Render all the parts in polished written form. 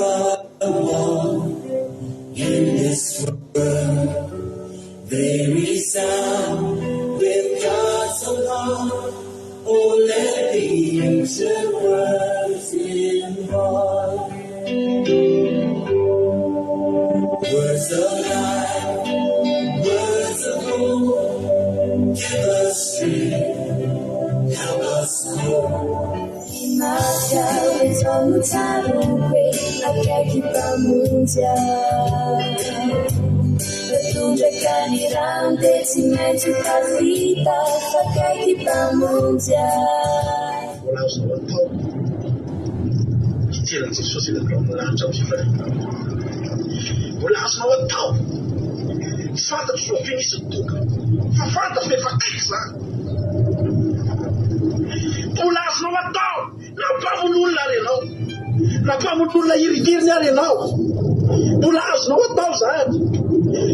I walk in this world, they resound with God's alarm. Oh, let the ancient words impart. Words of life, words of hope, give us strength, help us cope. Mahatsiaro izao no tsaroako hoe akaiky Mpamonjy aho. Tondraka ny rano dia tsy maintsy ho tafita fa akaiky Mpamonjy aho. Mbola azonao atao hijery an'i Jesosy eny amin'ny lanitra amin'ny fifaliana. Mbola azonao atao. Tsy fantatro fa oviana izy no tonga, fa fantatro fa efa akaiky izany. Mbola azonao atao na mpamono olona ary ianao, na mpamono olona hirigiriny ary ianao. Mbola azonao atao izany.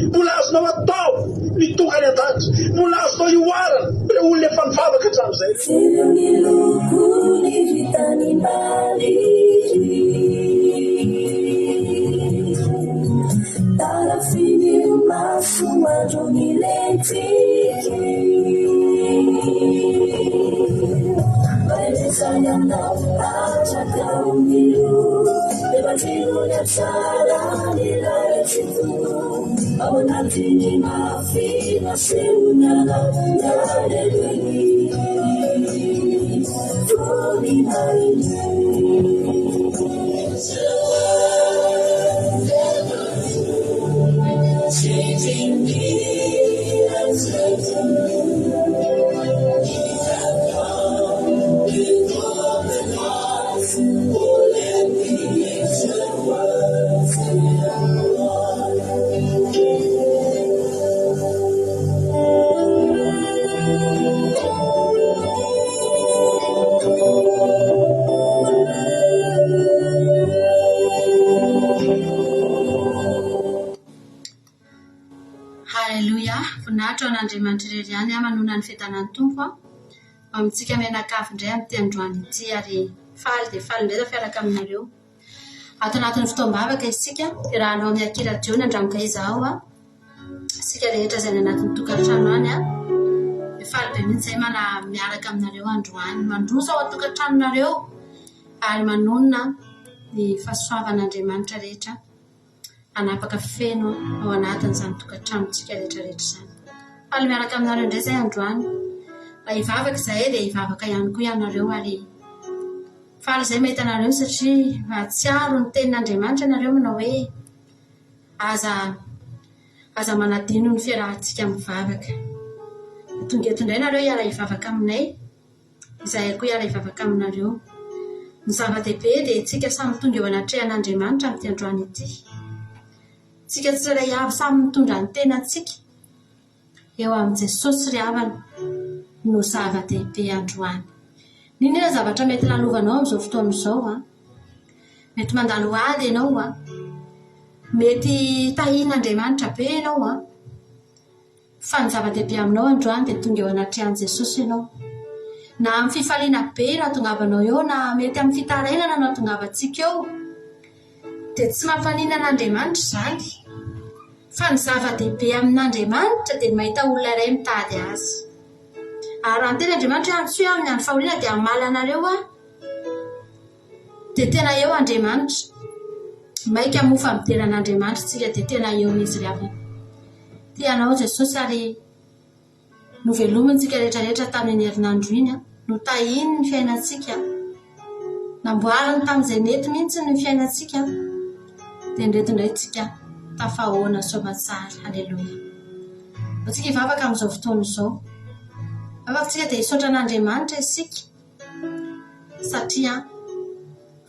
Mbola azonao atao ny tonga any an-danitra. Mbola azonao ihoarana ireo olona efa nivavaka hatramin'izay. Jereo ny lokony ry tany maniry Tarafin'io masoandro milentika Mamelezany aminao hatraka ny loha Efa jiro ny hatsaran'ilay Tsitoha Ao anatin'ny mafy nasehony anao ny halehibeny Voninahiny. Changing me and setting me have come with open hearts. Oh, let the ancient words impart. Haleloia! Voninahitra ho an'Andriamanitra irery ihany aho manonona ny fiadanan'ny Tompo aho. Ho amintsika mianakavy indray amin'ity androany ity ary faly dia faly indray tafiaraka aminareo. Ato anatin'ny fotoam-bavaka isika, iarahanao amin'ny Aky Radio ny Andramoka Izaho aho. Isika rehetra izay any anatin'ny tokantrano any an, dia faly be mihitsy izahay mana miaraka aminareo androany. Mandroso ao an-tokantranonareo ary manonona ny fahasoavan'Andriamanitra rehetra hanapaka feno ao anatin'izany tokantranontsika rehetra rehetra izany. Faly miaraka aminareo indray izahay androany. Raha hivavaka izahay dia hivavaka ihany koa ianareo ary faly izahay mahita anareo satria mahatsiaro ny tenin'Andriamanitra ianareo manao hoe aza aza manadino ny fiarahantsika mivavaka. Tonga eto indray nareo hiara-hivavaka aminay. Izahay koa hiara-hivavaka aminareo. Ny zava-dehibe dia isika samy tonga eo anatrehan'Andriamanitra amin'ity androany ity. Isika tsirairay avy samy mitondra ny tenantsika eo amin'i Jesosy ry havana no zava-dehibe androany. N'inona zavatra mety lalovanao amin'izao fotoana izao an, mety mandalo ady ianao an, mety tahian'Andriamanitra be ianao an, Fa ny zava-dehibe aminao androany dia tonga eo anatrehan'i Jesosy ianao. Na amin'ny fifaliana be no ahatongavanao eo na mety amin'ny fitarainana no ahatongavantsika eo, dia tsy mampaninona an'Andriamanitra izany. Fa ny zava-dehibe amin'Andriamanitra dia ny mahita olona iray mitady Azy. Ary raha niteny Andriamanitra hoe antsoy aho amin'ny andro fahoriana dia hamaly anareo aho. Dia tena eo Andriamanitra. Maika moa fa midera an'Andriamanitra isika dia tena eo Izy ry havana. Tia anao Jesosy ary novelominy tsika rehetra rehetra tamin'iny herinandro iny. Notahiny ny fiainantsika. Namboariny tamin'izay nety mihitsy ny fiainantsika. Dia indreto indray tsika tafahoana soamatsara. Aleloia. Antsika hivavaka amin'izao fotoana izao. Vavaka tsika dia hisaotra an'Andriamanitra isika. Satria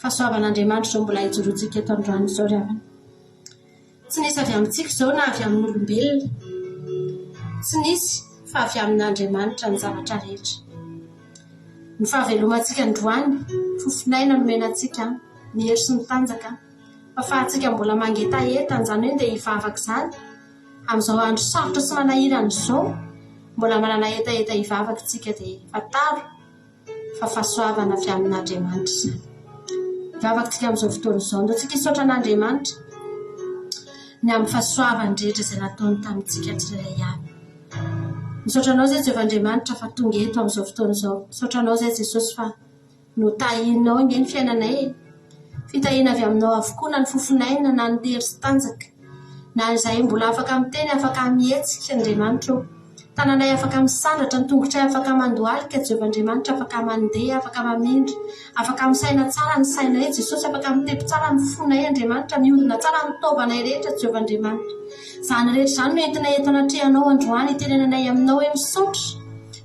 fahasoavan'Andriamanitra izao mbola ijoroantsika eto androany izao ry havana. Tsy nisy avy amintsika izao na avy amin'olombelona. Tsy nisy fa avy amin'Andriamanitra ny zavatra rehetra. Ny fahavelomantsika androany, fofon'aina nomena antsika, ny hery sy ny tanjaka, fahafahantsika mbola mangetaheta an'izany hoe ndeha hivavaka izany, amin'izao andro sarotra sy manahirana izao, mbola manana hetaheta hivavaka isika dia fantaro fa fahasoavana avy amin'Andriamanitra izany. Hivavaka isika amin'izao fotoana izao. Andao tsika hisaotra an'Andriamanitra ny amin'ny fahasoavany rehetra izay nataony tamintsika tsirairay avy. Misaotra anao izay Jehovah Andriamanitra fa tonga eto amin'izao fotoana izao. Misaotra anao izay Jesosy fa notahianao ange ny fiainanay e. Fitahiana avy aminao avokoa na ny fofon'aina na ny hery sy tanjaka. Na izahay mbola afaka miteny, afaka mihetsika Andriamanitra ô. Tananay afaka misandratra, ny tongotray afaka mandohalika, Jehovah Andriamanitra afaka mandeha, afaka mamindra, afaka misaina tsara ny sainay, Jesosy afaka mitepo tsara ny fonay, Andriamanitra mihodina tsara ny taovanay rehetra, Jehovah Andriamanitra. Izany rehetra izany no entinay eto anatrehanao androany hitenenanay aminao hoe misaotra,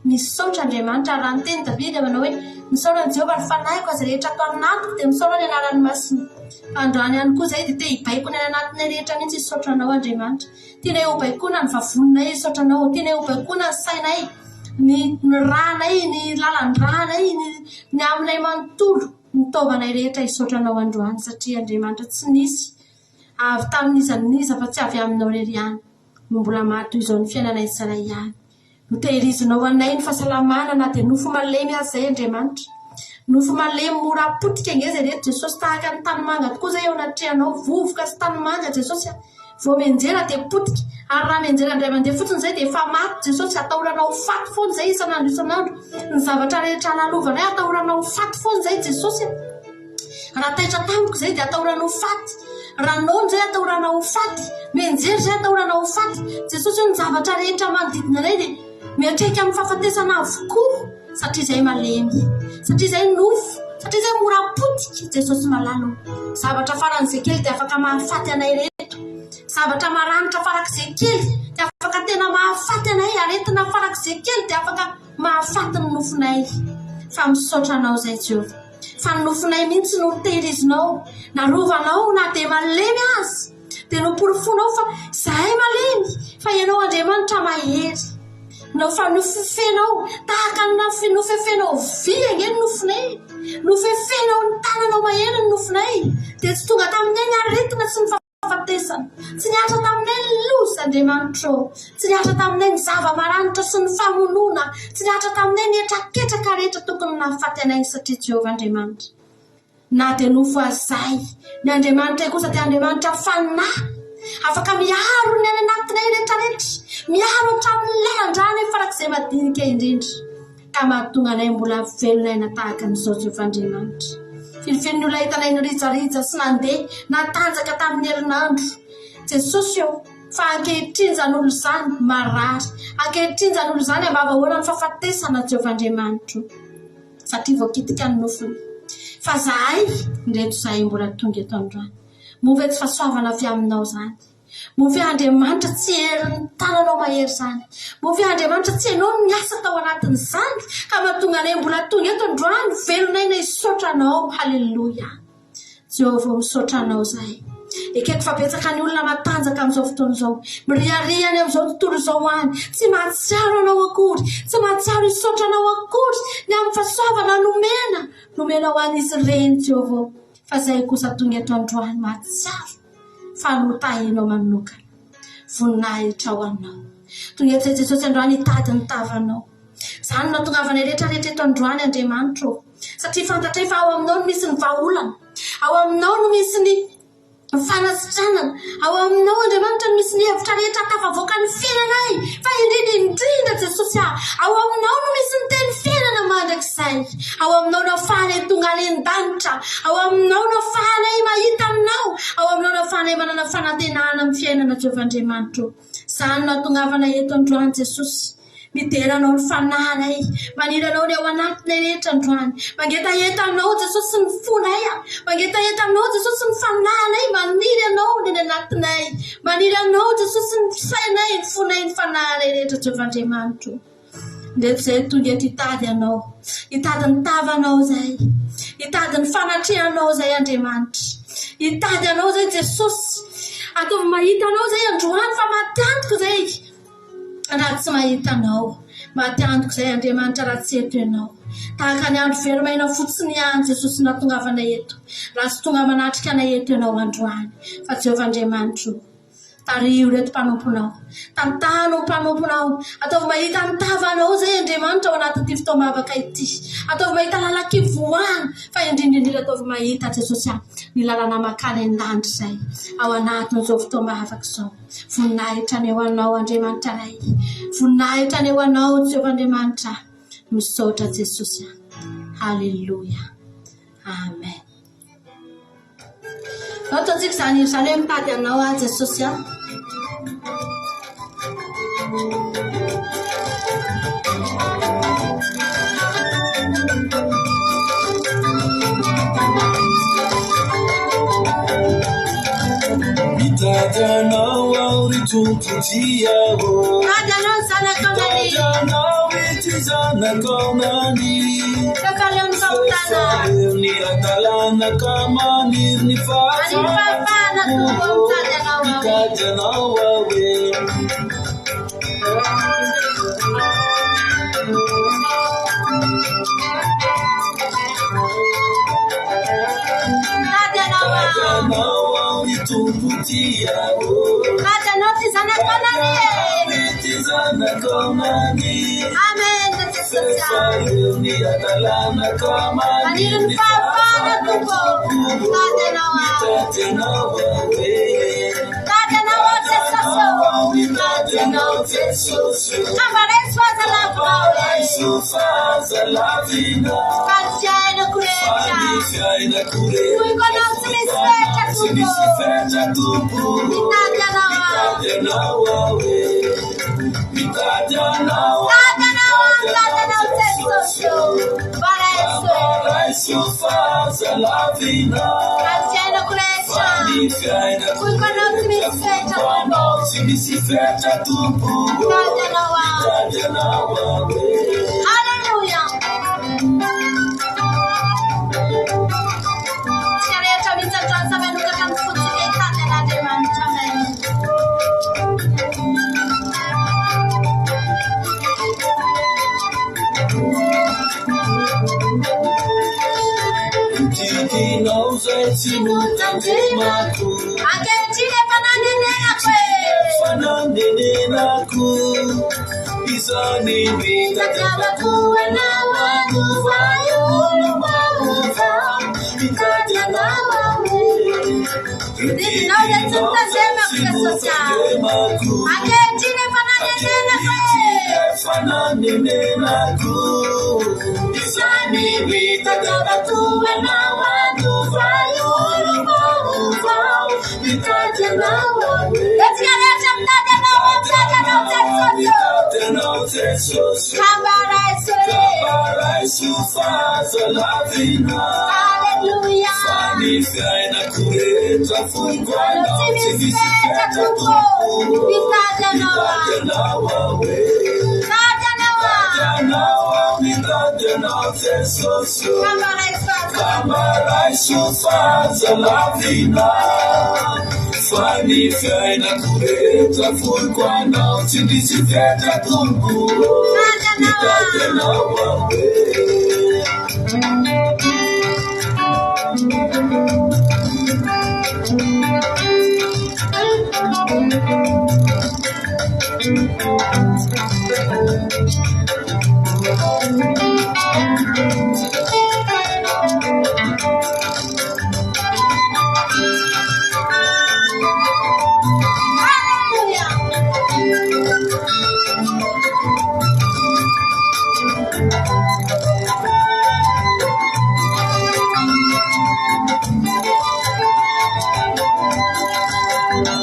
misaotra Andriamanitra. Ary raha niteny Davida manao hoe misaora an'i Jehovah ry fanahiko, aza rehetra ato anatiko dia misaora ny anarany masina. Fa androany ihany koa izahay dia te hibaiko ny any anatinay rehetra mihitsy hisaotra anao Andriamanitra. Tianay hobaikoana ny vavoninay hisaotra anao. Tianay hobaikoana ny sainay, ny ny rànay, ny lalan-drànay, ny ny aminay manontolo, ny taovanay rehetra hisaotra anao androany satria Andriamanitra tsy nisy avy tamin'iza n'iza fa tsy avy aminao irery ihany no mbola maha toy izao ny fiainanay tsirairay ihany. Notehirizinao anay ny fahasalamana na dia nofo malemy aza izay Andriamanitra. Nofo malemy mora potika ange izay reto Jesosy tahaka ny tanimanga tokoa izay eo anatrehanao vovoka sy tanimanga Jesosy a! Vao mianjera dia potika ary raha mianjera indray mandeha fotsiny izay dia efa maty Jesosy atahorana ho faty foana izay isan'andro isan'andro ny zavatra rehetra lalovanay atahorana ho faty foana izay Jesosy a! Raha taitra tampoka izay dia atahorana ho faty. Raha noana izay atahorana ho faty. Mianjery izay atahorana ho faty. Jesosy hoe ny zavatra rehetra manodidina anay dia miantraika amin'ny fahafatesana avokoa satria izay malemy. Satria izay nofo. Satria izay mora potika. Jesosy malala o. Zavatra faran'izay kely dia afaka mahafaty anay ireto. Zavatra maranitra farak'izay kely dia afaka tena mahafaty anay. Aretina farak'izay kely dia afaka mahafaty ny nofonay. Fa misaotra anao izay Jehovah. Fa ny nofonay mihitsy no tehirizinao, narovanao na dia malemy aza, dia noporofoinao fa izahay malemy, fa Ianao Andriamanitra mahery. Nao fa nofefenao tahaka ny nofefenao vy ange ny nofonay, nofefenao ny tananao mahery ny nofonay, dia tsy tonga taminay ny aretina sy ny fahafatesana. Tsy nihatra taminay ny loza, Andriamanitra ô. Tsy nihatra taminay ny zava-maranitra sy ny famonoana. Tsy nihatra taminay ny hetraketraka rehetra tokony nahafaty anay, satria Jehovah Andriamanitra, na dia nofo aza izahay, ny Andriamanitray kosa dia Andriamanitra fanahy, afaka miaro ny any anatinay rehetrarehetra, miaro hatramin'ny lalan-dranay farak'izay madinika indrindra. Ka mahatonga anay mbola velona aina tahaka an'izao Jehovah Andriamanitra. Firifiry ny olona hitanay nirijarija sy nandeha natanjaka tamin'ny herinandro. Jesosy ô, fa ankehitriny izany olona izany marary. Ankehitriny izany olona izany ambavahoana ny fahafatesana Jehovah Andriamanitro. Satria voakitika ny nofony. Fa zahay, indreto zahay mbola tonga eto androany. Moa ve tsy fahasoavana avy aminao izany? Moa ve Andriamanitra tsy herin'ny tananao mahery izany? Moa ve Andriamanitra tsy Ianao no niasa tao anatin'izany ka mahatonga anay mbola tonga eto androany velon'aina hisaotra Anao? Haleloia! Jehovah ô, misaotra Anao izahay. Ekeko fa betsaka ny olona matanjaka amin'izao fotoana izao, miriaria any amin'izao tontolo izao any, tsy mahatsiaro Anao akory, tsy mahatsiaro hisaotra Anao akory ny amin'ny fahasoavana nomena, nomena ho an'izy ireny, Jehovah ô. Fa izahay kosa tonga eto androany mahatsiaro fa notahinao manokana. Voninahitra ho Anao. Tonga eto izay Jesosy androany hitady ny tavanao. Izany no nahatongavanay rehetra rehetra eto androany Andriamanitra ô. Satria fantatray fa ao aminao no misy ny vahaolana. Ao aminao no misy ny fanasitranana. Ao aminao Andriamanitra no misy ny hevitra rehetra tafavoaka ny fiainanay. Fa indrindra indrindra Jesosy ah, ao aminao no misy ny teny fiainana mandrakizay. Ao aminao no ahafahanay tonga any an-danitra. Ao aminao no ahafahanay mahita Anao. Ao aminao no ahafahanay manana fanantenana amin'ny fiainana, Jehovah Andriamanitra ô. Izany no ahatongavanay eto androany, Jesosy. Midera Anao ny fanahinay. Maniry Anao ny ao anatinay rehetra androany. Mangetaheta Anao, Jesosy, ny fonay. Mangetaheta Anao, Jesosy, ny fanahinay. Maniry Anao ny any anatinay. Maniry Anao, Jesosy, ny sainay, ny fonay, ny fanahinay rehetra, Jehovah Andriamanitra ô. Ndreto izay tonga eto hitady Anao, hitady ny tavanao izay, hitady ny fanatrehanao izay Andriamanitra, hitady Anao izay Jesosy. Ataovy mahita Anao izay androany fa maty antoka izay raha tsy mahita Anao. Maty antoka izay Andriamanitra raha tsy eto Ianao. Tahaka ny andro very maina fotsiny ihany Jesosy nahatongavana eto, raha tsy tonga manatrika anay eto Ianao androany. Fa Jehovah Andriamanitro. Tariho ireto mpanomponao. Tantano ny mpanomponao. Ataovy mahita ny tavanao izay Andriamanitra ao anatin'ity fotoam-bavaka ity. Ataovy mahita lalan-kivoahana fa indrindra indrindra ataovy mahita Jesosy ah, ny lalana mankany an-danitra izay ao anatin'izao fotoam-bavaka izao. Voninahitra anie ho anao Andriamanitra Ray. Voninahitra anie ho anao Jehovah Andriamanitra. Misaotra Jesosy ah. Haleloia. Amen. Zao ataontsika izany hira izany hoe mitady anao aho Jesosy ah. Mitady anao aho ry Tompo tia ô. Mitady anao ny zanakao nani. Mitady anao ity zanakao nani. Fefaleo ny fahotana. Fefaleo ny hadalana ka maniry ny Maniry fahafahana Tompo ô, mitady anao aho. Mitady anao aho e. Mitady anao aho. Mitady anao aho ry Tompo tia ô. Mitady anao ty zanakao nani e. Ity zanakao nani. Amen Jesosy ah. Fefaleo ny hadalana ka Maniry ny fahafahana Tompo. Mitady anao aho. Mitady anao aho e. Mitady anao aho Jesosy ô. Mitady anao Jesosy ô. Ka mba raiso aza lavinao e. Raiso fa aza lavinao. Fa ny fiainako Fa rehetra. ny fiainako rehetra. Foiko anao tsy misy fetra Tsy Tompo. misy fetra Tompo. Mitady anao aho. Mitady anao aho e. Mitady anao aho. Mitady anao aho, mitady anao Jesosy ô. Mba raiso e. Raiso fa aza lavinao. Fa ny fiainako rehetra. Fa ny fiainako Foiko anao tsy misy fetra Foiko Tompo. anao tsy misy fetra Tompo. Mitady anao aho. Mitady anao aho e. Alléluia. Tsika rehetra mihitsy androany samy hanokatra ny fontsika hitady an'Andriamanitra. Amen. Didinao izay tsy notandremako. Ankehitriny efa nanenenako e. Efa nanenenako. Izany Nitadiavako anao hanova ahy olom-baovao. Mitady anao aho. Didinao izay tsy notandremako Jesosy ah. Ankehitriny efa nanenenako e. Efa nanenenako. Izany nitadiavako anao hanova ahy olom-baovao. Mitady anao aho. Etsika rehetra mitady anao aho, mitady anao Jesosy ô. Mitady anao Jesosy. Ka mba raiso e. Ka mba raiso fa aza lavina. Alléluia. Fa ny fiainako rehetra foiko anao Tsy tsy misy misy fetra fetra Tompo. Tompo. Mitady anao aho. Mitady anao aho e. Mitady anao Mitady aho. anao aho, mitady anao Jesosy. Ka mba raiso aza Ka mba raiso fa aza lavina. Fa ny fiainako rehetra foiko anao tsy misy fetra Tompo. Mitady anao Mitady aho. anao aho e. Alléluia.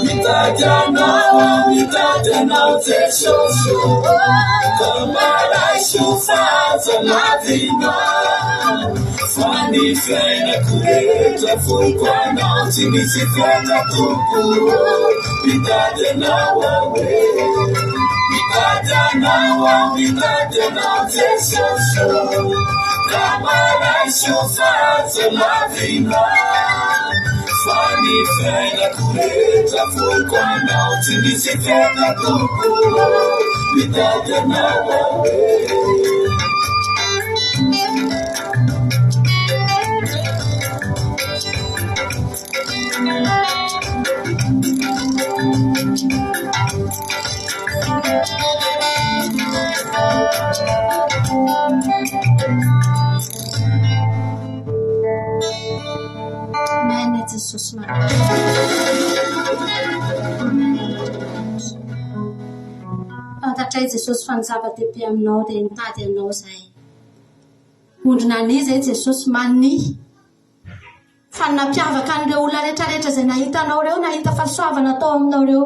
Mitady anao aho, mitady anao Jesosy. Ka mba raiso fa aza lavina. Fa ny fiainako rehetra foiko anao tsy misy fetra Tompo. Mitady anao aho e. Mitady anao aho, mitady anao Jesosy. Ka mba raiso fa aza lavina. Fa ny fiainako rehetra foiko anao tsy misy fetra Tompo. Mitady anao aho e. Amen Jesosy malala. Amen Andriamanitra. Fantatray Jesosy fa ny zava-dehibe aminao dia nitady anao izahay. Ondrina an'iza i Jesosy? Mania. Fa ny nampiavaka an'ireo olona rehetra rehetra izay nahita anao ireo, nahita fahasoavana tao aminao ireo,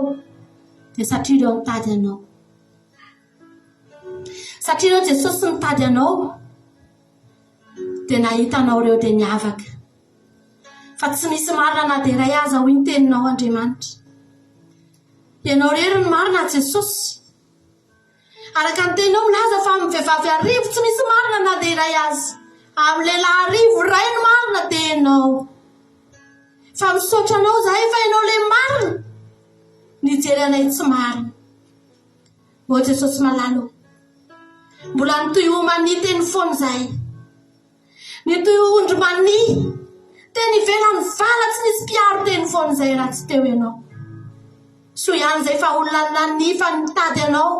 dia satria ireo nitady anao. Satria ireo Jesosy nitady anao, dia nahita anao ireo dia niavaka. Fa tsy misy marina na dia iray aza hoy ny teninao Andriamanitra. Ianao irery no marina Jesosy. Araka ny teninao milaza fa amin'ny vehivavy arivo tsy misy marina na dia iray aza. Amin'ny lehilahy arivo iray no marina dia ianao. Fa misaotra anao izahay fa ianao ilay marina nijery anay tsy marina. Ô Jesosy malala ô. Mbola nitohy ho mania teny foana izahay. Nitohy ho ondry mania. Teny ivelan'ny vala tsy nisy mpiaro teny foana izay raha tsy teo ianao. Soa ihany izay fa olona nania fa nitady anao.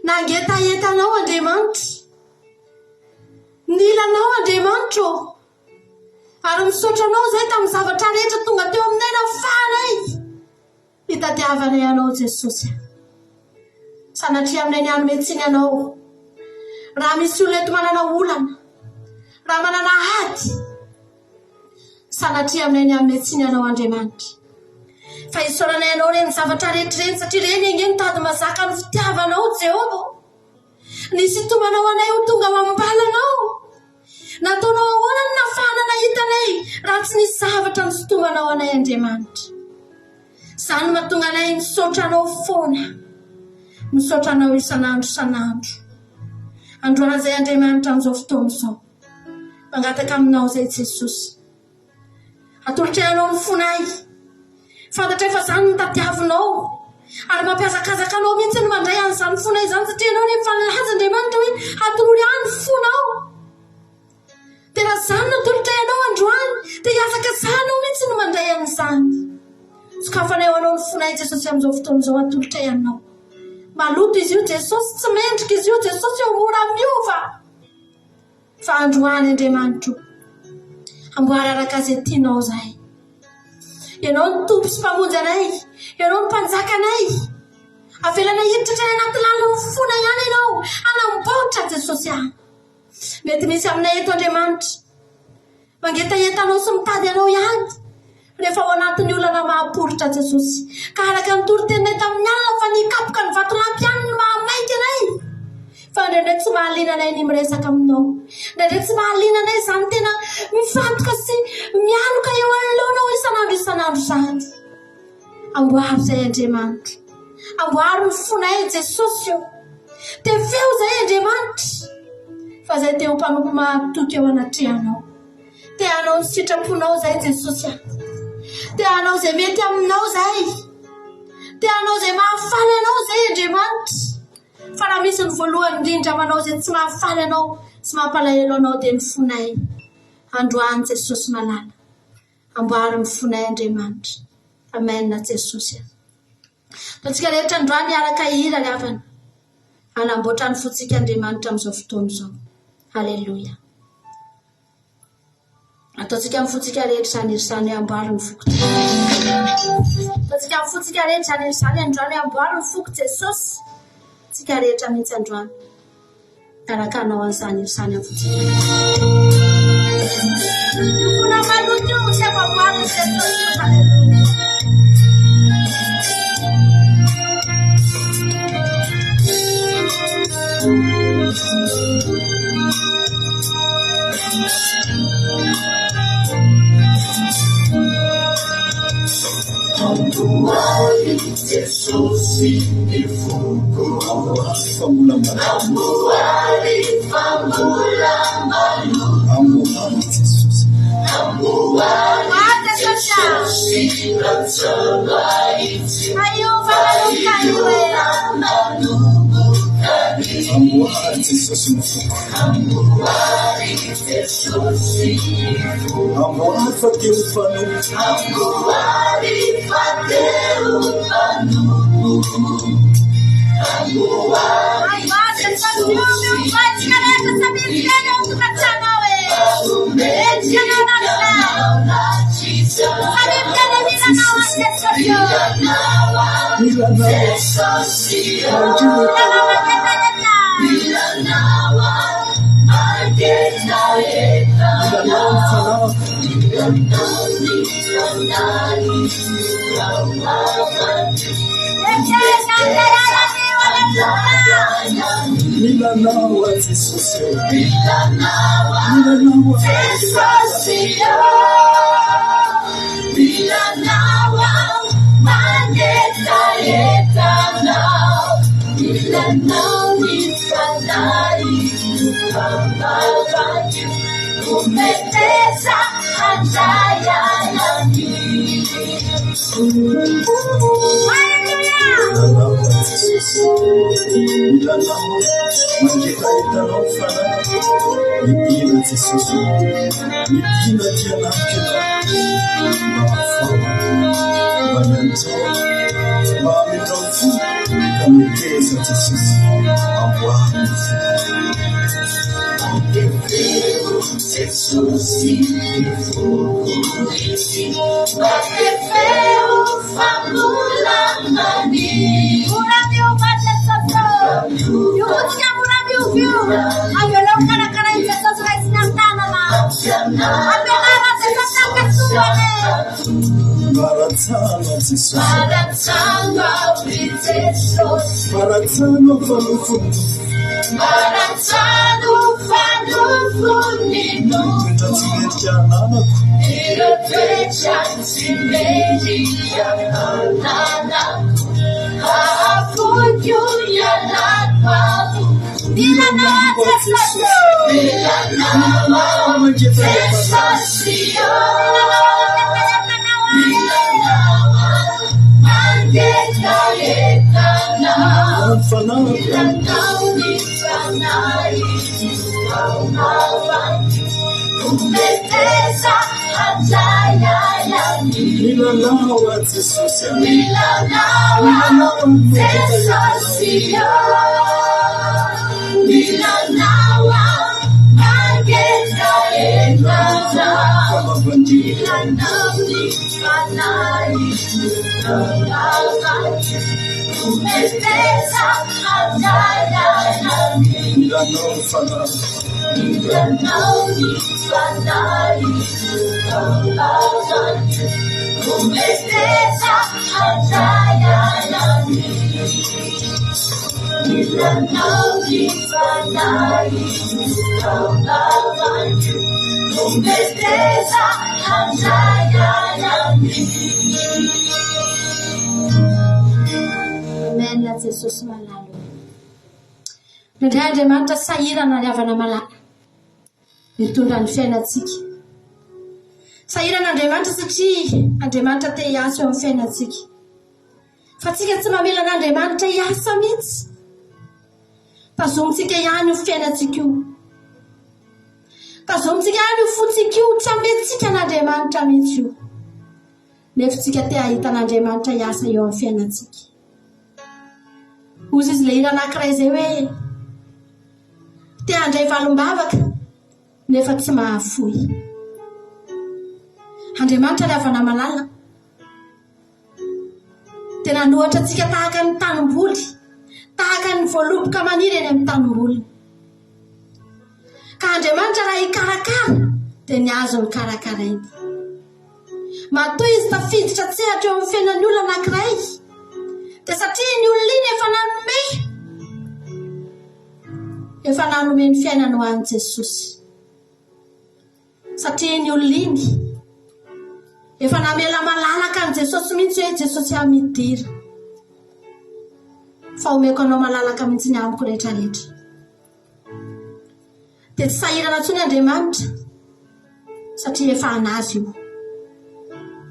Nangetaheta anao Andriamanitra. Nila anao Andriamanitra ô. Ary misaotra anao izay tamin'ny zavatra rehetra tonga teo aminay nafahanay. Hitadiavanay Anao Jesosy a. Sanatria aminay ny hanome tsiny Anao. Raha misy olona eto manana olana, raha manana ady, sanatria aminay ny hanome tsiny Anao Andriamanitra. Fa isaoranay Anao ireny zavatra rehetra ireny satria ireny ange no tady mazaka ny fitiavanao Jehovah. Nisintomanao anay ho tonga ao am-balanao. Nataonao ahoana no nahafahana nahita anay raha tsy nisy zavatra nisintomanao anay Andriamanitra? Izany no mahatonga anay misaotra Anao foana. Misaotra Anao isan'andro isan'andro. Androany izay Andriamanitra amin'izao fotoana izao. Mangataka Aminao izay Jesosy. Atolotray Anao ny fonay. Fantatray fa izany no tadiavinao. Ary mampihazakazaka Anao mihitsy ny mandray an'izany fonay izany satria Ianao anie efa nilaza Andriamanitra hoe atolory ahy ny fonao. Dia raha izany no atolotray Anao androany dia hihazakazahanao mihitsy ny mandray an'izany. Sokafanay ho Anao ny fonay Jesosy amin'izao fotoana izao atolotray Anao. Maloto izy io Jesosy, tsy mendrika izy io Jesosy eo mora miova. Fa androany Andriamanitro, amboary araka izay tianao izahay. Ianao no Tompo sy Mpamonjy anay, Ianao no Mpanjakanay. Avelanay hiditra hatrany anaty lalin'ny fonay ihany Ianao, hanamboatra Jesosy ahy. Mety misy aminay eto Andriamanitra, mangetaheta Anao sy mitady Anao ihany, rehefa ao anatin'ny olana mahaporitra Jesosy. Ka araka ny toriteninay tamin'ny alina fa ny hikapoka ny vatolampy ihany no mahamaika anay. Fa indraindray tsy mahaliana anay ny miresaka aminao. Indraindray tsy mahaliana anay izany tena mifantoka sy mialoka eo anoloanao isan'andro isan'andro izany. Amboaro izay Andriamanitra. Amboaro ny fonay Jesosy ô. Tefeo izay Andriamanitra. Fa izay te ho mpanompo mahatoky eo anatrehanao. Te hanao ny sitraponao izay Jesosy a. Te hanao izay mety aminao izay. Te hanao izay mahafaly anao izay Andriamanitra. Fa raha misy ny voalohany indrindra manao izay tsy mahafaly anao sy mampalahelo anao dia ny fonay. Androany Jesosy malala. Amboary ny fonay Andriamanitra. Amen Jesosy a. Ataontsika rehetra androany hiaraka hihira ry havana. Hanamboatra ny fontsika Andriamanitra amin'izao fotoana izao. Haleloia. Ataontsika amin'ny fontsika rehetra izany hira izany hoe amboary ny foko Jesosy. Ataontsika amin'ny fontsika rehetra izany hira izany androany hoe amboary ny foko Jesosy. Tsika rehetra mihitsy androany. Miaraka hanao an'izany hira izany amin'ny fontsika rehetra. Io fona maloto io, tsy amboarin'i Jesosy io. Haleloia. Amboary Jesosy ny foko Amboary fa mbola maloto Amboary Jesosy Amboary Jesosy Rantsano ahitsy Amboary Jesosy ny foko Amboary Jesosy ny foko Amboary fa te ho mpanompo Amboary fa te ho mpanompo Amboary. Mila anao aho Jesosy ô. Mila anao aho Jesosy ô. Mila anao aho mangetaheta anao. Mila anao ny fanahiko ambavako. Ometeza handray ahy Mila anao, mangetaheta anao ny fanahiko. Midina Jesosy ô, midina aty anatiko Ianao. Mba afaho aho, mba miantrao aho, mba ametraho fo ka meteza Jesosy, amboary ny foko. Jesosy ny foko ity Mba fa mbola maniry Mora miova Jesosy ô Io fotsiny mora miova io Avelao karakarain'i Jesosy raisina an-tanana Ampianaro an'i Jesosy hankatoa anie Maratsano Jesosy Maratsano ry Jesosy Maratsano fa nofo Maratsano fa nofony no Toetra tsy mendrika ananako. Ireo toetra tsy mendrika ananako. Ahafoiko ialako aho. Mila anao Jesosy. Mila anao Jesosy ô. Mila anao aho mangetaheta anao. Mila anao ny fanahiko ao anatiko. Meteza handray ahy amin'ny. Mila anao aho Jesosy. Mila anao aho Jesosy ô. Mila anao aho mangetaheta anao. Mila anao ny fanahiko ao anatiko. Meteza handray ahy amin'ny. Mila anao ny fanahiko. Mila anao ny fanahiko ao anatiko. Meteza handray ahy amin'ny. Mila anao ny fanahiko ao anatiko. Meteza handray ahy amin'ny. Amen Jesosy malala ô. Indraindray Andriamanitra sahirana ry havana malala mitondra ny fiainantsika. Sahirana Andriamanitra satria Andriamanitra te hiasa eo amin'ny fiainantsika. Fa tsika tsy mamela an'Andriamanitra hiasa mihitsy. Tazomintsika ihany io fiainantsika io. Tazomintsika ihany io fontsika io, tsy amentsika an'Andriamanitra mihitsy io. Nefa tsika te hahita an'Andriamanitra hiasa eo amin'ny fiainantsika. Hozy izy ilay hira anankiray izay hoe te handray valim-bavaka nefa tsy mahafoy. Andriamanitra ry havana malala dia nanohatra antsika tahaka ny tanimboly, tahaka ny voaloboka maniry eny amin'ny tanimboliny. Ka Andriamanitra raha hikarakara dia ny azony karakarainy. Matoa izy tafiditra an-tsehatra eo amin'ny fiainan'ny olona anankiray, dia satria iny olona iny efa nanome, efa nanome ny fiainany ho an'i Jesosy. Satria iny olona iny efa namela malalaka an'i Jesosy mihitsy hoe Jesosy aho midira. Fa omeko anao malalaka mihitsy ny amiko rehetra rehetra. Dia tsy sahirana intsony Andriamanitra satria efa an'azy io.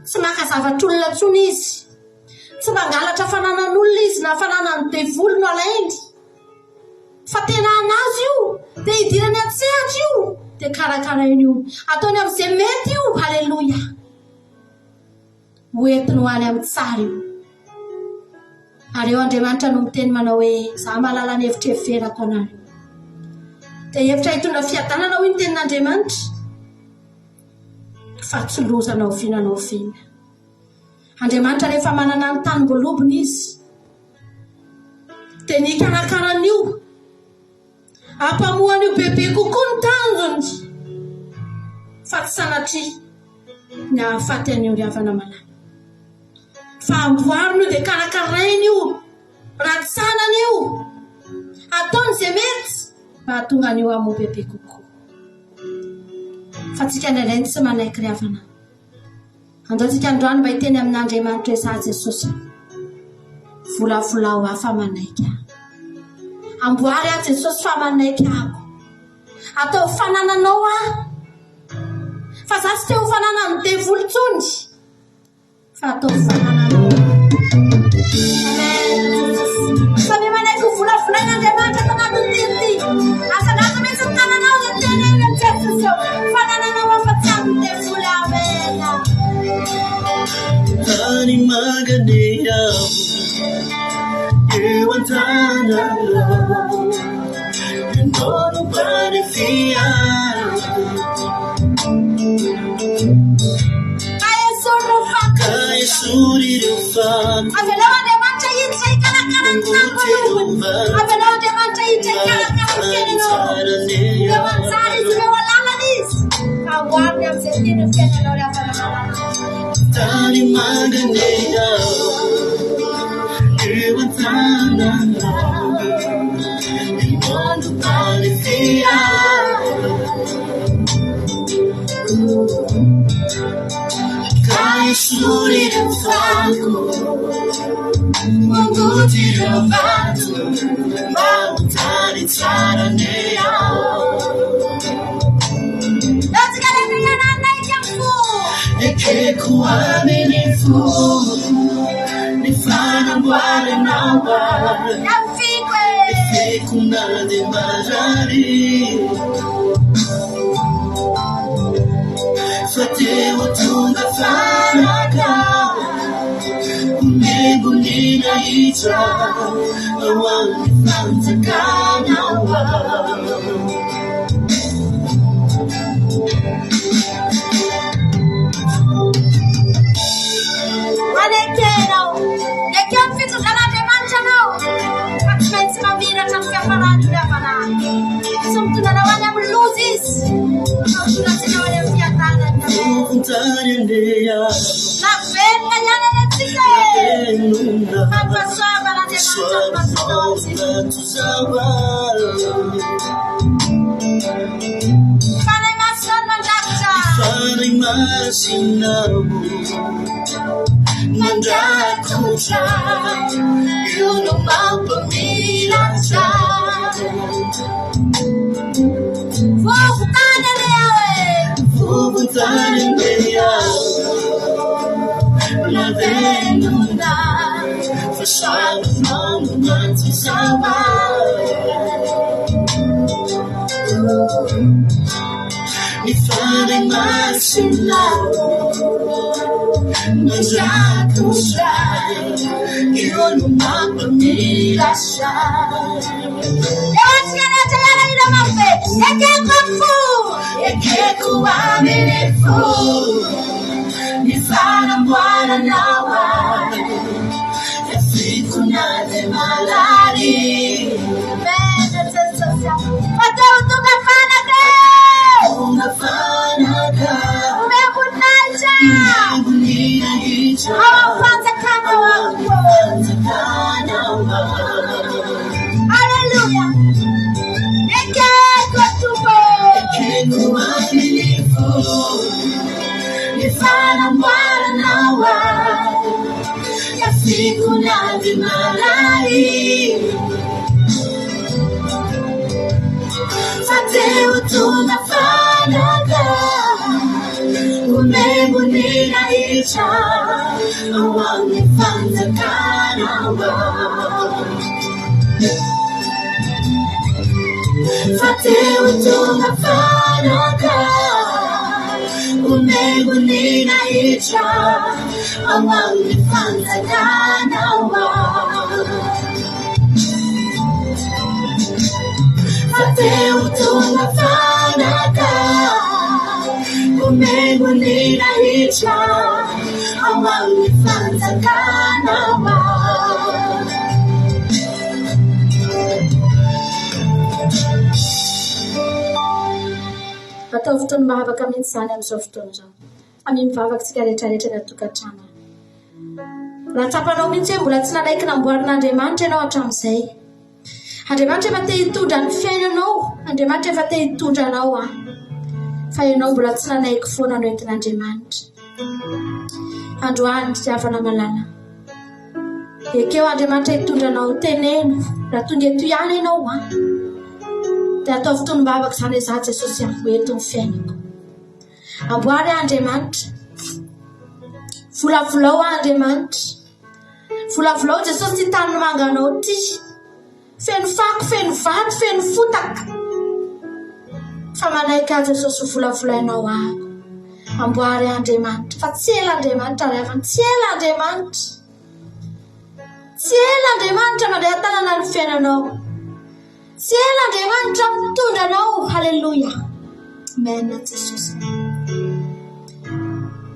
Tsy maka zavatr'olona intsony izy. Tsy mangalatra fananan'olona izy na fananan'ny devoly no alainy. Fa tena an'azy io, dia idirany an-tsehatra io, dia karakarainy io. Ataony amin'izay mety io, haleloia. Ho entiny ho any amin'ny tsara io. Ary eo Andriamanitra no miteny manao hoe, Izaho mahalala ny hevitra heverako anareo. Dia hevitra hitondra fiadanana hoy ny tenin'Andriamanitra, fa tsy loza na oviana na oviana. Andriamanitra rehefa manana ny tanim-boalobony Izy, dia ny hikarakara an'io, hampamoa an'io bebe kokoa ny tanjony, fa tsy sanatria ny hahafaty an'io ry havana malala. Fa amboarina io dia karakaraina io, rantsanana io, ataony izay mety mba hahatonga an'io hamoa bebe kokoa. Fa tsika indraindray no tsy manaiky ry havana. Andao tsika androany mba hiteny amin'Andriamanitra hoe za Jesosy a, volavolao aho fa manaiky aho. Amboary aho Jesosy fa manaiky aho. Ataovy fanananao aho. Fa za tsy te ho fananan'ny devoly intsony. Fa ataovy fanananao. Amen. Samia manaiky ho volavolain'Andriamanitra ato anatin'ny teny ity. Asandrato mihitsy ny tananao izay teny eny amin'ny Jesosy eo. Fanananao aho fa tsy an'ny devoly. Amen. Tany mangane aho eo an-tananao. Ianao no mpanefy ahy. Ka esory ireo fako. Ka esory ireo fako. Avelao Andriamanitra hiditra hikarakara ny tanimboalobony. Avelao Andriamanitra hiditra hikarakara ny fiainanao. Omeo anjara izy, omeo alalana izy. Fa amboariny amin'izay tiany ny fiainanao ry havana malala. Tany mangane aho eo an-tananao. Ianao no mpanefy ahy. Ka esory ireo fako, mangoty ireo vato, mba ho tany tsara anie aho. Antsika rehetra hiara-hanaiky amin'ny fo. Ekeko amin'ny fo ny fanamboaranao ahy. Afiako e. Ekeko na dia marary. Fa te ho tonga fanaka Omem-boninahitra ao amin'ny fanjakanao Manekenao. Ekeo ny fitondran'Andriamanitra anao fa tsy maintsy mamiratra ny fiafarany ry havana. Tsy mitondra anao any amin'ny loza izy fa mitondra antsika ho any amin'ny fiadanana. Tompon-tany andeha Na velona ihany anie tsika e! Fa ny fahasoavan'Andriamanitra no mahatonga ao antsika. Fanahy Masina no mandrakotra. Fanahy Masina mandrakotra io no mampamiratra. Vovo-tany anie aho e! Vovo-tany anie aho Lavenona fa saronao no mantsy Ny Fanahy Masina mandrakotra io no mampamiratra. Eo antsika rehetra hiara-hira mafy hoe, Ekeko amin'ny fo! Ekeko amin'ny fo ny fanamboaranao ahy. Tiako na dia marary. Amen Jesosy a. Fa te ho tonga fanaka e. Tonga fanaka. Omeo voninahitra. Omeo voninahitra. Ao amin'ny fanjakanao aho. Fanjakanao aho. Alléluia. Ekeko Tompo. Ekeko amin'ny fo. Ny fanamboaranao ahy. Tiako na dia marary. Fa te ho tonga fanaka. Omem-boninahitra ao amin'ny fanjakanao. Fa te ho tonga fanaka. Omem-boninahitra. Ao amin'ny fanjakanao aho. Fa te ho tonga fanaka, Omem-boninahitra ao amin'ny fanjakanao aho. Ataovy tonom-bavaka mihitsy izany amin'izao fotoana izao. Samia mivavaka isika rehetra rehetra any an-tokantrano any. Raha tsapanao mihitsy hoe mbola tsy nanaiky namboarin'Andriamanitra ianao hatramin'izay. Andriamanitra efa te hitondra ny fiainanao, Andriamanitra efa te hitondra anao an. Fa ianao mbola tsy nanaiky foana no entin'Andriamanitra. Androany ry havana malala. Ekeo Andriamanitra hitondra anao, teneno. Raha tonga eto ihany ianao an. Dia ataovy tonom-bavaka izany hoe izaho Jesosy an, ho eto ny fiainako. Amboary aho Andriamanitra. Volavolao aho Andriamanitra. Volavolao Jesosy ty tany manganao ty. Feno fako, feno vato, feno fotaka. Fa manaiky aho Jesosy ho volavolainao aho. Amboary aho Andriamanitra. Fa tsy ela Andriamanitra ry havana, tsy ela Andriamanitra. Tsy ela Andriamanitra mandray an-tanana ny fiainanao. Tsy ela Andriamanitra mitondra anao. Haleloia. Amen Jesosy.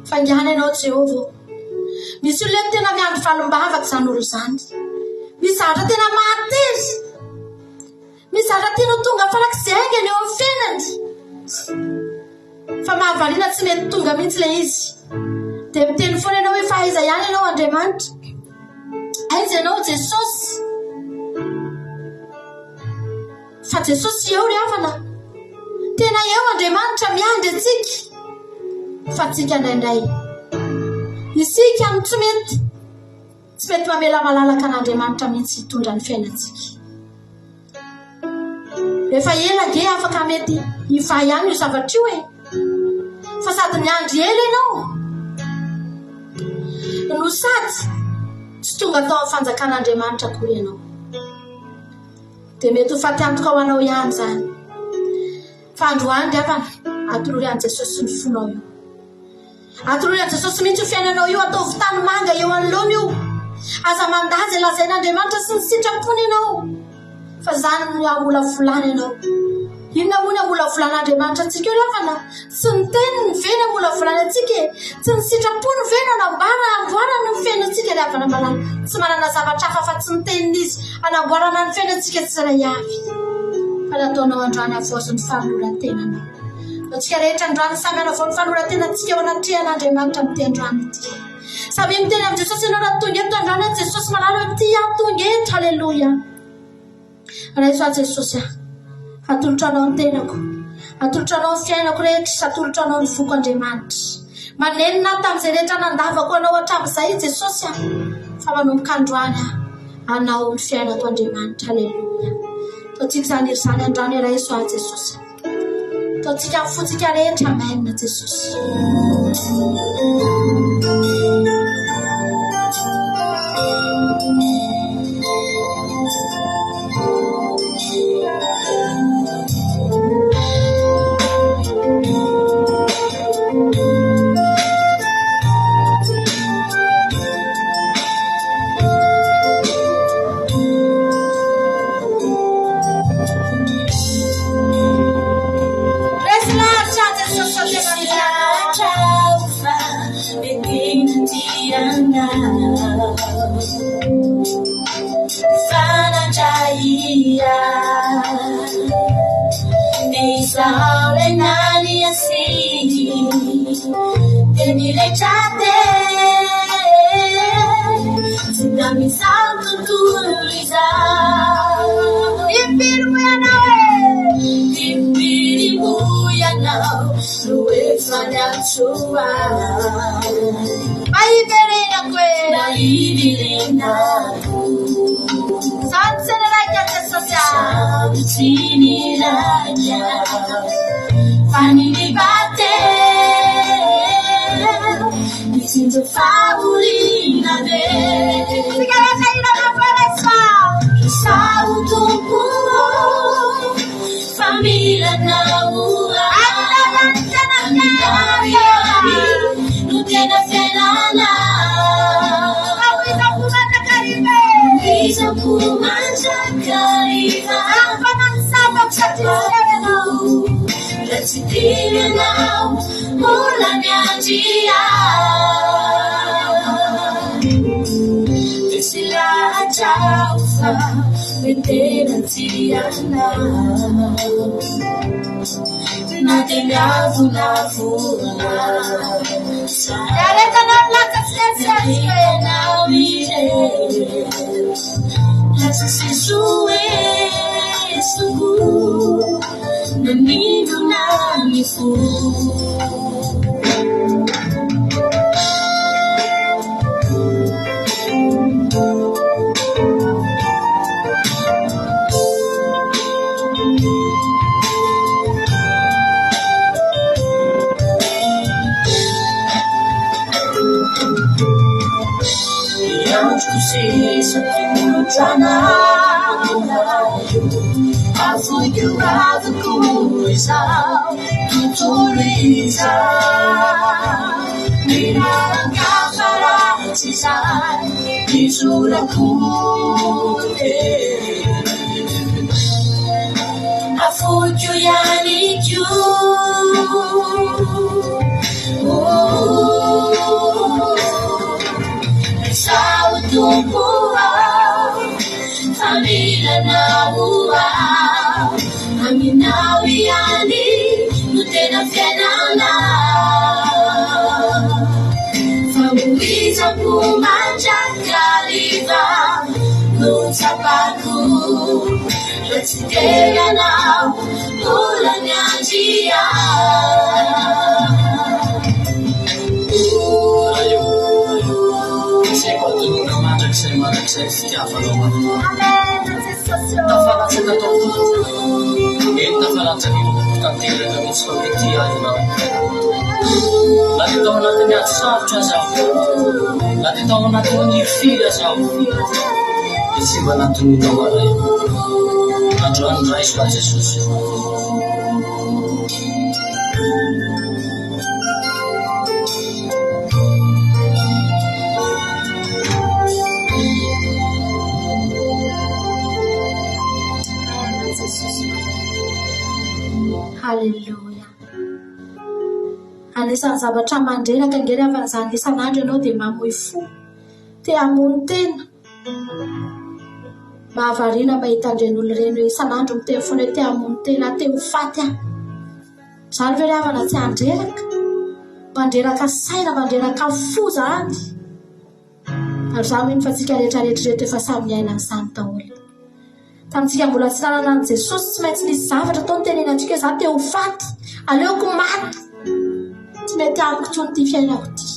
Faingàna ianao Jehovah. Misy olona tena miandry valim-bavaka izany olona izany. Misy zavatra tena mahatery. Misy zavatra tiany ho tonga farak'izay haingana eo amin'ny fiainany. Fa mahavariana tsy mety tonga mihitsy ilay izy. Dia miteny foana ianao hoe fa aiza ihany ianao Andriamanitra? Aiza ianao Jesosy? Fa Jesosy eo ry havana. Tena eo Andriamanitra miandry antsika. Fa tsika indraindray. Isika no tsy mety. Tsy mety mamela malalaka an'Andriamanitra mihitsy hitondra ny fiainantsika. Efa ela ange afaka mety hivaha ihany io zavatra io e. Fa sady niandry ela ianao no sady tsy tonga tao amin'ny fanjakan'Andriamanitra akory ianao. Dia mety ho faty antoka ho anao ihany izany. Fa androany ry havana, atolory an'i Jesosy ny fonao io. Atolory an'i Jesosy mihitsy io fiainanao io, ataovy tanimanga eo anoloany io. Aza mandà izay lazain'Andriamanitra sy ny sitrapony ianao, fa izany no hamolavolana ianao. Inona moa ny hamolavolan'Andriamanitra antsika eo ry havana? Tsy ny teniny ve ny hamolavolany antsika e? Tsy ny sitrapony ve no hanambara hanamboarany ny fiainantsika ry havana malala? Tsy manana zavatra hafa afa-tsy ny teniny Izy hanamboarana ny fiainantsika tsirairay avy. Fa ny ataonao androany havaozy ny fanoloran-tenanao. Antsika rehetra androany samy hanavao ny fanoloran-tenantsika eo anatrehan'Andriamanitra amin'ity androany ity. Samy miteny amin'i Jesosy ianao raha tonga eto androany hoe Jesosy malala hoe ity aho tonga eto. Haleloia. Raiso aho Jesosy ah. Atolotra anao ny tenako. Atolotra anao ny fiainako rehetra. Atolotra anao ny foko Andriamanitra. Manenina aho tamin'izay rehetra nandavako anao hatramin'izay Jesosy ah. Fa manomboka androany aho. Anao ny fiainako Andriamanitra. Haleloia. Ataontsika izany hery izany androany raiso aho Jesosy. Ataontsika amin'ny fontsika rehetra. Amen Jesosy. Impiry moa ianao e? Impiry moa ianao no efa niantso ahy? Mba hiverenako e! Mba hiverenako. Izaho tsy niraika Jesosy a! Izaho tsy niraika fa ny nibateo. Mitsinjo fahoriana be. Tsika rehetra hira mampalahelo. Izaho Tompo ô, fa mila Anao aho. Aminao ihany no tena fiainana. Mbola miandry ahy. Resy lahatra aho fa hoe tena tia anao. Na dia miavonavona aza. Ianao irery. Lasa sesoesoko. Nanindrona ny fo. Ny androko sisa atolotra anao Afoiko avokoa izao tontolo izao Ny lalan-kafa ratsy izay nizorako tery Afoiko ihany koa Izaho Tompo aho fa mila Anao aho Aminao ihany no tena fiainana Famoizam-po mandrakariva no tsapako Raha tsy tena Anao mbola miandry ahy. Ray ô, izay mahatonga mandrakizay mandrakizay ny fitiavanao ahy. Tafalatsaka tao am-poko, eny tafalatsaka eo am-poko tanteraka mihitsy fa hoe tia ahy ianao. Na dia tao anatin'ny ady sarotra aza aho, na dia tao anatin'ny hirifiry aza aho, dia tsy mba nandoninao ahy Ray. Androany raiso ahy Jesosy. Haleloia. Anisan'ny zavatra mandreraka ange ry havana izany isan'andro ianao dia mamoy fo, te hamono tena. Mahavariana mahita an'ireny olona ireny hoe isan'andro miteny foana hoe te hamono tena, te ho faty aho. Izany ve ry havana tsy handreraka? Mandreraka saina, mandreraka fo izany. Ary izaho mino fa tsika rehetra rehetra ireto efa samy niaina an'izany daholo. Tamintsika mbola tsy nanana an'i Jesosy, tsy maintsy nisy zavatra tao nitenena antsika hoe izaho te ho faty, aleoko maty. Tsy mety amiko intsony ity fiainako ity.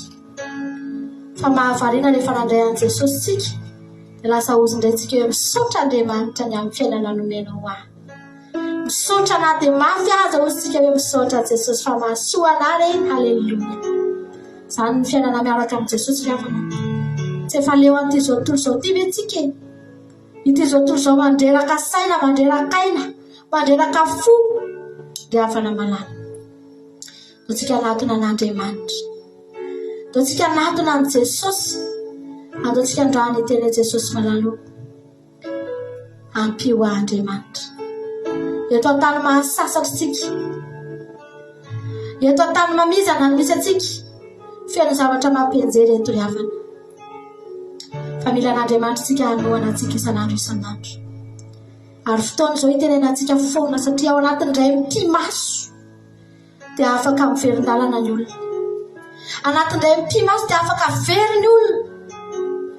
Fa mahavariana rehefa nandray an'i Jesosy tsika, dia lasa hozy indray tsika hoe misaotra Andriamanitra ny amin'ny fiainana nomenao ahy. Misaotra na dia mafy aza hozy tsika hoe misaotra Jesosy fa mahasoa anah re, haleloia. Izany ny fiainana miaraka amin'i Jesosy ry havana. Tsy efa leo an'ity izao tontolo izao ity ve tsika e? Ity izao tontolo izao mandreraka saina, mandreraka aina, mandreraka fo ry havana malala. Antsika hanatona an'Andriamanitra. Antsika hanatona an'i Jesosy. Antsika andrany hiteny hoe Jesosy malala o. Ampio ahy Andriamanitra. Eto an-tany mahasasatra tsika. Eto an-tany mamizana no misy antsika. Feno zavatra mampianjery eto ry havana. Fa mila an'Andriamanitra tsika hanohana antsika isan'andro isan'andro. Ary fotoana izao hitenenantsika foana satria ao anatin'ny indray mipi-maso dia afaka miverin-dalana ny olona. Anatin'indray mipi-maso dia afaka very ny olona.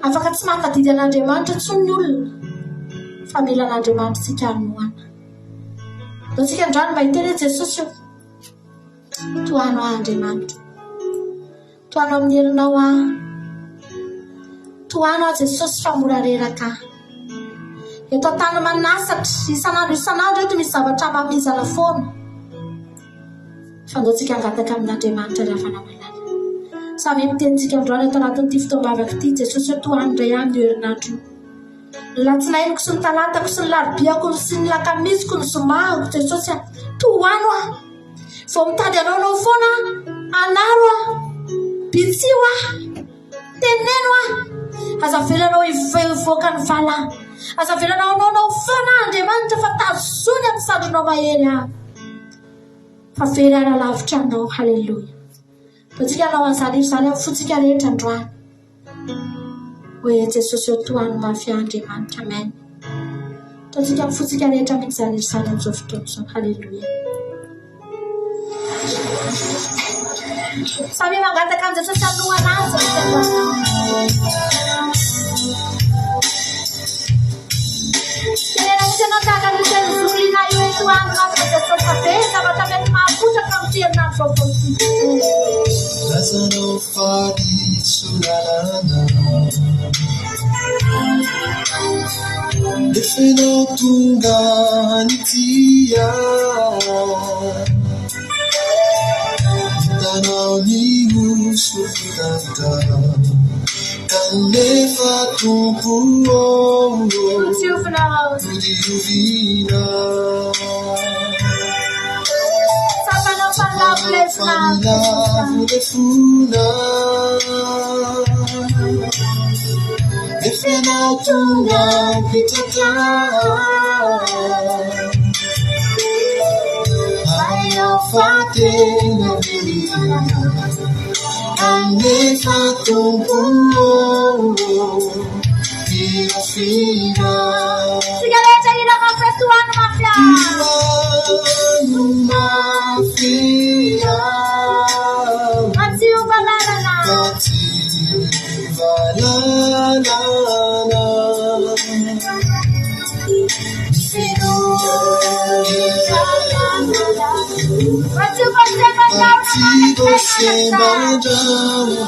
Afaka tsy mahatadidy an'Andriamanitra intsony ny olona. Fa mila an'Andriamanitra isika hanohana. Andao tsika androany mba hiteny hoe Jesosy ô, tohano ahy Andriamanitra. Tohano amin'ny herinao aho. Tohano aho Jesosy fa mora reraka aho. Eto an-tany manasatra, isan'andro isan'andro eto misy zavatra mamizana foana. Fa andao tsika hangataka amin'Andriamanitra ry havana malala. Samy mitenintsika androany ato anatin'ity fotoam-bavaka ity, Jesosy hoe tohano indray aho amin'io herinandro io. Ny latsinainiko sy ny talatako sy ny larobiako sy ny lakamisiko, ny zomahako, Jesosy a, tohano aho. Vao mitady anao anao foana aho, anaro aho, bitsiho aho, teneno aho. Aza avelanao hivoaka ny vala aho. Aza avelanao hanaonao foana aho Andriamanitra fa tazony amin'ny sandrinao mahery aho. Fa very ara lavitra anao. Haleloia. Antsika hanao an'izany hira izany amin'ny fontsika rehetra androany. Hoe Jesosy eo tohano mafy ahy Andriamanitra. Amen. Ataontsika amin'ny fontsika rehetra mihitsy izany hira izany amin'izao fotoana izao. Haleloia. Samy mangataka an'i Jesosy hanohana azy Tenena mihitsy ianao tahaka an'io teny Zolina io hoe tohano mafy an'i Jesosy fa be zavatra mety mahapotraka amin'ity herinandro vaovao ity. Lazanao fa diso lalana Nefa ianao tonga nitia Hitanao ny hosoko dada Kanefa Tompo ô Nodiovina Tsapanao fa lavo lefona Lavo lefona Nefa ianao tonga mpitratra Hainao fa tena velona Kanefa Tompo ô Tiofina Tsika rehetra hira mafy tohano mafy Tohano mafy Fa tsy hiova lalana Fa tsy hiova lalana Fa tsy ho semban-drahona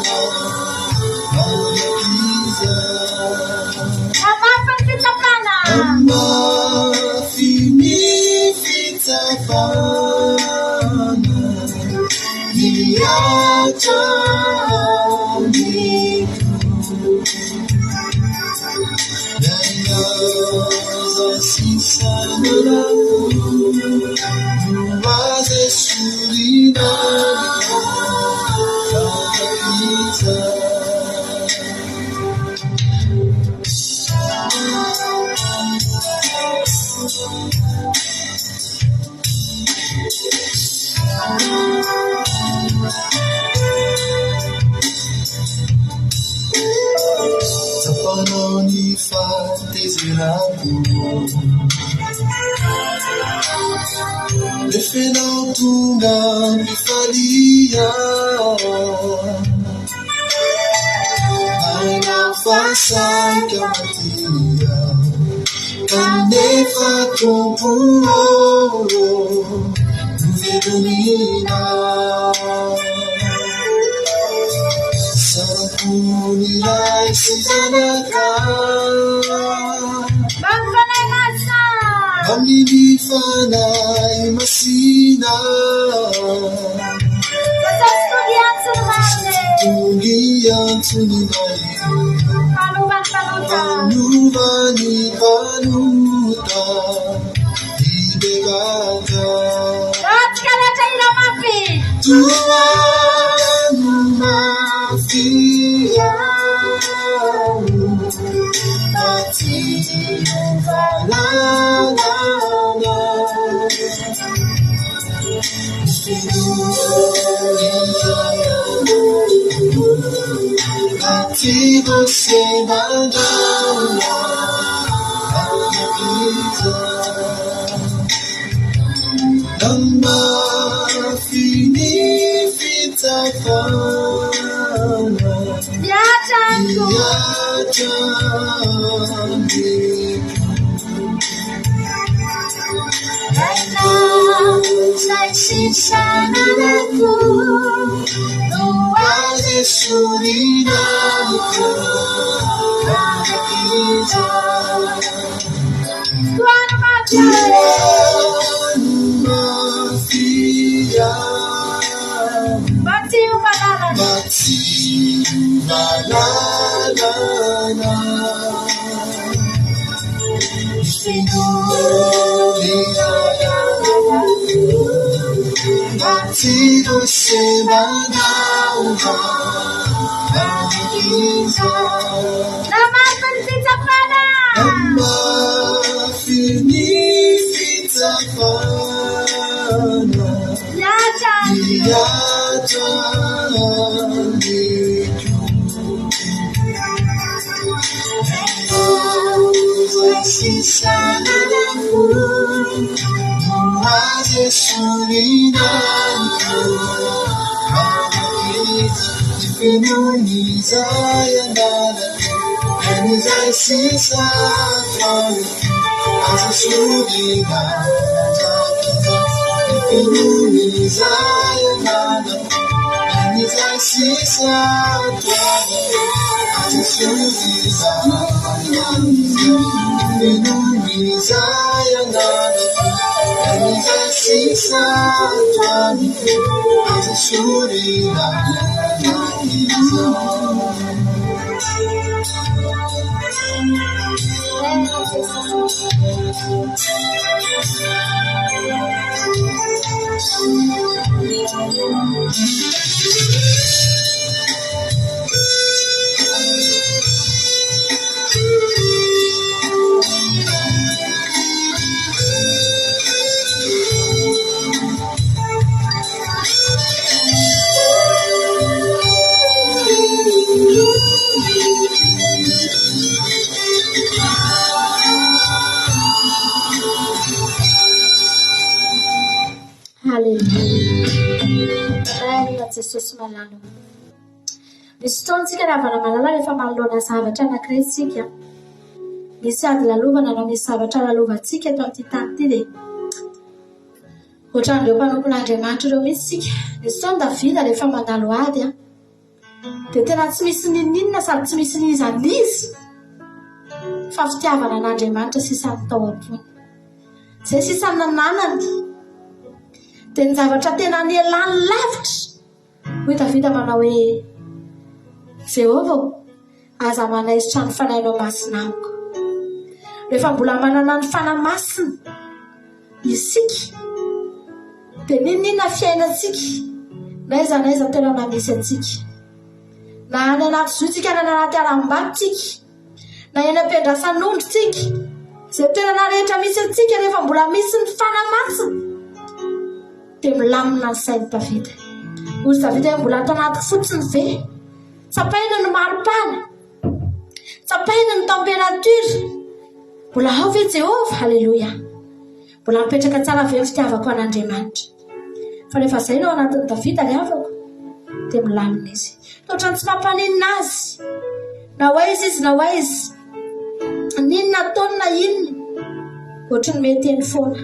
mandrakizay. Hamafy ny fitsapana. Hamafy ny fitsapana. Mihatra amiko. Ny aina sisa ananako no aza esorina mandrakizay. Tsapanao ny fahatezerako Nefa ianao tonga am-pifalia Hainao fa saika matia Kanefa Tompo ô, novelomina. Sarako ny Ray sy Zanaka. Amin'ny Fanahy Masina. Amin'ny Fanahy Masina. Jesosy tonga hiantso ny marina e. Tonga hiantso ny marina. Mpanova ny mpanota. Mpanova ny mpanota. Hibebaka. Ratsy rehetra hira mafy. Tohano mafy aho. Mba tsy hiova lalana. Mihatra amiko. Aina izay sisa ananako no azo esorina amiko mandrakizay. Tohano mafy aho e. Mba tsy hiova lalana. Mba tsy hiova lalana. Namafy ny fitsapana. Mihatra amiko. mihatra amiko. Izay sisa ananako no azo esorina amiko. Ankehitriny fenoiny izay ananako, izay sisa ataoko. Azo esorina mandrakizay, fenoiny izay ananako, izay sisa ataoko. Azo esorina mandrakizay, fenoiny izay ananako, izay sisa ataoko. Azo esorina mandrakizay. Haleloia. Amen Jesosy malala. Misy fotoana tsika ry havana malala rehefa manoloana zavatra anankiray isika. Misy ady lalovana na misy zavatra lalovantsika eto amin'ity tany ity dia ohatran'ireo mpanompon'Andriamanitra ireo mihitsy isika. Nisy fotoana Davida rehefa mandalo ady an. Dia tena tsy misy n'inon'inona sady tsy misy n'iza n'iza fa fitiavana an'Andriamanitra sisa no tao am-pony. Izay sisa nananany. Dia ny zavatra tena nialany lavitra, hoy Davida manao hoe, Jehovah ô, aza manaisotra ny fanahinao masina amiko. Rehefa mbola manana ny fanahy masina isika, dia n'inon'inona fiainantsika, na aiza na aiza toerana misy antsika, na any anaty zohy tsika na any anaty harambato tsika, na eny am-piandrasan'ondry tsika, izay toerana rehetra misy antsika rehefa mbola misy ny fanahy masina, dia milamina ny sain'i Davida. Hoy Davida hoe mbola ato anatiko fotsiny ve? Tsapaina ny maripana. Tsapaina ny température. Mbola ao ve Jehovah? Haleloia. Mbola mipetraka tsara ve ny fitiavako an'Andriamanitra? Fa rehefa izay no ao anatin'i Davida ry havako, dia milamina izy. Ohatran'ny tsy mampaninona azy. Na ho aiza izy na ho aiza. N'inona ataony na inona. Ohatran'ny mety eny foana.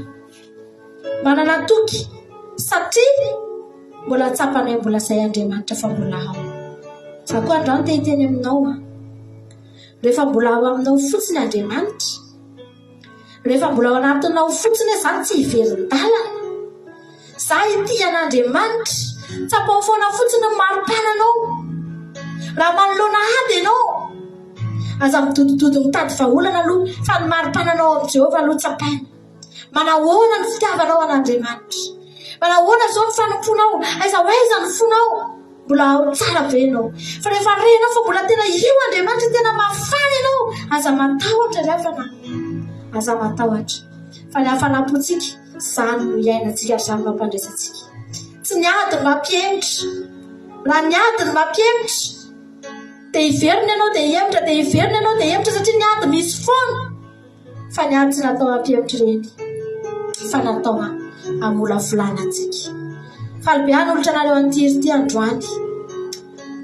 Manana toky satria mbola tsapanay mbola izay Andriamanitra fa mbola ao. Za koa androany te hiteny aminao an. Rehefa mbola ao aminao fotsiny Andriamanitra, rehefa mbola ao anatinao fotsiny hoe za tsy hiverin-dalana, za hitia an'Andriamanitra, tsapao foana fotsiny ny mari-pananao. Raha manoloana ady ianao, aza midodododo mitady vahaolana aloha fa ny mari-pananao amin'i Jehovah aloha tsapaina. Manahoana ny fitiavanao an'Andriamanitra? Manahoana izao ny fanompoanao? Aiza ho aiza ny fonao? Mbola ao tsara ve ianao? Fa rehefa renao fa mbola tena io Andriamanitra tena mahafaly ianao, aza matahotra ry havana. Aza matahotra. Fa ny hafanam-pontsika, izany no iainantsika ary izany no mampandresy antsika. Tsy ny ady no mampihemotra. Raha ny ady no mampihemotra, dia hiverina ianao, dia hihemotra, dia hiverina ianao, dia hihemotra satria ny ady misy foana. Fa ny ady tsy natao hampihemotra ireny fa natao hamolavolana antsika. Faly be hanolotra anareo an'ity hira ity androany.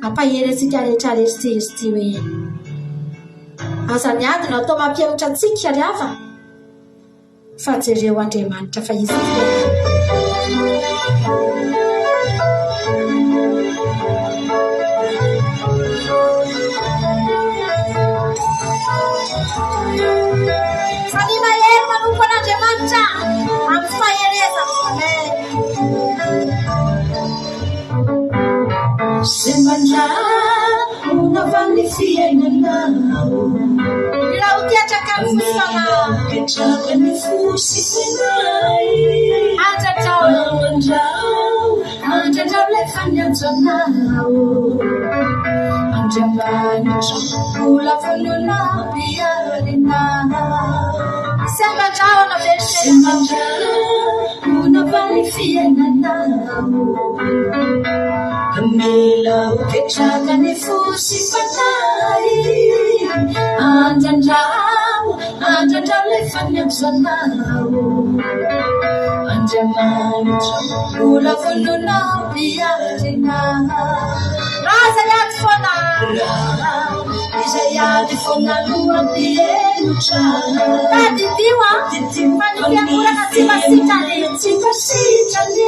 Hampahery antsika rehetra rehetra ity hira ity hoe aza ny ady no atao mampihemotra antsika ry havana fa jereo Andriamanitra fa izy Samia mahery manompo an'Andriamanitra amin'ny faherezana. Amen. Mila ho ketraka ny fo sy fanahy. Andradrao. Andradrao ilay faniantso anao. Andriamanitra mbola vonona hampiharina. Sembandrahona ve ny Sembandrahona va ny fiainanao. Mila ho ketraka ny fo sy fanahy. Andrandrao, andrandrao ilay faniantso anao. Andriamanitra, mbola vonona hampiharina. Raha izay ady foana. Raha izay ady foana no hampihemotra. Tadidio an, fa ny fiangonana tsy mba sitrany. Tsy mba sitrany.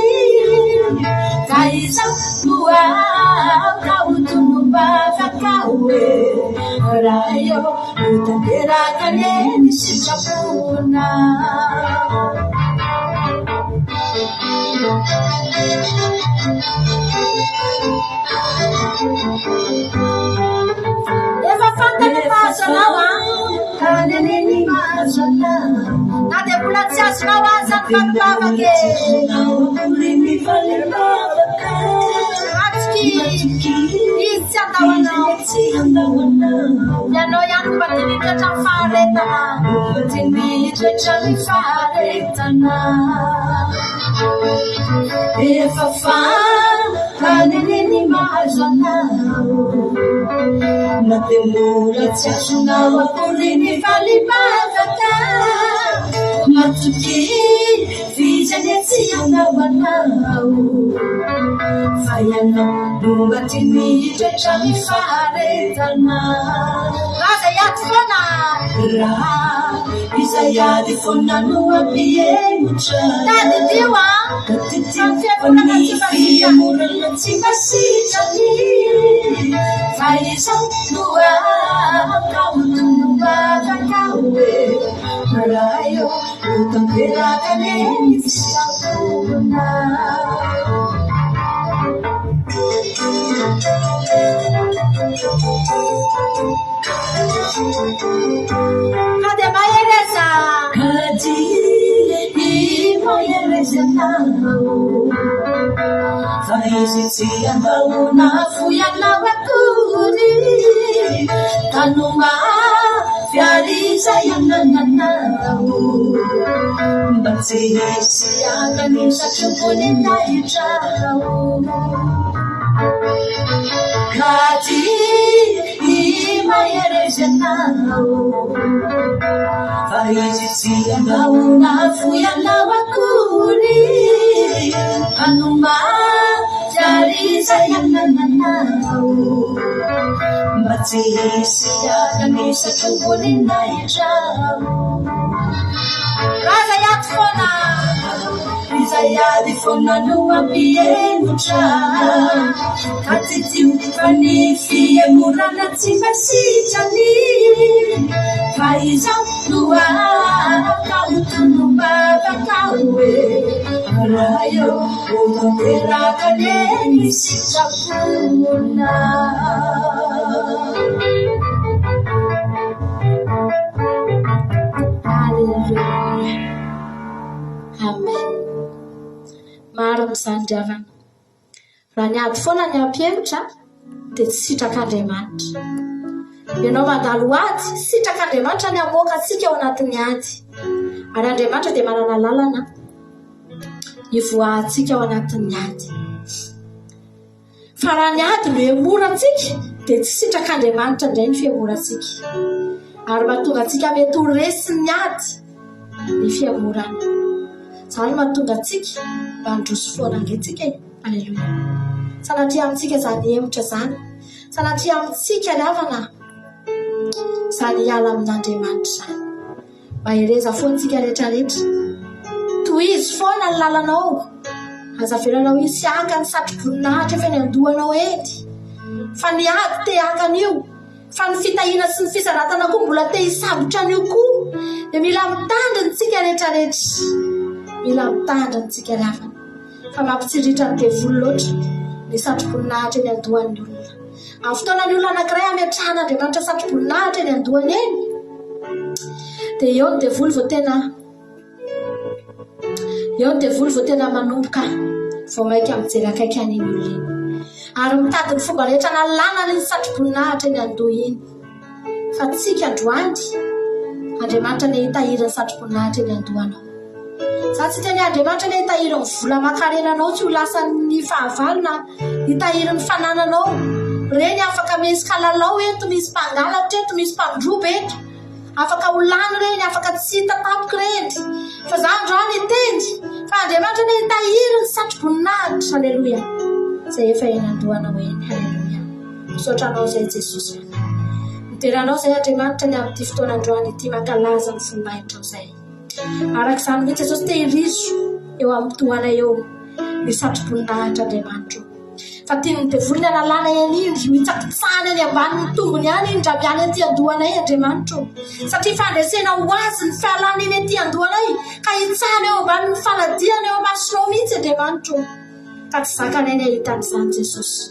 Ka izaho no aoka ho tonom-bavaka hoe, Ray ô, ho tanteraka anie ny sitraponao. Efa fantany ny mahazo anao an. Fantany ny mahazo anao. Na dia mbola tsy azonao aza ny valim-bavaka e. Matoky Izy tsy handao anao. Ianao ihany no mba tiany hitoetra amin'ny faharetana. Tiany hitoetra amin'ny faharetana. Efa fantany ny mahazo anao. Na dia mbola tsy azonao akory ny valim-bavaka. Matokia f'izy anie tsy hanao anao. Fa ianao no mba tiany hitoetra amin'ny faharetana. Raha izay ady foana. Raha izay ady foana no hampihemotra. Tadidio an! Tadidio fa ny fihemorana tsy mba sitrany. Fa izao no aoka ho tonom-bavaka hoe, Ray ô, ho tanteraka anie ny sitraponao. Ka dia mahereza. Ka dia mahereza ianao. Fa izy tsy handao na hafoy anao akory. Ka no mafy ary izay anananao. Mba tsy hisy haka ny satroboninahitranao. Ka dia mahereza ianao. Fa izy tsy handao na hafoy anao akory. Hanomafy ary izay anananao. Mba tsy hisy haka ny satroboninahitranao. Raha izay ady foana. Izay ady foana no hampihemotra. Ka tadidio fa ny fihemorana tsy mba sitrany. Fa izaho no afaka ho tonom-bavaka hoe, Ray ô, ho tanteraka anie ny sitraponao. Alléluia. Amen. Marina izany ry havana. Raha ny ady foana ny hampihemotra dia tsy sitrak'Andriamanitra. Ianao mandalo ady, sitrak'Andriamanitra ny hamoaka antsika ao anatin'ny ady. Ary Andriamanitra dia manana lalana hivoahantsika ao anatin'ny ady. Fa raha ny ady no hemorantsika dia tsy sitrak'Andriamanitra indray ny fihemorantsika. Ary mahatonga antsika mety ho resin'ny ady ny fihemorana. Izany no mahatonga antsika mba handroso foana ange tsika e. Aleloia. Sanatria amintsika izany hemotra izany. Sanatria amintsika ry havana izany hiala amin'Andriamanitra izany. Mahereza foana tsika rehetra rehetra. Tohizo foana ny lalanao. Aza avelanao hisy haka ny satroboninahitra efa eny an-dohanao eny. Fa ny ady te haka an'io. Fa ny fitahiana sy ny fisaratana koa mbola te hisambotra an'io koa. Dia mila mitandrina tsika rehetra rehetra. Mila mitandrina tsika ry havana. Fa mampitsiritra ny devoly loatra ny satroboninahitra eny an-dohan'ny olona. Amin'ny fotoana ny olona anankiray hametrahan'Andriamanitra satroboninahitra eny an-dohany eny, dia eo ny devoly vao tena eo ny devoly vao tena manomboka vao mainka mijery akaiky an'iny olona iny. Ary mitady ny fomba rehetra analana an'iny satroboninahitra eny an-doha iny. Fa tsika androany, Andriamanitra anie hitahiry ny satroboninahitra eny an-dohanao. Za tsy hiteny Andriamanitra anie hitahiry ny vola aman-karenanao tsy ho lasan'ny fahavalo na hitahiry ny fanananao. Reny afaka misy kalalao eto, misy mpangalatra eto, misy mpandroba eto. Afaka ho lany ireny, afaka tsy hita tampoka ireny. Fa za androany hiteny fa Andriamanitra anie hitahiry ny satroboninahitra. Aleloia. Izay efa eny an-dohanao eny. Aleloia. Misaotra anao izay Jesosy. Midera anao izay Andriamanitra ny amin'ity fotoana androany ity mankalaza ny voninahitrao izay. Araka izany mihitsy Jesosy tehirizo eo amin'ny tohana eo ny satroboninahitra Andriamanitro. Fa tian'ny devoly ny analana an'iny, hitsakitsahany any ambanin'ny tongony any iny raha miala ety an-dohanay Andriamanitro. Satria fandresena ho azy ny fialana iny ety an-dohanay ka hitsahany eo ambanin'ny faladiany eo amasonao mihitsy Andriamanitro. Ka tsy zakanay ny hahita an'izany Jesosy.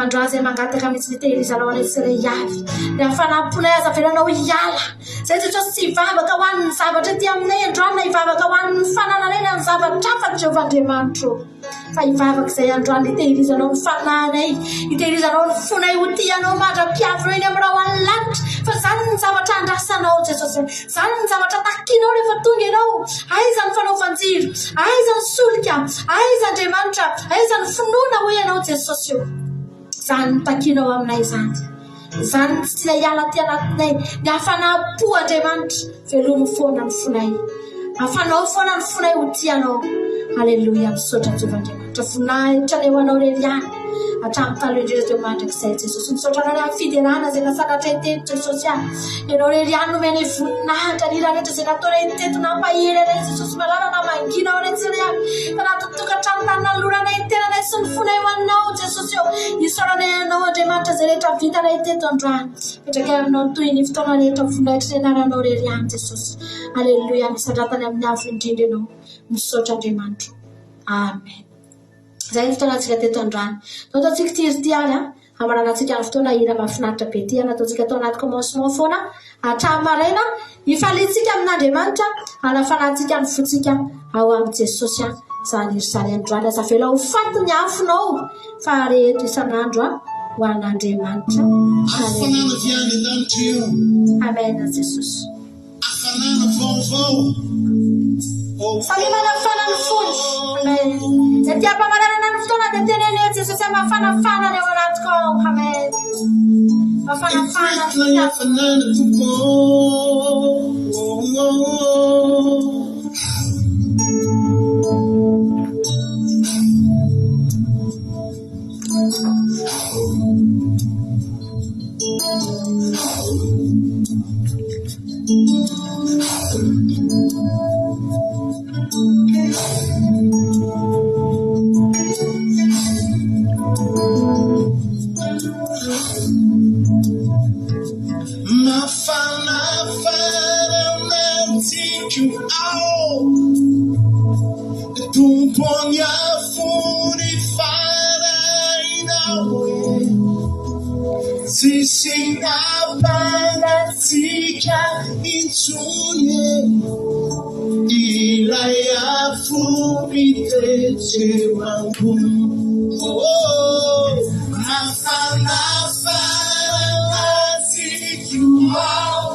Androany izay mangataka mihitsy ny hitehirizanao anay tsirairay avy. Ny hafanam-ponay aza avelanao hiala. Izay Jesosy tsy hivavaka ho an'ny zavatra ety aminay androany na hivavaka ho an'ny fanananay na ny zavatra hafa Jehovah Andriamanitro. Fa hivavaka izay androany hitehirizanao ny fanahinay, hitehirizanao ny fonay ho tia anao mandra-piavinao eny amin'ny rahona lanitra. Fa izany ny zavatra andrasanao Jesosy. Izany ny zavatra takinao rehefa tonga ianao. Aiza ny fanaovan-jiro? Aiza ny solika? Aiza Andriamanitra? Aiza ny finoana hoy ianao Jesosy o? Izany no takinao aminay izany. Izany no tsy tianay hiala aty anatinay. Ny hafanam-po Andriamanitra, velomy foana ny fonay. Hafanao foana ny fonay ho tia anao. Aleloia, misaotra Jehovah Andriamanitra. Voninahitra anie ho anao irery ihany. Hatramin'ny taloha indrindra teo mandrakizay Jesosy. Misaotra anao ny amin'ny fiderana izay nasanatray teto Jesosy ah. Ianao irery ihany no omenay voninahitra ny hira rehetra izay nataonay teto nampahery anay Jesosy malala namangiana ao anay tsirairay avy tanatin'ny tokantrano tany nanoloranay ny tenanay sy ny fonay ho anao Jesosy ô. Isaoranay anao Andriamanitra izay rehetra vitanay teto androany. Petrakay aminao ny tohin'ny fotoana rehetra voninahitry ny anaranao irery ihany Jesosy. Aleloia misandratany amin'ny avo indrindra ianao. Misaotra Andriamanitro. Amen. Izay ny fotoanantsika teto androany. Ndao ataontsika ity hira ity ary an. Hamaranantsika ny fotoana hira mahafinaritra be ity an. Ataontsika tao anaty commencement foana hatramin'ny maraina. Hifaliantsika amin'Andriamanitra, hanafanantsika ny fontsika ao amin'i Jesosy an. Izany hira izany androany. Aza avela ho faty ny afonao fa areheto isan'andro an ho an'Andriamanitra. Hafanana avy any an-danitra io. Amen Jesosy. Hafanana vaovao. Samia manafana ny fony. Amen. Izay tia hampamaranana ny fotoana dia teneno hoe Jesosy mafanafana ny ao anatiko ao. Amen. Mafanafana ny Hafanana tompoko. Mafanafana anatiko ao Tompo ny afony fanahinao Tsisy hampangatsiaka intsony e Ilay afo mitoetra eo ambony Oh, mafanafana anatiko ao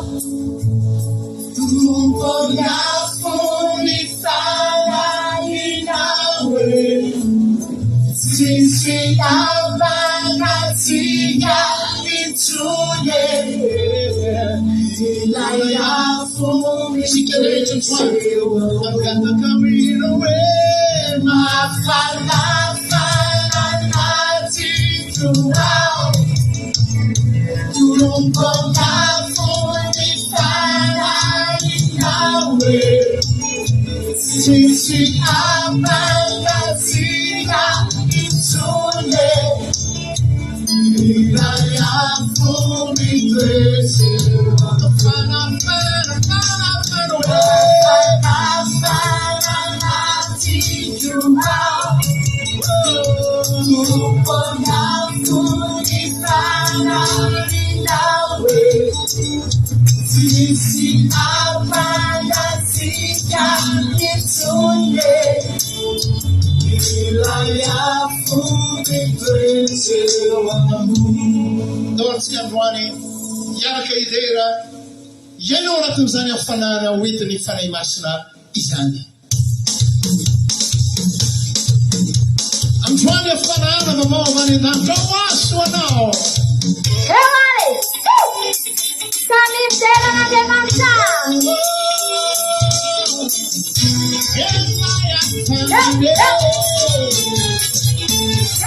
Tompo ny afon'ny fanahinao e Tsisy hampangatsiaka intsony e Ilay afo mitoetra eo Mangataka mihira hoe Mafanafana anatiko ao Tompo ny afon'ny fanahinao e Tsisy hampangatsiaka intsony e Ilay afo mitoetra eo Mafanafana, fanafana hoe Mafanafana anatiko ao Tompo ny afon'ny fanahinao e Tsisy hampangatsiaka intsony e Ilay afo mitoetra eo ambony. Ndao antsika androany hiaraka hidera hiaina ao anatin'izany hafanana hoentin'ny Fanahy Masina izany. Androany hafanana vaovao avy any an-danitra ho ahy sy ho anao. Eo ary! Samy midera an'Andriamanitra!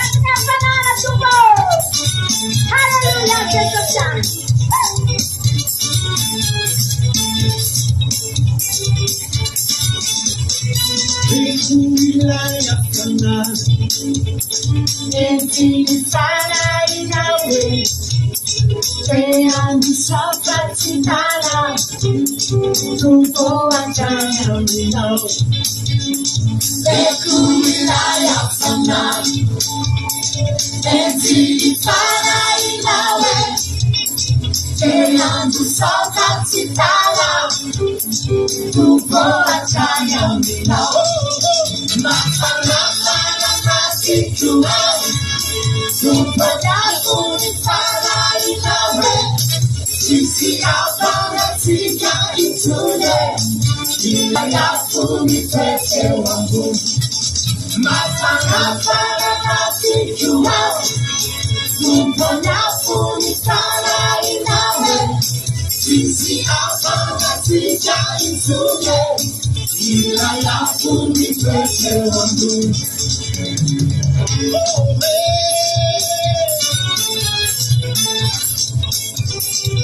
Entina hafanana Tompo! Haleloia Jesosy!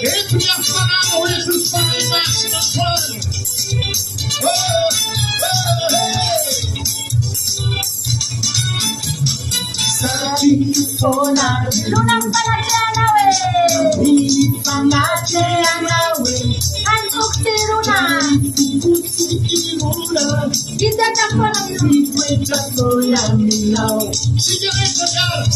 Eto ny hafanana ho entin'ny Fanahy Masina androany. Oh, oh, hey. Milona amin'ny fanatrehanao e! Antoko tsy hirona. Hitoetra foana milona. Tsika rehetra miaraka.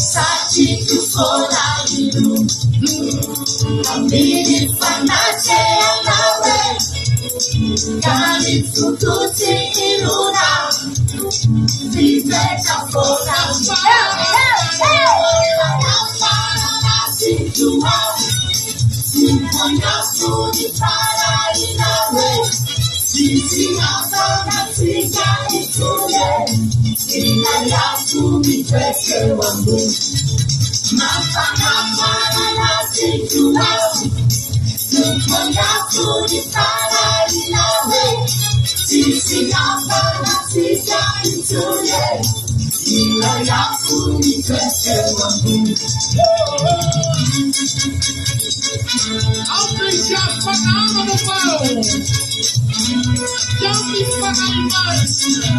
Aoka hisy hafanana vaovao. Avy amin'ny Fanahy Masina.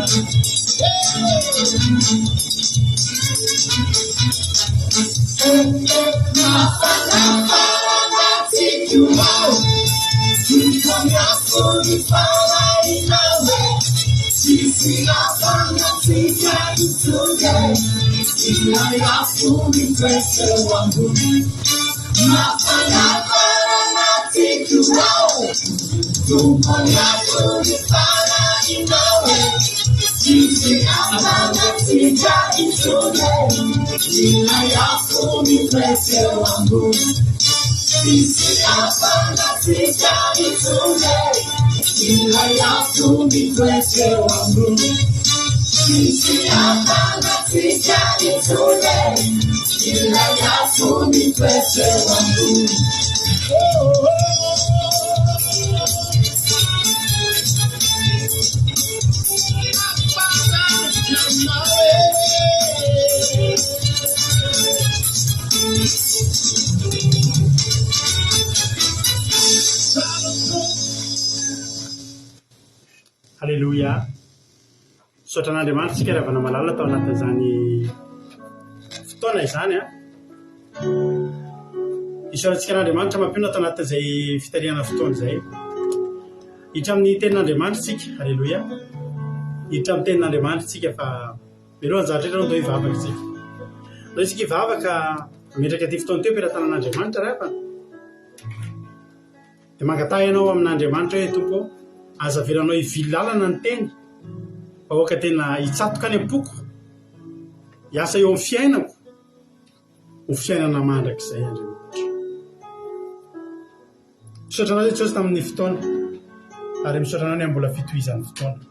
Haleloia. Misaotra an'Andriamanitra isika ry havana malala tao anatin'izany fotoana izany an. Isaorantsika an'Andriamanitra mampionona tao anatin'izay fitarihana fotoana izay. Hiditra amin'ny tenin'Andriamanitra isika. Haleloia. Hiditra amin'ny tenin'Andriamanitra isika fa mialohan'ny zavatra rehetra aloha ndao hivavaka isika. Ndao isika hivavaka hametraka ity fotoana ity eo am-pelatanan'Andriamanitra ry havana. Dia mangataha ianao amin'Andriamanitra hoe, Tompo ô, aza avelanao hivily lalana ny teny, fa aoka tena hitsatoka any am-poko, hiasa eo amin'ny fiainako, ho fiainana mandrakizay, Andriamanitra. Misaotra Anao Jesosy tamin'ny fotoana, ary misaotra Anao ny amin'ny mbola fitohizan'ny fotoana.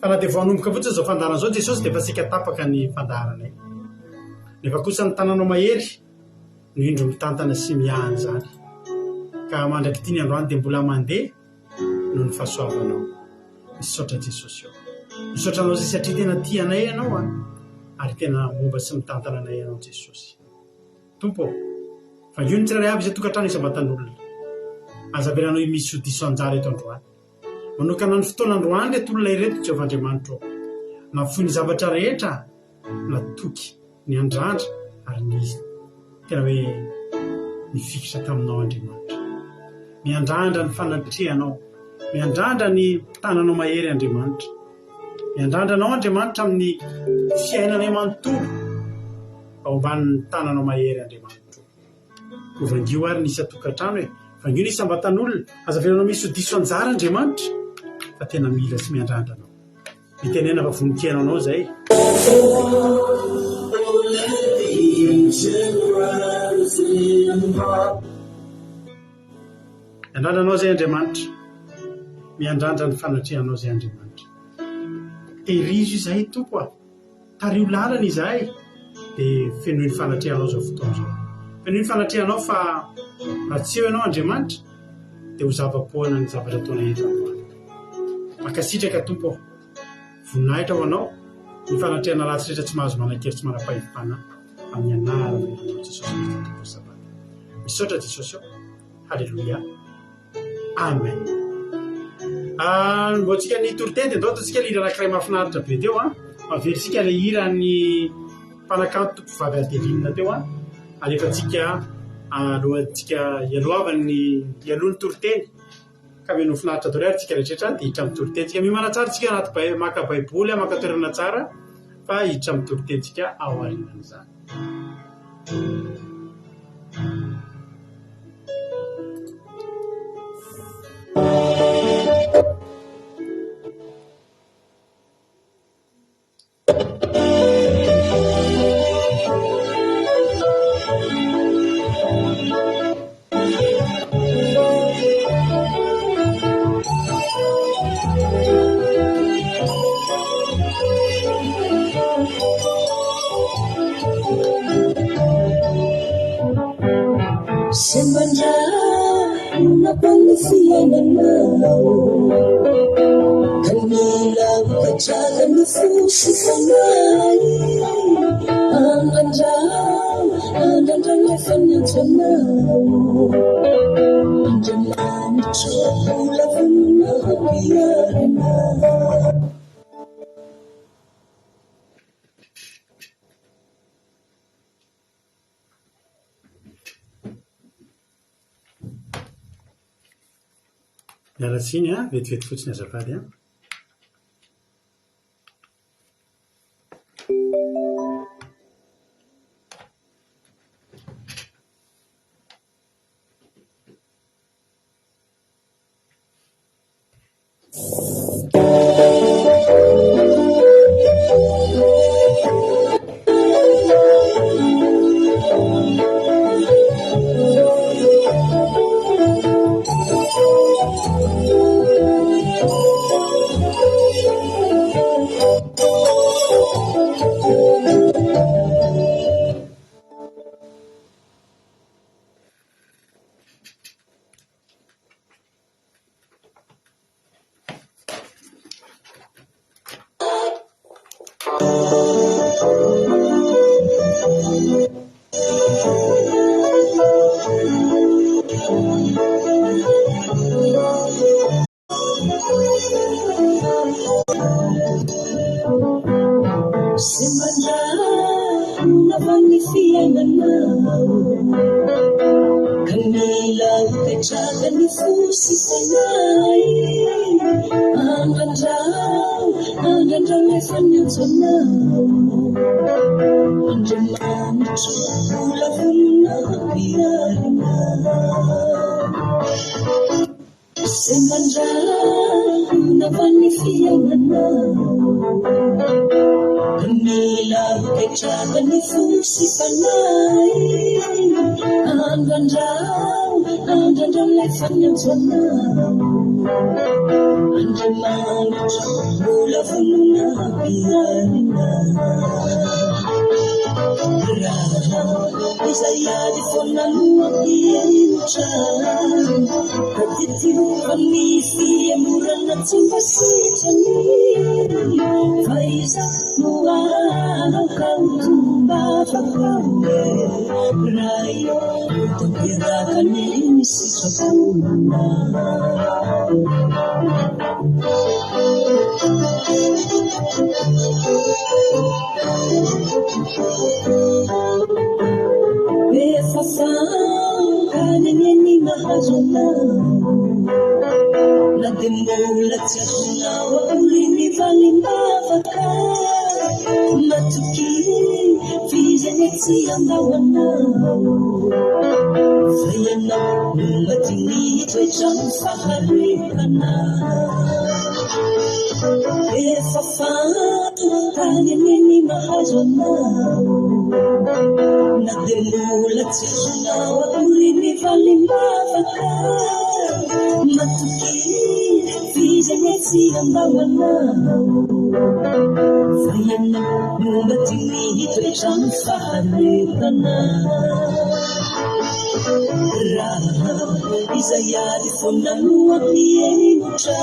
Fa na dia vao hanomboka fotsiny izao fandaharana izao Jesosy dia efa saika tapaka ny fandaharanay. Nefa kosa ny tananao mahery no indro mitantana sy miahy an'izany. Ka mandrak'ity ny androany dia mbola mandeha noho ny fahasoavanao. Misaotra Jesosy ô. Misaotra anao izay satria tena tia anay ianao an, ary tena momba sy mitantana anay ianao Jesosy. Tompo ô, vangio ny tsirairay avy izay tokantrano isam-batan'olona. Aza avelanao misy ho diso anjara eto androany. Manokana ny fotoana androany ireto olona ireto Jehovah Andriamanitro ô. Nafoy ny zavatra rehetra natoky, niandrandra ary ny tena hoe nifikitra taminao Andriamanitra. Miandrandra ny fanatrehanao, miandrandra ny tananao mahery Andriamanitra. Miandrandra anao Andriamanitra amin'ny fiainanay manontolo ao ambanin'ny tananao mahery Andriamanitra. Koa vangio ary ny isan-tokantrano e! Vangio ny isam-batan'olona! Aza avelanao misy ho diso anjara Andriamanitra fa tena mila sy miandrandra anao. Mitenena fa vonon-kiaino anao izay. Miandrandra anao izay Andriamanitra. Miandrandra ny fanatrehanao izay Andriamanitra. Tehirizo izahay Tompo a! Tariho lalana izahay dia fenoy ny fanatrehanao izao fotoana izao. Fenoy ny fanatrehanao fa raha tsy eo ianao Andriamanitra dia ho zava-poana ny zavatra ataonay eto androany. Mankasitraka Tompo ô. Voninahitra ho Anao ny fanatrehana ratsy rehetra tsy mahazo manan-kery tsy manam-pahefana amin'ny anarana ianao Jesosy Kristy Tompo Sabata. Misaotra Jesosy ô. Haleloia. Amen. Ah, mboantsika ny toriteny dia ndao ataontsika ilay hira anankiray mahafinaritra be teo an. Averintsika ilay hiran'ny mpanakanto tompovavy Adeline teo an. Alefantsika alohantsika hialohavan'ny hialoha ny toriteny. Ka mino finaritra daholo ary tsika rehetra dia hiditra amin'ny toriteny tsika. Miomana tsara tsika anaty bai maka baiboly, maka toerana tsara fa hiditra amin'ny toriteny tsika ao aorianan'izany. Miala tsiny an, vetivety fotsiny azafady an. Raha izay ady foana no hampihemotra Tadidio fa ny fihemorana tsy mba sitrany Fa izaho no aoka ho tombavaka hoe Ray ô, ho tanteraka anie ny sitraponao. Efa fantany anie ny mahazo anao Na dia mbola tsy azonao akory ny valim-bavaka Matokia f'izy anie tsy handao anao Fa ianao no madio ny toetran'ny faharetana Efa fantany anie ny mahazo anao Na dia mbola tsy azonao akory ny valim-bavaka Matokia f'izy anie tsy handao anao Fa ianao no mba tia ny hitoetra amin'ny faharetana Raha izay ady foana no hampihemotra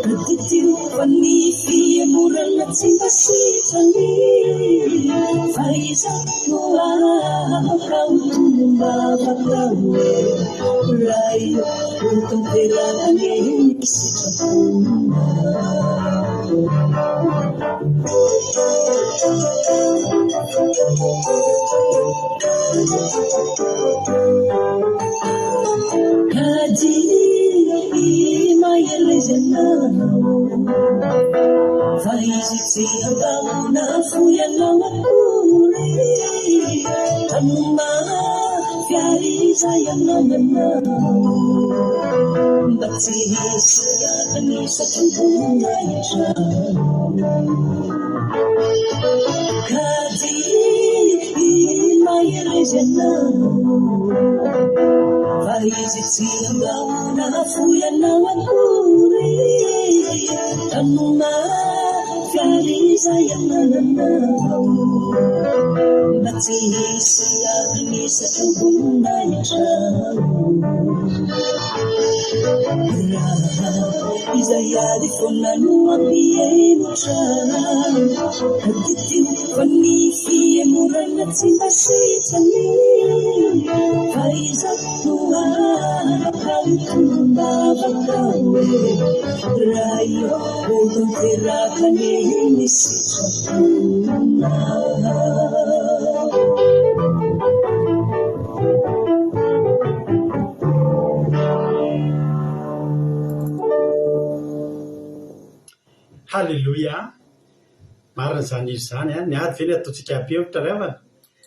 Tadidio fa ny fihemorana tsy mba sitrany Fa izaho no aoka ho tonom-bavaka hoe Ray ô, ho tanteraka anie ny sitraponao. Fa izy tsy handao na hafoy anao akory Tano mafy ary izay anananao Mba tsy hisy ny satroboninahitra Ka dia mahereza ianao Fa izy tsy handao na hafoy anao akory Tano mafy ary izay anananao Mba tsy hisy ny satroboninahitra Raha izay ady foana no hampihemotra Tadidio fa ny fihemorana tsy mba sitrany Fa izaho no afaka ho tonom-bavaka hoe Ray ô, ho tanteraka anie ny sitraponao. Haleloia! Marina izany hira izany an! Ny ady ve ny ataontsika hampihemotra ry havana?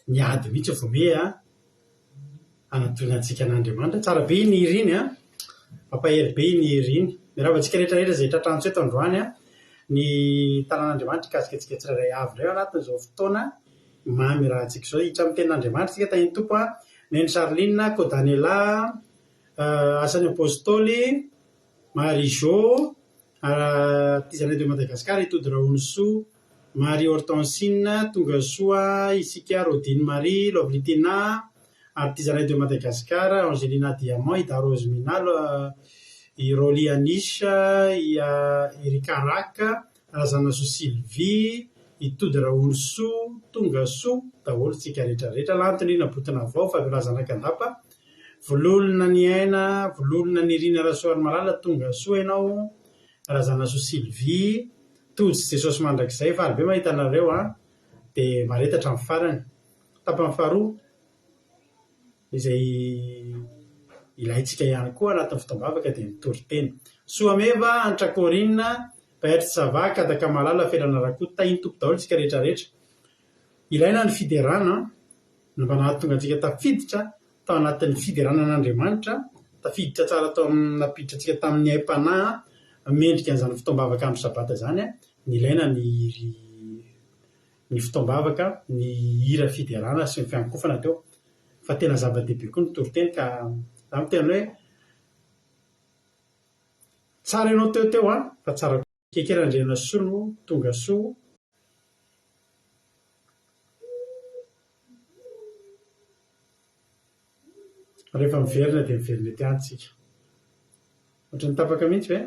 Ny ady mihitsy vao me an! Hanatona antsika an'Andriamanitra. Tsara be iny hira iny an! Mampahery be iny hira iny. Miarahaba antsika rehetra rehetra izay tratrantsika eto androany an! Ny tanan'Andriamanitra hikasika antsika tsirairay avy indray ao anatin'izao fotoana Mamy raha antsika izao hiditra amin'ny tenin'Andriamanitra isika tahin'ny Tompo a! Neny Charline, Kodanela, Asan'ny Apostoly, Marie Jo, Artisanat de Madagascar, i Tody Rahonisoa, Marie Hortensine, Tongasoa isika, Rodine Marie, Lovely Tina, Artisanat de Madagascar, Angelina Diamant, Ida Rose Mina, i Rolly Anish, i Erika Rak, Razanasoa Sylvie, i Tody Rahonisoa, Tonga soa daholo tsika rehetra rehetra, Lanto Nirina Botonavao, Fabiola Zanakandapa, Vololona Ny Aina, Vololona Nirina Rasoarimalala, Tonga soa ianao, Razanasoa Sylvie, Tody sy Jesosy Mandrakizay, faly be mahita anareo an, dia mahareta hatramin'ny farany. Tapany faharoa. izay ilaintsika ihany koa anatin'ny fotoam-bavaka dia ny toriteny. Soameva, Hanitra Corine, Bert Sava, Kadaka Malala, Felana Rakoto, tahin'ny Tompo daholo isika rehetra rehetra. Ilaina ny fiderana no mba nahatonga antsika tafiditra tao anatin'ny fiderana an'Andriamanitra, tafiditra tsara tao amin'ny nampiditra antsika tamin'ny aim-panahy mendrika an'izany fotoam-bavaka andro sabata izany, ny ilaina ny ny fotoam-bavaka, ny hira fiderana sy ny fiankofana teo. Fa tena zava-dehibe koa ny toriteny ka za miteny hoe tsara ianao teo teo an, fa tsara koa. Keke Randrianasolo tonga soa. Rehefa miverina dia miverina ety ihany tsika. Ohatran'ny tapaka mihitsy ve?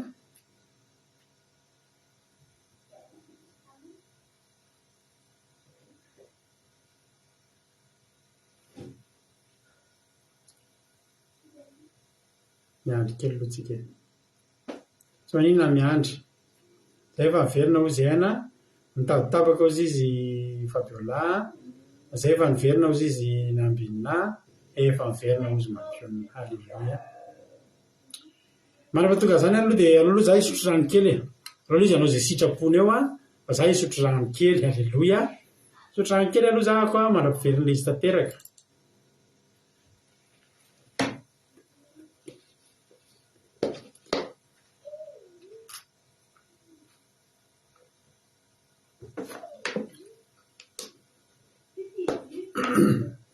Miandry kely aloha tsika e. Tsy maninona miandry. Zay efa niverina hozy aina, nitady tapaka hozy izy Fabiola a, zay efa niverina hozy izy Nambinina, efa niverina hozy Mampionona. Alléluia. Mandrapatonga izany aloha dia aleo aloha za hisotro rano kely e. Aleo aloha izy hanao izay sitrapony eo an, fa za hisotro rano kely. Alléluia. Hisotro rano kely aloha za ako an, mandra-piverin'ilay izy tanteraka.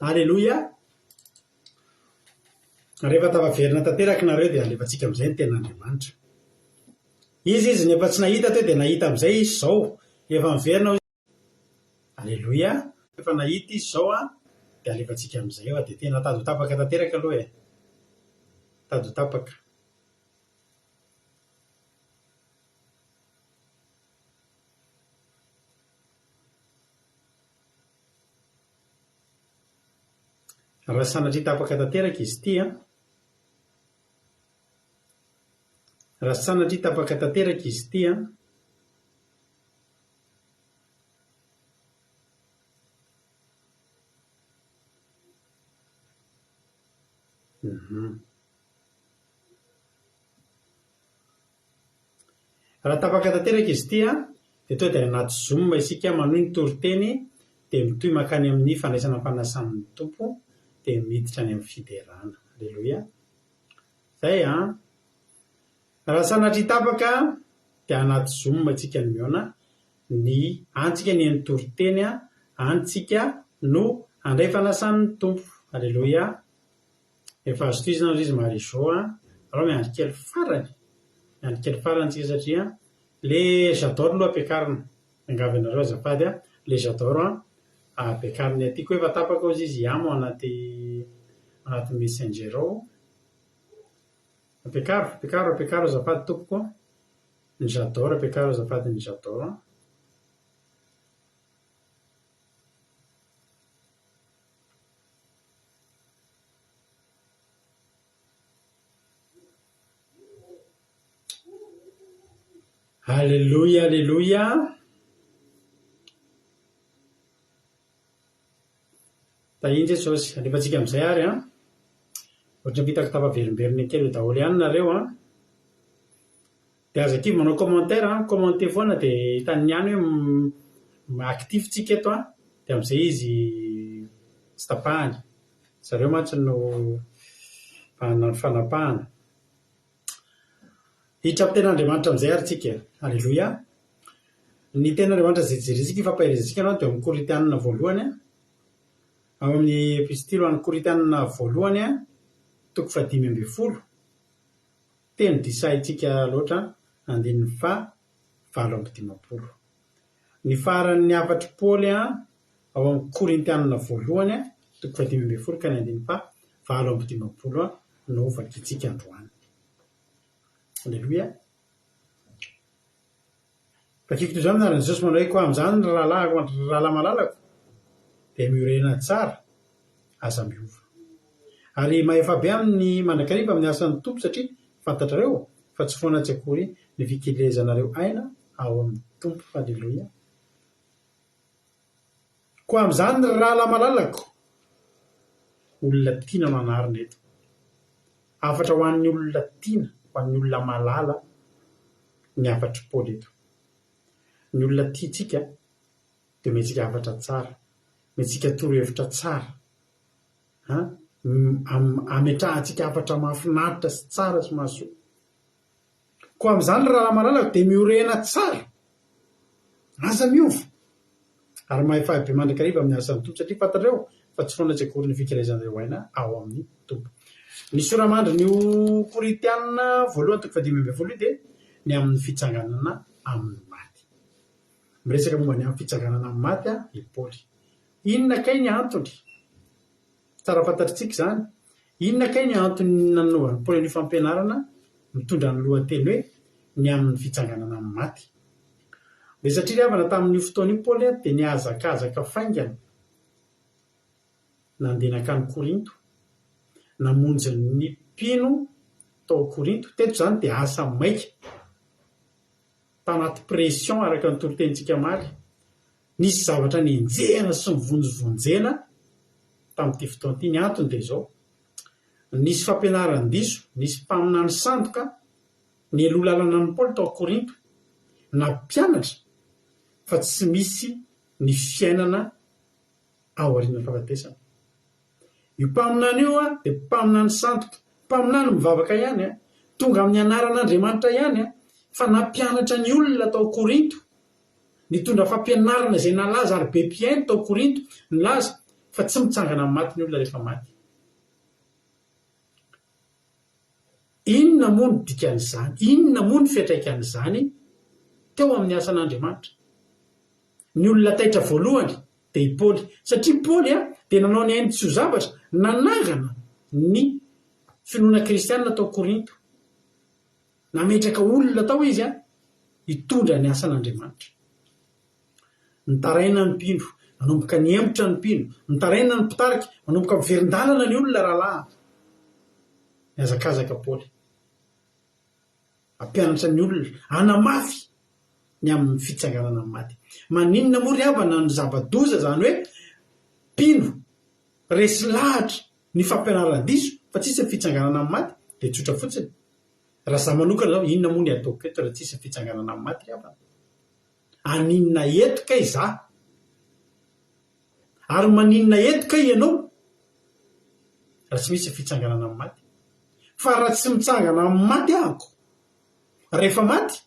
Aleloia! Rehefa tafaverina tanteraka nareo dia alefantsika amin'izay ny tenin'Andriamanitra. Izy izy ny efa tsy nahita teo dia nahita amin'izay izy izao. Efa miverina hoy Aleloia! Efa nahita izy izao an, dia alefantsika amin'izay fa dia tena tady ho tapaka tanteraka aloha e. Tady ho tapaka. Raha sanatria tapaka tanteraka izy ity an. Raha sanatria tapaka tanteraka izy ity an. Raha tapaka tanteraka izy ity an, dia tonga dia any anaty zoom isika manohy ny toriteny dia mitohy mankany amin'ny fandraisana fanasan'ny Tompo dia miditra any amin'ny fiderana. Aleloia. Izay an. Raha sanatria tapaka dia anaty zoom tsika no mihaona, ny any tsika ny heno toriteny, any tsika no handray fanasan'ny Tompo. Aleloia. Efa azo tohizana hozy izy Marie Jo a. Alao miandry kely farany, miandry kely farany tsika satria le j'adore aloha ampiakarina. Miangavy anareo azafady a, le j'adore ampiakarina aty koa efa tapaka hozy izy hiamo anaty anaty messenger ao. Ampiakaro, ampiakaro, ampiakaro azafady tompoko a. Ny j'adore ampiakaro azafady ny j'adore. Aleloia aleloia. Tahian'i Jesosy. Alefantsika amin'izay ary an. Ohatran'ny vitako tafaverimberina kely eo daholo ihany nareo an. Dia aza kivy manao commentaire an, commenter foana dia hitan'ny ihany hoe actif tsika eto an, dia amin'izay izy tsy tapahany. Zareo mantsy no manana ny fanapahana. Hiditra amin'ny tenin'Andriamanitra amin'izay ary tsika. Aleloia. Ny tenin'Andriamanitra izay jerentsika ifampaherezantsika aloha dia ao amin'ny Korintianina voalohany, ao amin'ny epistily ho an'ny Korintianina voalohany, toko fahadimy ambin'ny folo. Teny disaintsika loatra, andininy faha 58. Ny faran'ny hafatr'i Paoly ao amin'ny Korintianina voalohany, toko fahadimy ambin'ny folo ka ny andininy faha 58 no vakintsika androany. Aleloia. Vakiko toy izao ny anaran'i Jesosy manao hoe, Koa amin'izany, ry rahalahiko, ry rahalahy malalako, dia miorena tsara, aza miova. Ary mahefa be amin'ny mandrakariva amin'ny asan'ny Tompo, satria fantatrareo fa tsy foana tsy akory ny fikelezanareo aina ao amin'ny Tompo. Haleloia. Koa amin'izany, ry rahalahy malalako, olona tiana no anarina eto. Hafatra ho an'ny olona tiana, ho an'ny olona malala ny hafatr'i Paoly eto. Ny olona tiantsika dia omentsika hafatra tsara, omentsika torohevitra tsara, an, ametrahantsika hafatra mahafinaritra sy tsara sy mahasoa. Koa amin'izany ry rahalahy malalako dia miorena tsara, aza miova, ary mahefaha be mandrakariva amin'ny asan'ny Tompo, satria fantatrareo fa tsy foana tsy akory ny fikelezanareo aina ao amin'ny Tompo. Ny sora-mandrin'io Korintiana voalohany toko fahadimy ambin'ny folo io dia ny amin'ny fitsanganana amin'ny maty. Miresaka momba ny amin'ny fitsanganana amin'ny maty i Paoly. Inona kay ny antony? Tsara fantatritsika izany. Inona kay ny antony nanaovan'i Paoly an'io fampianarana mitondra ny lohateny hoe ny amin'ny fitsanganana amin'ny maty? Dia satria ry havana tamin'io fotoana io Paoly dia nihazakazaka faingana nandeha nankany Korinto, namonjy ny mpino tao Korinto. Teto izany dia asa maika, tanaty pression araka ny toritenintsika omaly. Nisy zavatra nenjehina sy nivonjivonjena tamin'ity fotoana ity. Ny antony dia izao, nisy fampianaran-diso, nisy mpaminany sandoka nialoha lalana an'i Paoly tao Korinto, nampianatra fa tsy misy ny fiainana aorian'ny fahafatesana. Io mpaminany io dia mpaminany sandoka, mpaminany mivavaka ihany, tonga amin'ny anaran'Andriamanitra ihany, fa nampianatra ny olona tao Korinto, nitondra fampianarana izay nalaza ary be mpihaino tao Korinto, nilaza fa tsy mitsangana amin'ny maty ny olona rehefa maty. Inona moa no dikan'izany? Inona moa no fiantraikan'izany teo amin'ny asan'Andriamanitra? Ny olona taitra voalohany dia i Paoly, satria Paoly dia nanao ny ainy tsy ho zavatra, nanangana ny finoana kristianina tao Korinto. Nametraka olona tao izy hitondra ny asan'Andriamanitra. Nitaraina ny mpino, nanomboka nihemotra ny mpino, nitaraina ny mpitarika, manomboka miverin-dalana ny olona rahalahy. Nihazakazaka Paoly. Hampianatra ny olona, hanamafy ny amin'ny fitsanganana amin'ny maty. Maninona moa ry havana no zava-doza izany hoe mpino resy lahatra ny fampianaran-diso fa tsisy ny fitsanganana amin'ny maty? Dia tsotra fotsiny. Raha izaho manokana izao, inona moa ny ataoko eto raha tsisy ny fitsanganana amin'ny maty ry havana? Haninona eto kay izaho? Ary maninona eto kay ianao raha tsy misy ny fitsanganana amin'ny maty? Fa raha tsy mitsangana amin'ny maty ahako, rehefa maty,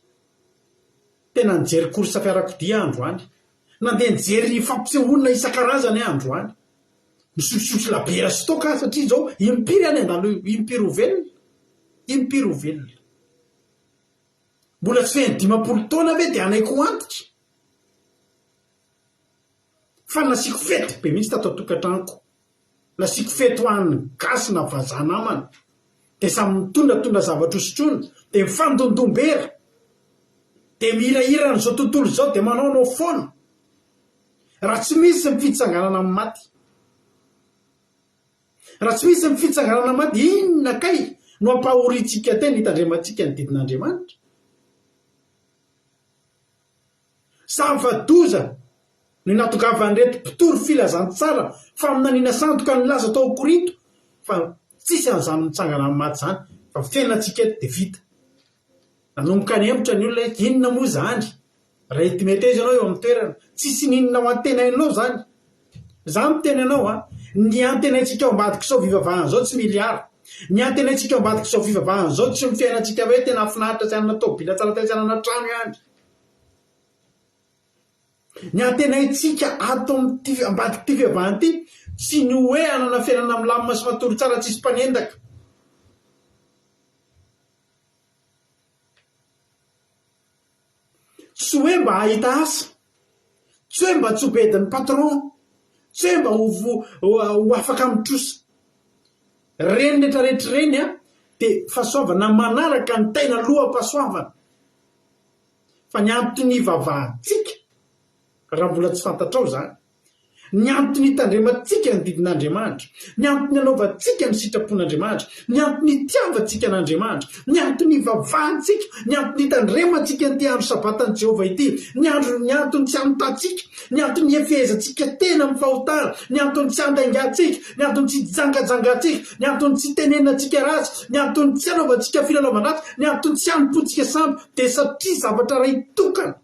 tena nijery course fiarakodia aho androany. Nandeha nijery fampisehoana isan-karazany aho androany. Nisotrosotro labiera sy toaka aho satria izao impiry aho nandalo impiry ho velona? Impiry ho velona? Mbola tsy feno 50 taona ve dia hanaiky ho antitra? Fa nasiako fety be mihitsy tato an-tokantranoko. Nasiako fety ho an'ny gasy na vazaha namana. Dia samy mitondratondra zavatra hosotroina, dia mifandondombera. Dia mihirahira an'izao tontolo izao, dia manaonao foana. Raha tsy misy ny fitsanganana amin'ny maty. Raha tsy misy ny fitsanganana amin'ny maty, inona kay no ampahoriantsika tena hitandremantsika ny didin'Andriamanitra? Zava-doza ny nahatongavan'ireto mpitory filazantsara faminaniana sandoka nilaza tao Korinto fa tsisy an'izany mitsangana amin'ny maty izany fa fiainantsika eto dia vita. Nanomboka nihemotra ny olona hoe inona moa izany raha ety meteza ianao eo amin'ny toerana. Tsisy n'inona ho antenainao izany. Izaho miteny anao an, ny antenaintsika ao ambadik'izao fivavahana izao tsy miliara. Ny antenaintsika ao ambadik'izao fivavahana izao tsy ny fiainantsika hoe tena finaritra tsy hanana tômôbila tsara tarehy tsy hanana trano ihany. Ny antenaintsika ato amin'ity ambadik'ity fivavahana ity tsy ny hoe hanana fiainana milamina sy matory tsara tsisy mpanendaka. Tsy hoe mba hahita asa, tsy hoe mba tsy ho bedin'ny patron, tsy hoe mba ho ho afaka amin'ny trosa. Ireny rehetra rehetra ireny dia fahasoavana manaraka ny tena loham-pahasoavana. Fa ny antony ivavahantsika, raha mbola tsy fantatrao izany, ny antony itandremantsika ny didin'Andriamanitra, ny antony anaovantsika ny sitrapon'Andriamanitra, ny antony itiavantsika an'Andriamanitra, ny antony ivavahantsika, ny antony itandremantsika an'ity andro Sabatan'i Jehovah ity, ny andro, ny antony tsy hanotantsika, ny antony hifehezantsika tena amin'ny fahotana, ny antony tsy handaingantsika, ny antony tsy hijangajangantsika, ny antony tsy hitenenantsika ratsy, ny antony tsy hanaovantsika filalaovan-dratsy, ny antony tsy hanompoantsika sampy, dia satria zavatra iray tokana.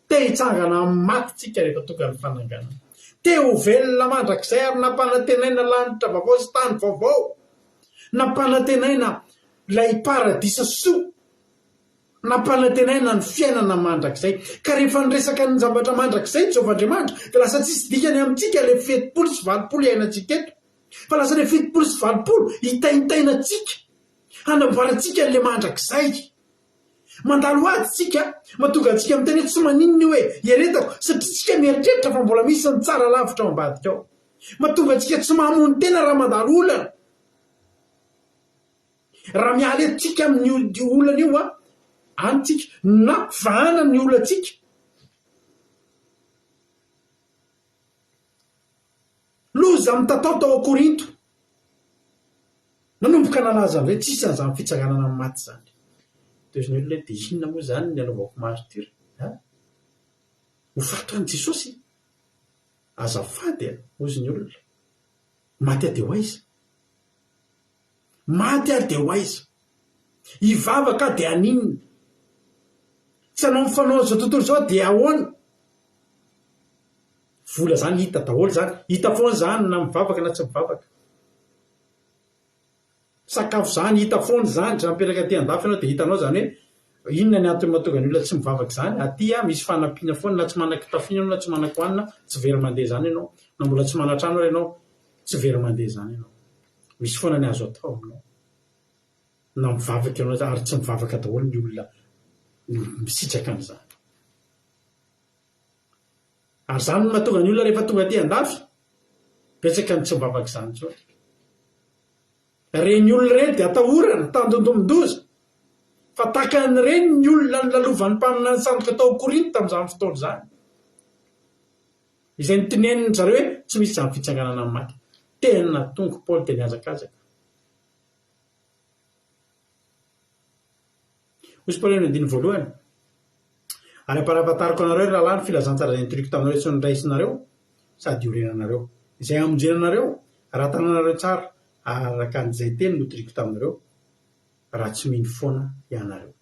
Te hitsangana amin'ny maty tsika rehefa tonga ny fananganana. Te ho velona mandrakizay ary nampanantenaina lanitra vaovao sy tany vaovao. Nampanantenaina ilay paradisa soa. Nampanantenaina ny fiainana mandrakizay. Ka rehefa niresaka ny zavatra mandrakizay Jehovah Andriamanitra, dia lasa tsisy dikany amintsika ilay 87 iainantsika eto. Fa lasa ilay 87 hitaintainantsika, hanamboarantsika an'ilay mandrakizay. Mandalo ady tsika, mahatonga antsika miteny hoe tsy maninona io e, iaretako, satria tsika mieritreritra fa mbola misy ny tsara lavitra ao ambadika ao. Mahatonga antsika tsy mamono tena raha mandalo olana. Raha miala eto tsika amin'io olana io an, any tsika, na vahana ny olantsika. Loza mitatao tao Korinto. Nanomboka nalaza amin'izay, tsisy an'izany fitsanganana amin'ny maty izany. Dia hoy ny olona hoe, dia inona moa izany ny anaovako martyr an? Ho faty ho an'i Jesosy? Azafady an, hozy ny olona. Maty aho dia ho aiza? Maty aho dia ho aiza? Hivavaka aho dia haninona? Tsy hanao ny fanaon'izao tontolo izao aho dia ahoana? Vola izany hita daholo izany, hita foana izany na mivavaka na tsy mivavaka. Sakafo izany hita foana izany, raha mipetraka aty andafy ianao dia hitanao izany hoe inona ny antony mahatonga ny olona tsy mivavaka izany, aty misy fanampiana foana na tsy manan-kitafiana ianao na tsy manan-kohanina tsy very mandeha izany ianao, na mbola tsy manan-trano ary ianao tsy very mandeha izany ianao. Misy foana ny azo atao aminao na mivavaka ianao ary tsy mivavaka daholo ny olona misitraka an'izany. Ary izany no mahatonga ny olona rehefa tonga aty andafy, betsaka ny tsy mivavaka izany intsony. Ireny olona ireny dia atahorana, tandindomin-doza, fa tahaka an'ireny ny olona nolalovan'ny mpaminany sandoka tao Korinto tamin'izany fotoana izany, izay notenenin-dry zareo hoe tsy misy izany fitsanganana amin'ny maty. Tena tonga Paoly dia nihazakazaka. Hoy Paoly eo amin'ny andininy voalohany, Ary ampahafantariko anareo, ry rahalahy, ny filazantsara izay notoriko taminareo sy noraisinareo sady iorenanareo, izay hamonjena anareo, raha tananareo tsara araka an'izay teny notoriko taminareo, raha tsy mino foana ianareo.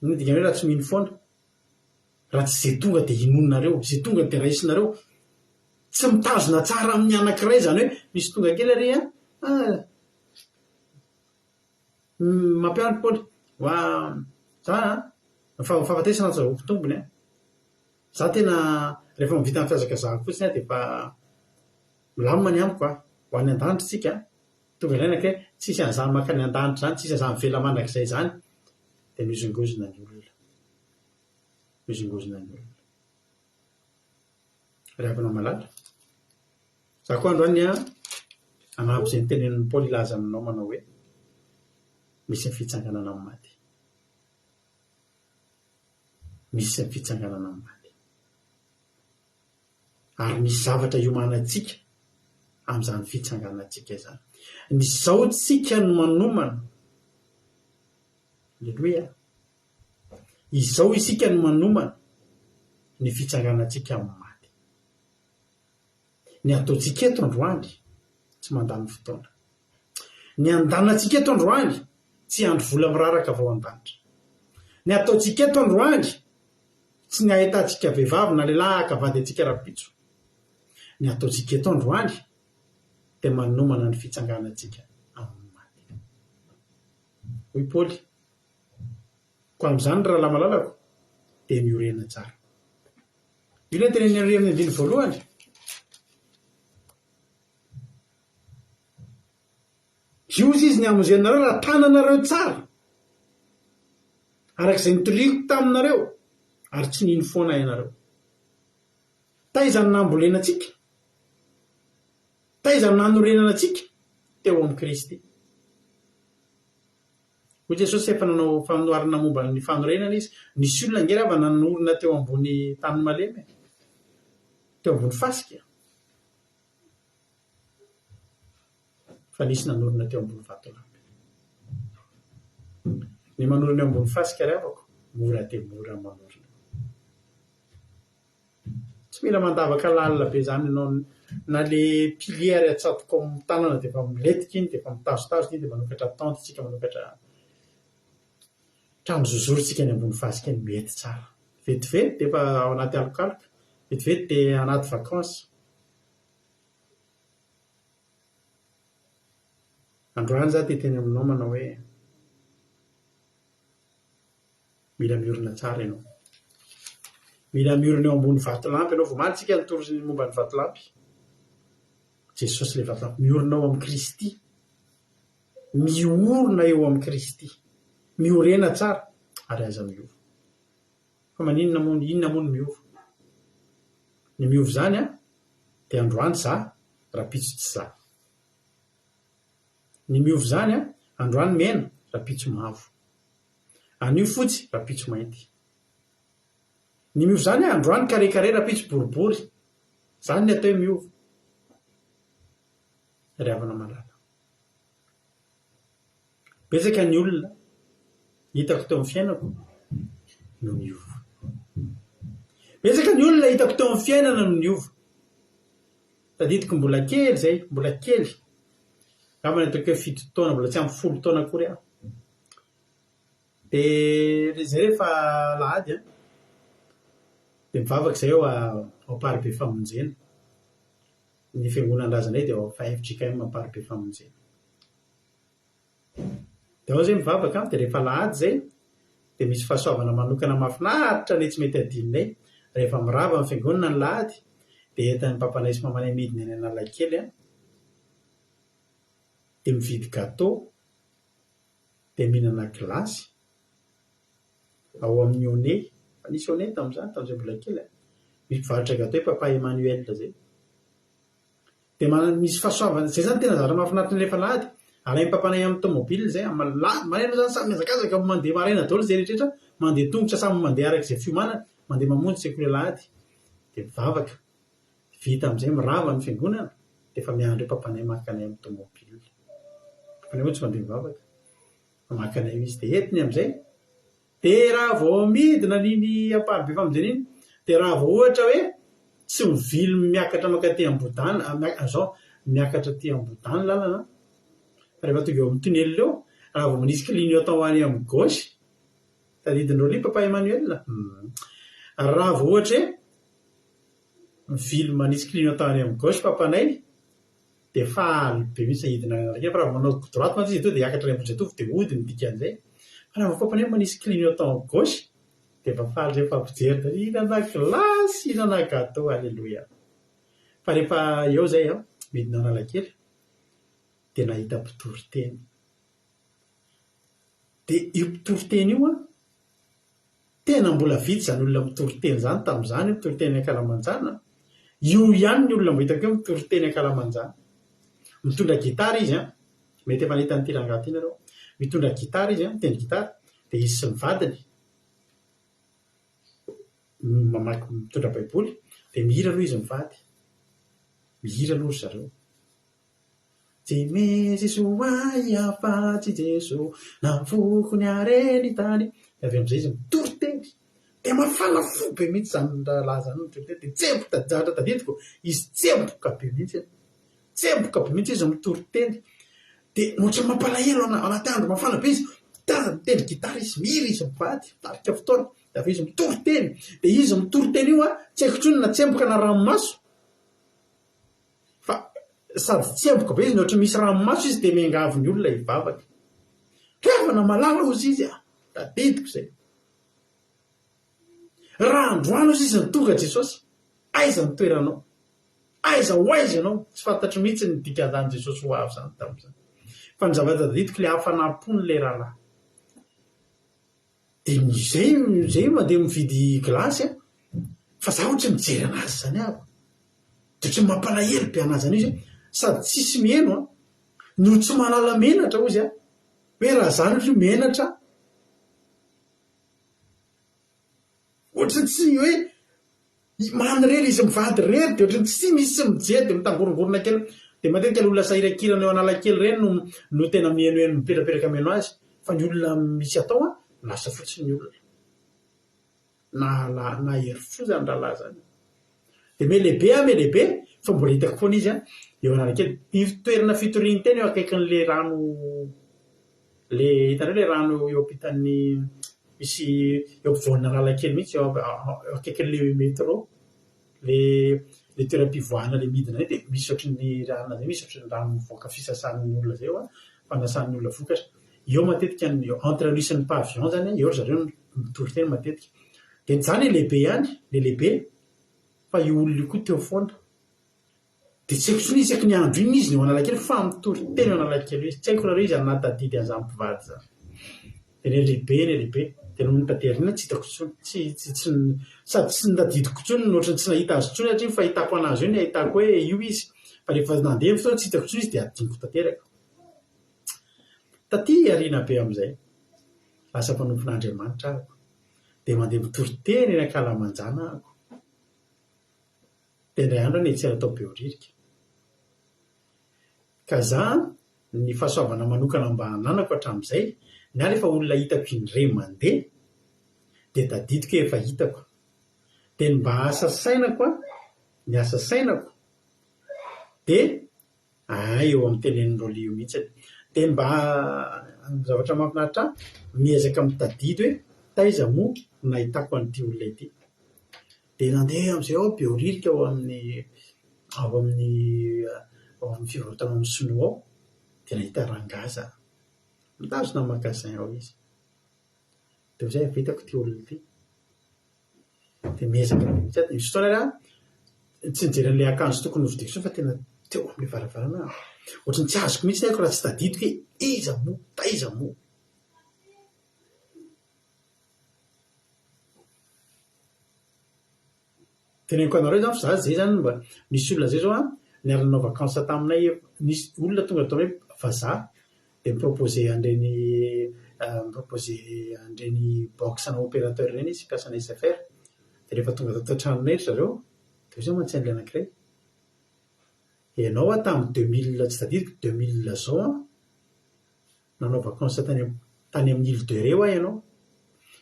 Inona no dikan'ny hoe raha tsy mino foana? Raha tsy izay tonga dia inoanareo, izay tonga dia raisinareo. Tsy mitazona tsara amin'ny anankiray izany hoe misy tonga kely ary an, ah, Mampianatra Paoly, Wa, za an, ny fahafatesana aza ho tombony an. Za tena rehefa mivita ny fihazakazahako fotsiny aho dia efa milamina ny amiko an. Ho any an-danitra isika an. Tonga indray ny anankiray, tsisy an'izany mankany an-danitra izany, tsisy an'izany velona mandrakizay izany. Dia mihozongozona ny olona. Mihozongozona ny olona. Ry havana malala, za koa androany an, hanampy izay notenenin'i Paoly hilaza aminao manao hoe, misy ny fitsanganana amin'ny maty. Misy ny fitsanganana amin'ny maty. Ary misy zavatra iomanantsika amin'izany fitsanganantsika izany. Ny izao tsika no manomana. Aleloia. Izao isika no manomana ny fitsanganantsika amin'ny maty. Ny ataontsika eto androany tsy mandany fotoana. Ny andanantsika eto androany tsy andro vola miraraka vao an-danitra. Ny ataontsika eto androany tsy ny ahitantsika vehivavy na lehilahy haka vady antsika rahampitso. Ny ataontsika eto androany dia manomana ny fitsanganantsika amin'ny maty. Hoy Paoly, Koa amin'izany ry rahalahy malalako, dia miorena tsara. Io ilay teneniny ary amin'ny andininy voalohany. Io izy ny hamonjena anareo raha tananareo tsara, araka izay nitoriako taminareo, ary tsy nino foana ianareo. Taiza no nambolena antsika? Taiza no nanorenana antsika? Teo amin'i Kristy. Hoy Jesosy efa nanao fanoharana momba ny fanorenana Izy, Nisy olona ange rava nanorina teo ambony tany malemy e! Teo ambony fasika. Fa nisy nanorina teo ambony vatolampy. Ny manorina eo ambony fasika ry havako, mora dia mora manorina. Tsy mila mandavaka lalina be izany ianao, na le pilier ary atsatoka ao amin'ny tanana dia efa milentika iny dia efa mitazotazona iny dia manokatra tente tsika manokatra trano zozoro tsika any ambony fasika eny, mety tsara. Vetivety dia efa ao anaty alokaloka, vetivety dia anaty vacances. Androany za te hiteny aminao manao hoe. Mila miorina tsara ianao. Mila miorina eo ambony vatolampy ianao. Vao omaly tsika nitory ny momba ny vatolampy. Jesosy ilay vatolampy. Miorina ao amin'i Kristy. Miorina eo amin'i Kristy. Miorena tsara ary aza miova. Fa maninona moa, inona moa no miova? Ny miova izany an, dia androany za, rahampitso tsy za. Ny miova izany an, androany mena, rahampitso mavo. Anio fotsy, rahampitso mainty. Ny miova izany an, androany carré carré, rahampitso boribory. Izany ny atao hoe miova. Ry havana malala. Betsaka ny olona hitako teo amin'ny fiainako no niova. Betsaka ny olona hitako teo amin'ny fiainana no niova. Tadidiko mbola kely izay, mbola kely. Angamba ny ataoko hoe fito taona, mbola tsy ampy folo taona akory aho. Dia izay rehefa alahady an, dia mivavaka izay ao Amparibe Famonjena. Ny fiangonan-drazanay dia ao fjkm Amparibe Famonjena. Dia ao izay mivavaka an, dia rehefa alahady izay dia misy fahasoavana manokana mahafinaritra anay tsy mety adinonay, rehefa mirava ny fiangonana ny lahady dia entin'ny papanay sy mamanay midina eny Analakely an, dia mividy gateau, dia mihinana gilasy ao amin'ny One, efa nisy One tamin'izany tamin'izay mbola kely an, misy mpivarotra gateau i Papa Emmanuel izay. Dia manana misy fahasoavana, izay izany tena zavatra mahafinaritra ny rehefa alahady, alain'ny papanay amin'ny tomobile izay, amin'ny maraina izany samy mihazakazaka mandeha maraina daholo izay rehetra rehetra, mandeha tongotra samy mandeha araka izay fiomanany, mandeha mamonjy sekoly alahady, dia mivavaka, vita amin'izay mirava ny fiangonana, dia efa miandry eo papanay maka anay amin'ny tomobile. Papanay moa tsy mandeha mivavaka, fa maka anay eo izy, dia entiny amin'izay, Dia raha vao midina an'iny Amparibe Famonjena iny, dia raha vao ohatra hoe tsy mivily miakatra mankaty Ambodana, izao, miakatra aty Ambodana ny lalana an, fa rehefa tonga eo amin'ny tunnel eo, raha vao manisy clignotant ho any amin'ny gauche, tadidin'i Rolly Papa Emmanuel? Hum. Raha vao ohatra hoe mivily manisy clignotant any amin'ny gauche papanay, Dia faly be mihitsy hidina any Analakely fa raha vao manao droite mantsy izy tonga dia hiakatra any Ambohijatovo dia hody ny dikan'izay. Fa raha vao papanay manisy clignotant gauche dia efa faly izay mifampijery dia hihinana glace, hihinana gateau, alléluia. Fa rehefa eo izay an, midina Analakely dia nahita mpitory teny. Dia io mpitory teny io an, Tena mbola vitsy izany olona mitory teny izany tamin'izany, mitory teny ankalamanjana. Io ihany ny olona mba hitako hoe mitory teny ankalamanjana. Mitondra gitara izy an, mety efa nahita an'ity rangahy ity nareo. Mitondra gitara izy an, mitendry gitara, dia izy sy ny vadiny mamaky mitondra baiboly, dia mihira aloha izy mivady. Mihira aloha ry zareo. Tsy misy soa ahy afa-tsy Jeso, Nafoko ny hareny tany. Dia avy amin'izay izy mitory teny. Dia mafana fo be mihitsy izany rahalahy izany mitory teny. Dia tsemboka, zavatra tadidiko, izy tsemboka be mihitsy. Tsemboka be mihitsy izy mitory teny. Dia ohatran'ny mampalahelo ana, anaty andro mafana be izy, mitazana, mitendry gitara izy, mihira izy mivady, mitarika fotoana. Dia avy eo izy mitory teny. Dia izy mitory teny io an, tsy haiko intsony na tsemboka na ranomaso. Fa sady tsemboka be izy no ohatran'ny misy ranomaso izy dia miangavy ny olona hivavaka. Havana malala hozy izy ah! Tadidiko izay. Raha androany hozy izy no tonga Jesosy, aiza ny toeranao? Aiza ho aiza ianao? Tsy fantatro mihitsy ny dikan'izany Jesosy ho avy izany tamin'izany. Fa ny zavatra tadidiko ilay hafanam-pon'ilay rahalahy. Dia izay izay mandeha mividy glace an, fa za ohatry mijery anazy izany aho, dia ohatry ny mampalahelo be anazy izany izy hoe sady tsisy miheno an, no tsy mahalala menatra hozy aho, hoe raha zany ohatry ny menatra aho, ohatry ny tsy hoe Manirery izy mivady irery dia ohatran'ny tsy misy mijery dia mitangorongorona kely. Dia matetika ilay olona sahirankirana eo Analakely ireny no no tena mihenoheno mipetrapetraka mihaino azy fa ny olona misy atao an, lasa fotsiny ny olona. Na na nahery fo izany rahalahy izany. Dia miha lehibe aho miha lehibe fa mbola hitako foana izy an, eo Analakely. Io toerana fitoriany teny eo akaikin'ilay rano Le hitanareo le rano eo ampitan'ny misy eo ampovoan'Analakely mihitsy eo eo akaikin'le métro, le le toeram-pivoahana le midina iny dia misy ohatran'ny rano zay misy ohatran'ny rano mivoaka fisasan'ny olona zay eo an, fanasan'ny olona vokatra. Eo matetika ny entre lui sy ny pavillon zany an, eo ry zareo no mitory teny matetika. Dia nijanona i lehibe ihany, le lehibe, fa io olona io koa teo foana. Dia tsy haiko intsony isaky ny andro inona izy no eo Analakely fa mitory teny eo Analakely eo izy. Tsy haiko nareo iza no nahatadidy an'izany mpivady izany. Dia ny lehibe ny lehibe. Dia nony taty aoriana tsy hitako intsony. Tsy tsy tsy sady tsy notadidiko intsony no ohatran'ny tsy nahita azy intsony satria ny fahitako an'azy eo ny ahitako hoe io izy. Fa rehefa nandeha ny fotoana tsy hitako intsony izy dia adinoko tanteraka. Taty aoriana be amin'izay, lasa mpanompon'Andriamanitra aho, dia mandeha mitory teny eny ankalamanjana aho. Dia indray andro aho niantsena tao Behoririka. Ka za, ny fahasoavana manokana mba ananako hatramin'izay, ny ahy rehefa olona hitako indray mandeha dia tadidiko hoe efa hitako. Dia ny mba asa sainako an, ny asa sainako dia Hay eo amin'ny tenenin'i Rolly io mihitsy. Dia mba ny zavatra mahafinaritra ahy, miezaka mitadidy hoe taiza moa no nahitako an'ity olona ity. Dia nandeha amin'izay aho Behoririka ao amin'ny ao amin'ny ao amin'ny fivarotana ao amin'ny sinoa ao, dia nahita rangahy za. Mitazona magasin ao izy. Dia hoy izaho efa hitako ity olona ity. Dia miezaka be mihitsy aho. Nisy fotoana ary aho tsy nijery an'ilay akanjo tokony hovidiako intsony fa tena teo amin'ilay varavarana aho. Ohatran'ny tsy azoko mihitsy ny aiko raha tsy tadidiko hoe iza moa, taiza moa. Teneniko anareo izany fa za zay izany mba misy olona zay zao an, niara-nanao vacances taminay, nisy olona tonga tao hoe vazaha dia mi-proposer an'ireny mi-proposer an'ireny box ana opérateur ireny izy, mpiasan'ny SFR. Dia rehefa tonga tato an-tranonay ry zareo, dia hoy izao mantsy an'ilay anankiray, ianao aho tamin'ny deux mille tsy tadidiko, deux mille zao an, Nanao vacances tany tany amin'ny île de Ré hoa ianao?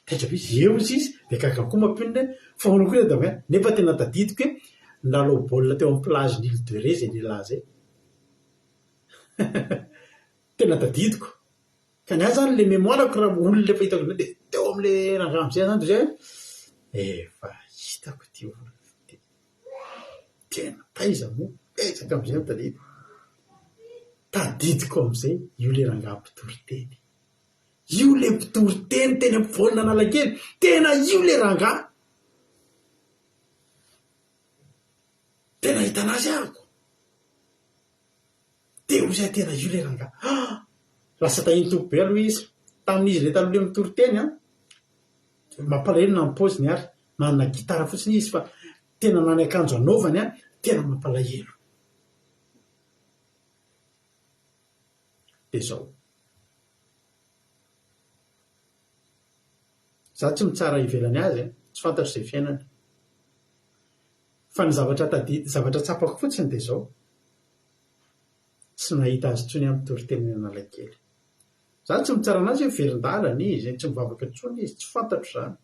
Taitra be izy, eo izy izy, dia gaga koa mampionona hoe fa ahoana koa ilay Damien? Nefa tena tadidiko hoe nilalao baolina teo amin'ny plage-n'ny île de Ré izay lehilahy izay. Tena tadidiko. Ka ny ahy izany ilay mémoire-ko raha olona efa hitako indray dia teo amin'ilay rangahy amin'izay aho izany dia izay hoe efa hitako ity olona ity. Tena taiza moa? Betsaka amin'izay no tadidiko. Tadidiko amin'izay io ilay rangahy mpitory teny. Io ilay mpitory teny teny ampovoan'Analakely. Tena io ilay rangahy. Tena nahita an'azy ahako. Dia hoy izahay tena io ilay rangahy. Ah! Lasa tahin'ny Tompo be aloha izy. Tamin'izy ilay taloha ilay mitory teny an, mampalahelo na ny paoziny ary. Manana gitara fotsiny izy fa tena na ny akanjo anaovany an, tena mampalahelo. Dia izao. Za tsy mitsara ivelany azy e, tsy fantatro izay fiainany. Fa ny zavatra tadidy, zavatra tsapako fotsiny dia izao, tsy nahita azy intsony aho mitory teny eny Analakely. Za tsy mitsara anazy hoe verin-dalana izy, tsy mivavaka intsony izy, tsy fantatro izany.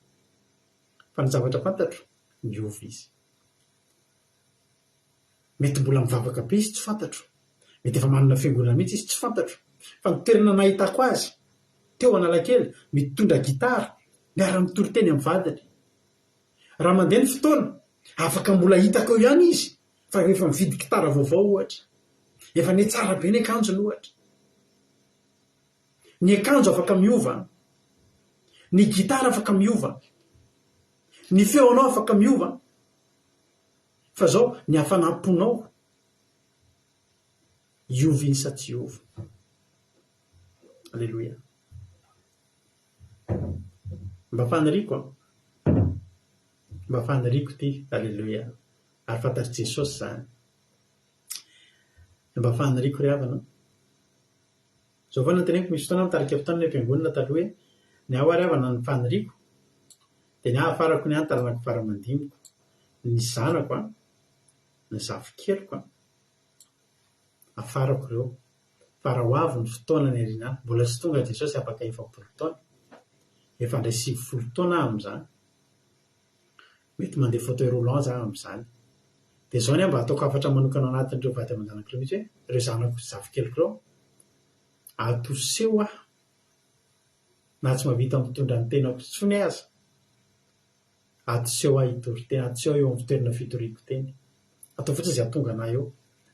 Fa ny zavatra fantatro, niova izy. Mety mbola mivavaka be izy, tsy fantatro. Mety efa manana fiangonana mihitsy izy, tsy fantatro. Fa ny toerana nahitako azy, teo Analakely, mitondra gitara, miara-mitory teny amin'ny vadiny. Raha mandeha ny fotoana, afaka mbola hitako eo ihany izy, fa rehefa mividy gitara vaovao ohatra. Efa nihatsara be ny akanjony ohatra. Ny akanjo afaka miova, ny gitara afaka miova, ny feonao afaka miova, fa zao ny hafanam-ponao hiova iny sa tsy hiova. Aleloia. Mba faniriako an. Mba faniriako ity. Aleloia. Ary fantatr'i Jesosy izany. Mba faniriako ry havana. Izao foana no teneniko, misy fotoana aho nitarika fotoana any am-piangonana taloha hoe, ny ahy ho'a ry havana ny faniriako dia ny ahy afarako ny ahy ny taranako fara aman-dimbiko, ny zanako an, ny zafikeliko an, afarako ireo. Fa raha ho avy ny fotoana any aoriana any, mbola tsy tonga Jesosy afaka 40 taona, efa handray 90 taona aho amin'izany, mety mandeha fauteuil roulant za amin'izany. Dia izao ny ahy mba ataoko hafatra manokana ao anatin'ireo vady aman-janako ireo mihitsy hoe, ireo zanako sy zafikeliko ireo, atoseho aho na tsy mahavita mitondra ny tenako intsony aza, atoseho ahy hitory teny, atoseho ahy eo amin'ny fitoerana fitoriako teny. Ataovy fotsiny izay hahatonga an'ahy eo.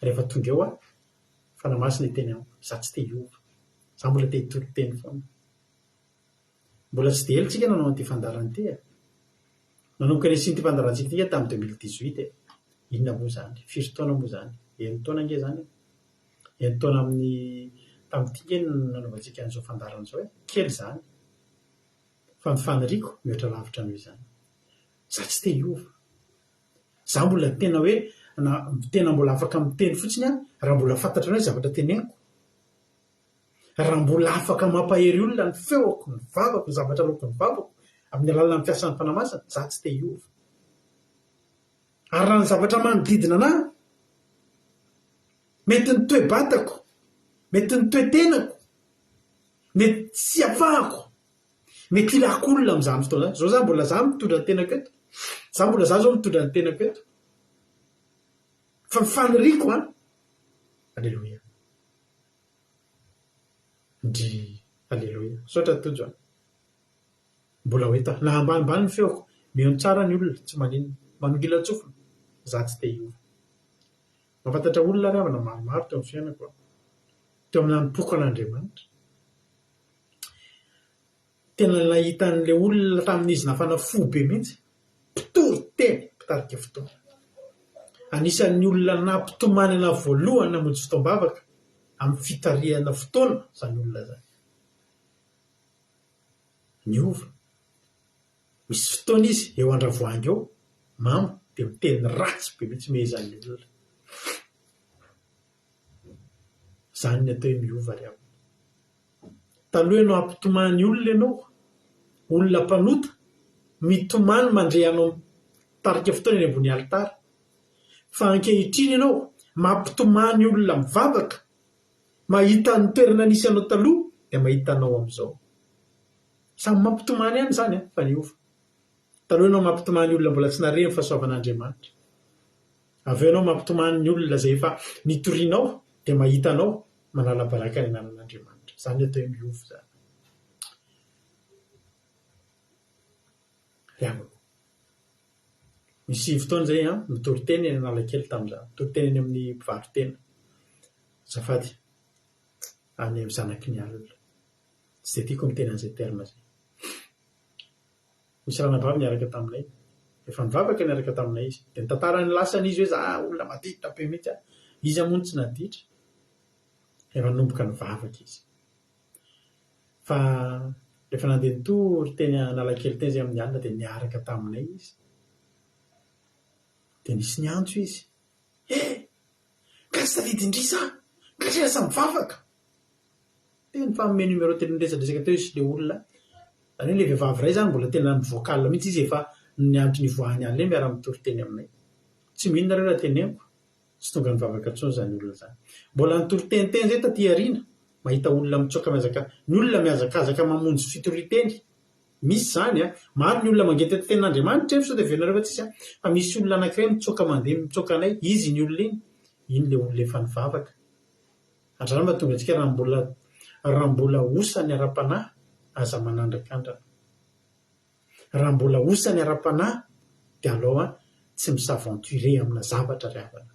Rehefa tonga eo aho, Fanahy Masina hiteny amiko, za tsy te hiova, za mbola te hitory teny foana. Mbola tsy dia ela tsika nanao an'ity fandaharana ity e. Nanomboka nisian'ity fandaharantsika ity tamin'ny 2018 e. Inona moa izany? Firy taona moa izany? Enin-taona ange izany e. Enin-taona amin'ny tamin'ity ange no nanaovantsika an'izao fandaharana izao e. Kely izany. Fa ny faniriako mihoatra lavitra noho izany. Za tsy te hiova. Za mbola tena hoe na tena mbola afaka miteny fotsiny aho raha mbola fantatrareo ny zavatra teneniko. Raha mbola afaka mampahery olona ny feoko, ny vavako, ny zavatra aloaky ny vavako, amin'ny alalan'ny fiasan'ny Fanahy Masina, za tsy te hiova. Ary raha ny zavatra manodidina anà, mety ny toe-batako, mety ny toe-tenako, mety tsy afahako, mety ilako olona amin'izany fotoana izany. Izao za mbola za mitondra ny tenako eto, za mbola za izao mitondra ny tenako eto. Fa ny faniriako an, Aleloia. Ndrii. Aleloia. Misaotra Tojo a. Mbola ho eto aho. Na ambanimbany ny feoko, mihaino tsara ny olona, tsy maninona. Manongilan-tsofina, za tsy te hiova. Mahafantatra olona ary havana maromaro teo amin'ny fiainako aho. Teo amin'ny nanompoako an'Andriamanitra. Tena nahita an'ilay olona tamin'izy nafana fo be mihitsy. Mpitory teny, mpitarika fotoana. Anisan'ny olona nampitomany anà voalohany namonjy fotoam-bavaka amin'ny fitarihana fotoana izany olona izany. Niova. Misy fotoana izy eo Andravoahangy eo, mamo, dia miteny ratsy be mihitsy mehezan'ny olona. Izany ny atao hoe miova ry havana. Taloha ianao hampitomany olona ianao, olona mpanota, mitomany mandre anao mitarika fotoana eny ambony alitara. Fa ankehitriny ianao mampitomany olona mivavaka, mahita ny toerana nisy anao taloha dia mahita anao amin'izao. Samy mampitomany ihany izany an, fa niova. Taloha ianao mampitomany olona mbola tsy nare ny fahasoavan'Andriamanitra. Avy eo ianao mampitomany ny olona izay efa nitorianao dia mahita anao manala baraka ny anaran'Andriamanitra. Izany ny atao hoe miova izany. Ry havako. Nisy fotoana izay an, nitory teny eny Analakely tamin'izany. Nitory teny eny amin'ny mpivaro-tena. Azafady. Any amin'ny zanaky ny alina. Tsy dia tiako miteny an'izay terme izay. Nisy ranabavy niaraka taminay. Efa nivavaka niaraka taminay izy. Dia nitantara ny lasany izy hoe za olona maditra be mihitsy aho. Iza moa no tsy naditra? Efa nanomboka nivavaka izy. Fa rehefa nandeha nitory teny Analakely teny izy amin'ny alina dia niaraka taminay izy. Dia nisy niantso izy. He! Nga tsy tadidy indrisy aho! Nga tsy lasa mivavaka! Dia nifanome numéro telo niresadresaka teo izy sy ilay olona. Izany hoe ilay vehivavy iray izany mbola tena mi-vocal mihitsy izy efa ny antony ivoahany alina iny miara-mitory teny aminay. Tsy mino nareo raha teneniko, tsy tonga nivavaka intsony izany olona izany. Mbola nitory teny teny izay taty aoriana, mahita olona mitsoaka mihazaka, ny olona mihazakazaka mamonjy fitorian-teny. Misy izany an! Maro ny olona mangetaheta tenin'Andriamanitra eny sao dia heverinareo fa tsisy an! Fa misy olona anankiray mitsoaka mandeha mitsoaka anay, izy iny olona iny, iny ilay olona efa nivavaka. Hatrany mahatonga antsika raha mbola raha mbola osa ny ara-panahy aza manandrakandrana. Raha mbola osa ny ara-panahy dia alao an tsy mi-s'aventurer amina zavatra ry havana.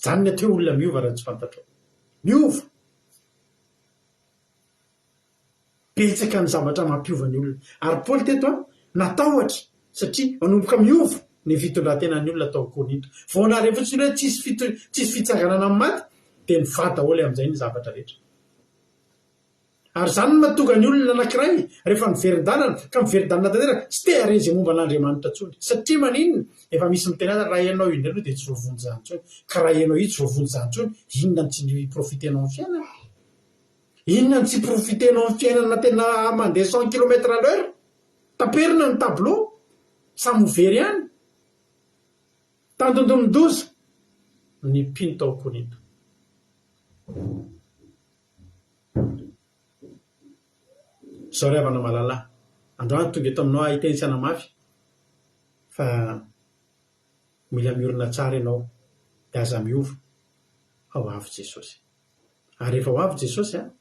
Zany ny atao hoe olona miova raha tsy fantatrao. Miova! Betsaka ny zavatra mampiova ny olona. Ary Paoly teto an, natahotra satria manomboka miova ny fitondran-tenan'ny olona tao Korinto. Vao nahare fotsiny hoe tsisy fito, tsisy fitsanganana amin'ny maty dia nivaha daholo amin'izay ny zavatra rehetra. Ary izany no mahatonga ny olona anankiray rehefa miverin-dalana ka miverin-dalana tanteraka tsy te hahare izay momba an'Andriamanitra intsony. Satria maninona? Efa misy miteny azy raha ianao io indray aloha dia tsy voavonjy izany intsony. Ka raha ianao io tsy voavonjy izany intsony, inona no tsy hi-profiter-nao amin'ny fiainana? Inona no tsy profiter-nao amin'ny fiainana tena mandeha cent kilomètre à l'heure? Taperina ny tableau, samy ho very ihany. Tandindomin-doza ny mpino tao Korinto. Izao ry havana malala, androany tonga eto aminao aho hiteny sy hanamafy fa mila miorina tsara ianao dia aza miova fa ho avy Jesosy. Ary rehefa ho avy Jesosy an,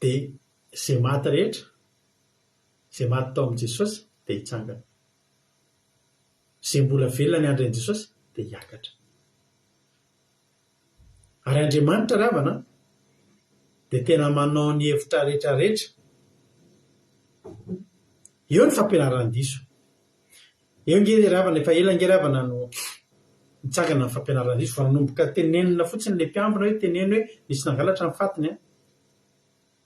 dia izay maty rehetra, izay maty tao amin'i Jesosy dia hitsangana. Izay mbola velona niandry an'i Jesosy dia hiakatra. Ary Andriamanitra ry havana an, dia tena manao ny hevitra rehetra rehetra. Eo ny fampianaran-diso. Eo nge ry havana, efa ela nge ry havana no nitsangana ny fampianaran-diso, vao nanomboka tenenina fotsiny ilay mpiambina hoe teneno hoe nisy nangalatra ny fatiny an!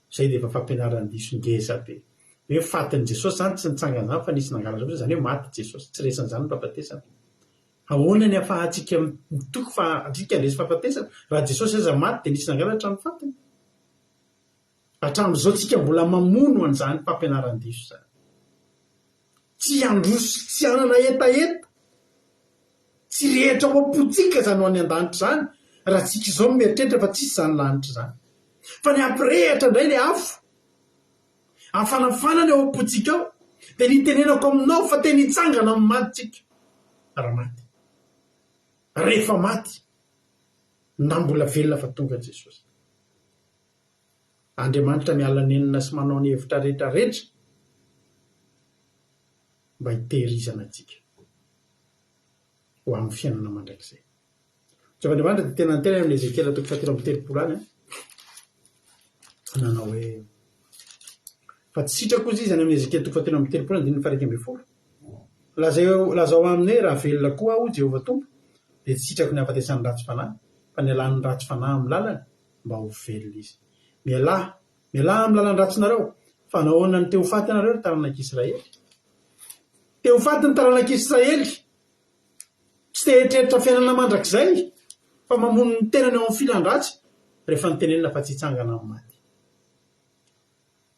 Izay dia efa fampianaran-diso ngeza be. Hoe fatin'i Jesosy izany tsy nitsangana izany fa nisy nangalatra fotsiny, izany hoe maty Jesosy, tsy resin'izany ny fahafatesana. Ahoana ny ahafahantsika mitoky fa antsika handresy fahafatesana? Raha Jesosy aza maty dia nisy nangalatra ny fatiny. Hatramin'izao tsika mbola mamono an'izany fampianaran-diso izany. Tsy handroso, tsy hanana hetaheta, tsy rehitra ao am-pontsika izany ho any an-danitra izany raha tsika izao no mieritreritra fa tsisy izany lanitra izany. Fa ny hampirehitra indray ilay afo, hafanafana ny ao am-pontsika ao, dia ny hitenenako aminao fa tena hitsangana amin'ny maty tsika raha maty. Rehefa maty, na mbola velona fa tonga Jesosy. Andriamanitra miala nenina sy manao ny hevitra rehetra rehetra mba hitehirizana antsika ho amin'ny fiainana mandrakizay. Jehovah Andriamanitra dia tena niteny amin'i Ezekiela toko fahatelo amby telopolo any an, nanao hoe fa tsy sitrako hozy izy any amin'i Ezekiela toko fahatelo amby telopolo andininy faha iraika ambin'ny folo. Lazao lazao aminy hoe raha velona koa aho Jehovah Tompo dia tsy sitrako ny hahafatesan'ny ratsy fanahy fa ny halan'ny ratsy fanahy amin'ny lalany mba ho velona izy. Mialà, mialà amin'ny lalan-dratsinareo, fa nahoana no te ho faty ianareo, ry taranak'Israely? Te ho faty ny taranak'Israely! Tsy te hieritreritra fiainana mandrakizay, fa mamono ny tenany ao amin'ny filan-dratsy, rehefa notenenina fa tsy hitsangana amin'ny maty.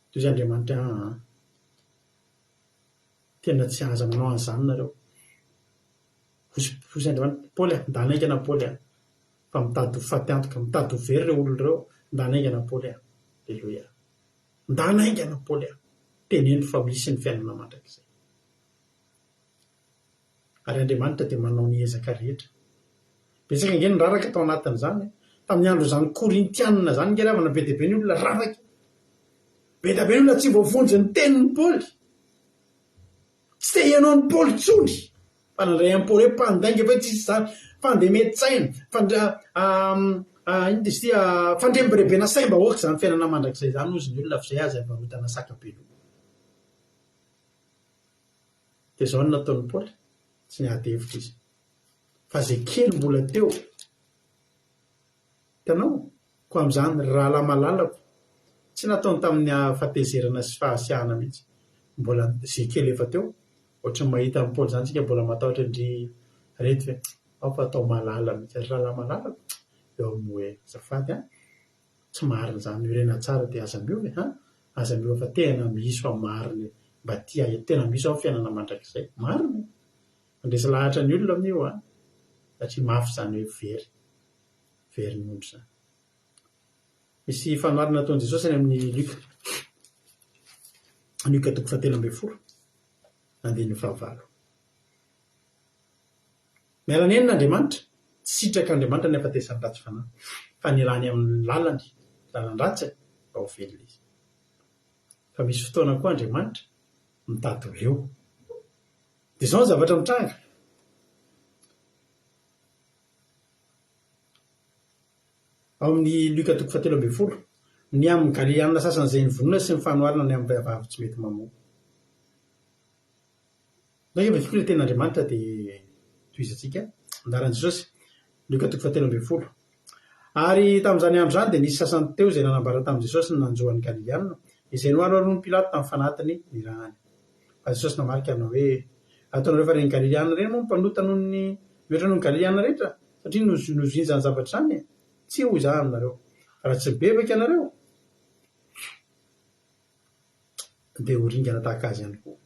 Toy izay Andriamanitra, aa. Tena tsy aza manao an'izany nareo. Hoy hoy Andriamanitra, Paoly a, ndana haingana Paoly a. Fa mitady ho faty antoka, mitady ho very ireo olona ireo, ndana haingana Paoly a. Aleloia. Ndana haingana Paoly a. Teneno fa misy ny fiainana mandrakizay. Ary Andriamanitra dia manao ny ezaka rehetra. Betsaka ange ny raraka tao anatin'izany e. Tamin'ny andron'izany Korintianina izany ange ry havana be dia be ny olona raraka e. Be dia be ny olona tsy voavonjy ny tenin'i Paoly. Tsy te hihaino an'i Paoly intsony. Fa nandray an'i Paoly hoe mpandainga ve tsisy izany, fandemen-tsaina, fandra inona izy ity, fandrembirebena saim-bahoaka izany fiainana mandrakizay izany hozy ny olona fa izay aza ivarotana saka be loha. Dia izao no nataon'i Paoly, tsy niady hevitra izy. Fa izay kely mbola teo, hitanao? Koa amin'izany, ry rahalahy malalako, tsy nataony tamin'ny fahatezerana sy fahasiahana mihitsy. Mbola izay kely efa teo, ohatran'ny mahita an'i Paoly izany isika mbola matahotra an-dry reto ve? Ao fa atao malala mihitsy. Ry rahalahy malalako, eo amin'ny hoe, azafady an! Tsy marina izany, miorena tsara dia aza miova e, an! Aza miova fa tena misy fa marina e, mba tia ahy, tena misy ao fiainana mandrakizay, marina e! Mandresy lahatra ny olona amin'io an, satria mafy izany hoe very, very ny ondry izany. Misy fanoharana nataon'i Jesosy any amin'ny Lioka, Lioka toko fahatelo ambin'ny folo, andininy fahavalo. Miala nenina Andriamanitra, tsy sitrak'Andriamanitra ny hahafatesan'ny ratsy fanahy, fa ny hialany amin'ny lalany, lalan-dratsiny, mba ho velona izy. Fa misy fotoana koa Andriamanitra mitady ho leo. Dia izao ny zavatra mitranga. Ao amin'ny Lioka toko fahatelo ambin'ny folo, ny amin'ny Galileanina sasany izay nivonona sy ny fanoharana ny amin'ny vehivavy tsy mety mamoa. Ndao anie vakiko ilay tenin'Andriamanitra dia tohizantsika. Andalan'i Jesosy, Lioka toko fahatelo ambin'ny folo. Ary tamin'izany andro izany dia nisy sasany teo izay nanambara tamin'i Jesosy ny nanjo an'ny Galileana, izay noharoharoan'i Pilato tamin'ny fanatiny nirahany. Fa Jesosy namaly ka nanao hoe, Ataonareo fa ireny Galileana ireny moa no mpanota noho ny mihoatra noho ny Galileana rehetra, satria nozohiny izany zavatra izany e? Tsia, hoy Izaho aminareo, fa raha tsy mibebaka ianareo, dia ho ringana tahaka azy ihany koa.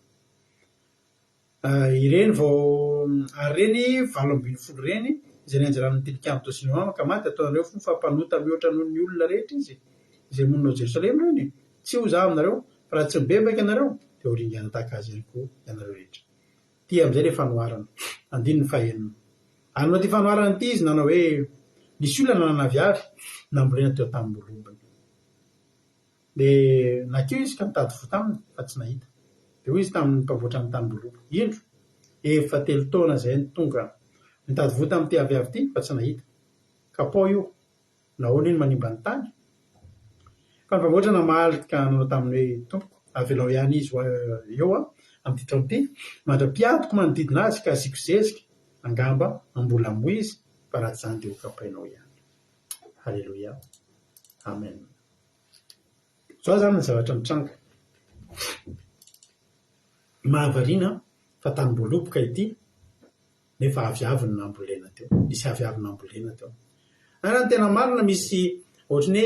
Ireny vao, ary ireny 18 ireny, izay nianjera amin'ny tilikambo tao Siloama ka maty, ataonareo fo fa mpanota mihoatra noho ny olona rehetra izy, izay monina ao Jerosalema ireny? Tsia, hoy izaho aminareo, fa raha tsy mibebaka ianareo, dia ho ringana tahaka azy ihany koa ianareo rehetra. Ity amin'izay ilay fanoharana. Andininy fahenina. Ary noho ity fanoharana ity izy nanao hoe, Nisy olona nanana aviavy nambolena teo an-tanimboalobony. Dia nankeo izy ka nitady voa taminy, fa tsy nahita. Dia hoy izy tamin'ny mpamboatra ny tanimboaloboka, Indro, efa telo taona izay no tonga nitady voa tamin'ity aviavy ity, fa tsy nahita. Kapao io, nahoana io no manimba ny tany? Fa ny mpamboatra namaly ka nanao taminy hoe, Tompoko, avelao ihany izy ho eo amin'ity taona ity, mandra-piadiko manodidina azy ka asiako zezika, angamba mbola hamoa izy, fa raha tsy izany dia hokapainao ihany. Haleloia. Amen. Izao izany ny zavatra mitranga. Mahavariana fa tanimboaloboka ity. Nefa aviavy no nambolena teo. Nisy aviavy nambolena teo. Ary raha ny tena marina misy ohatran'ny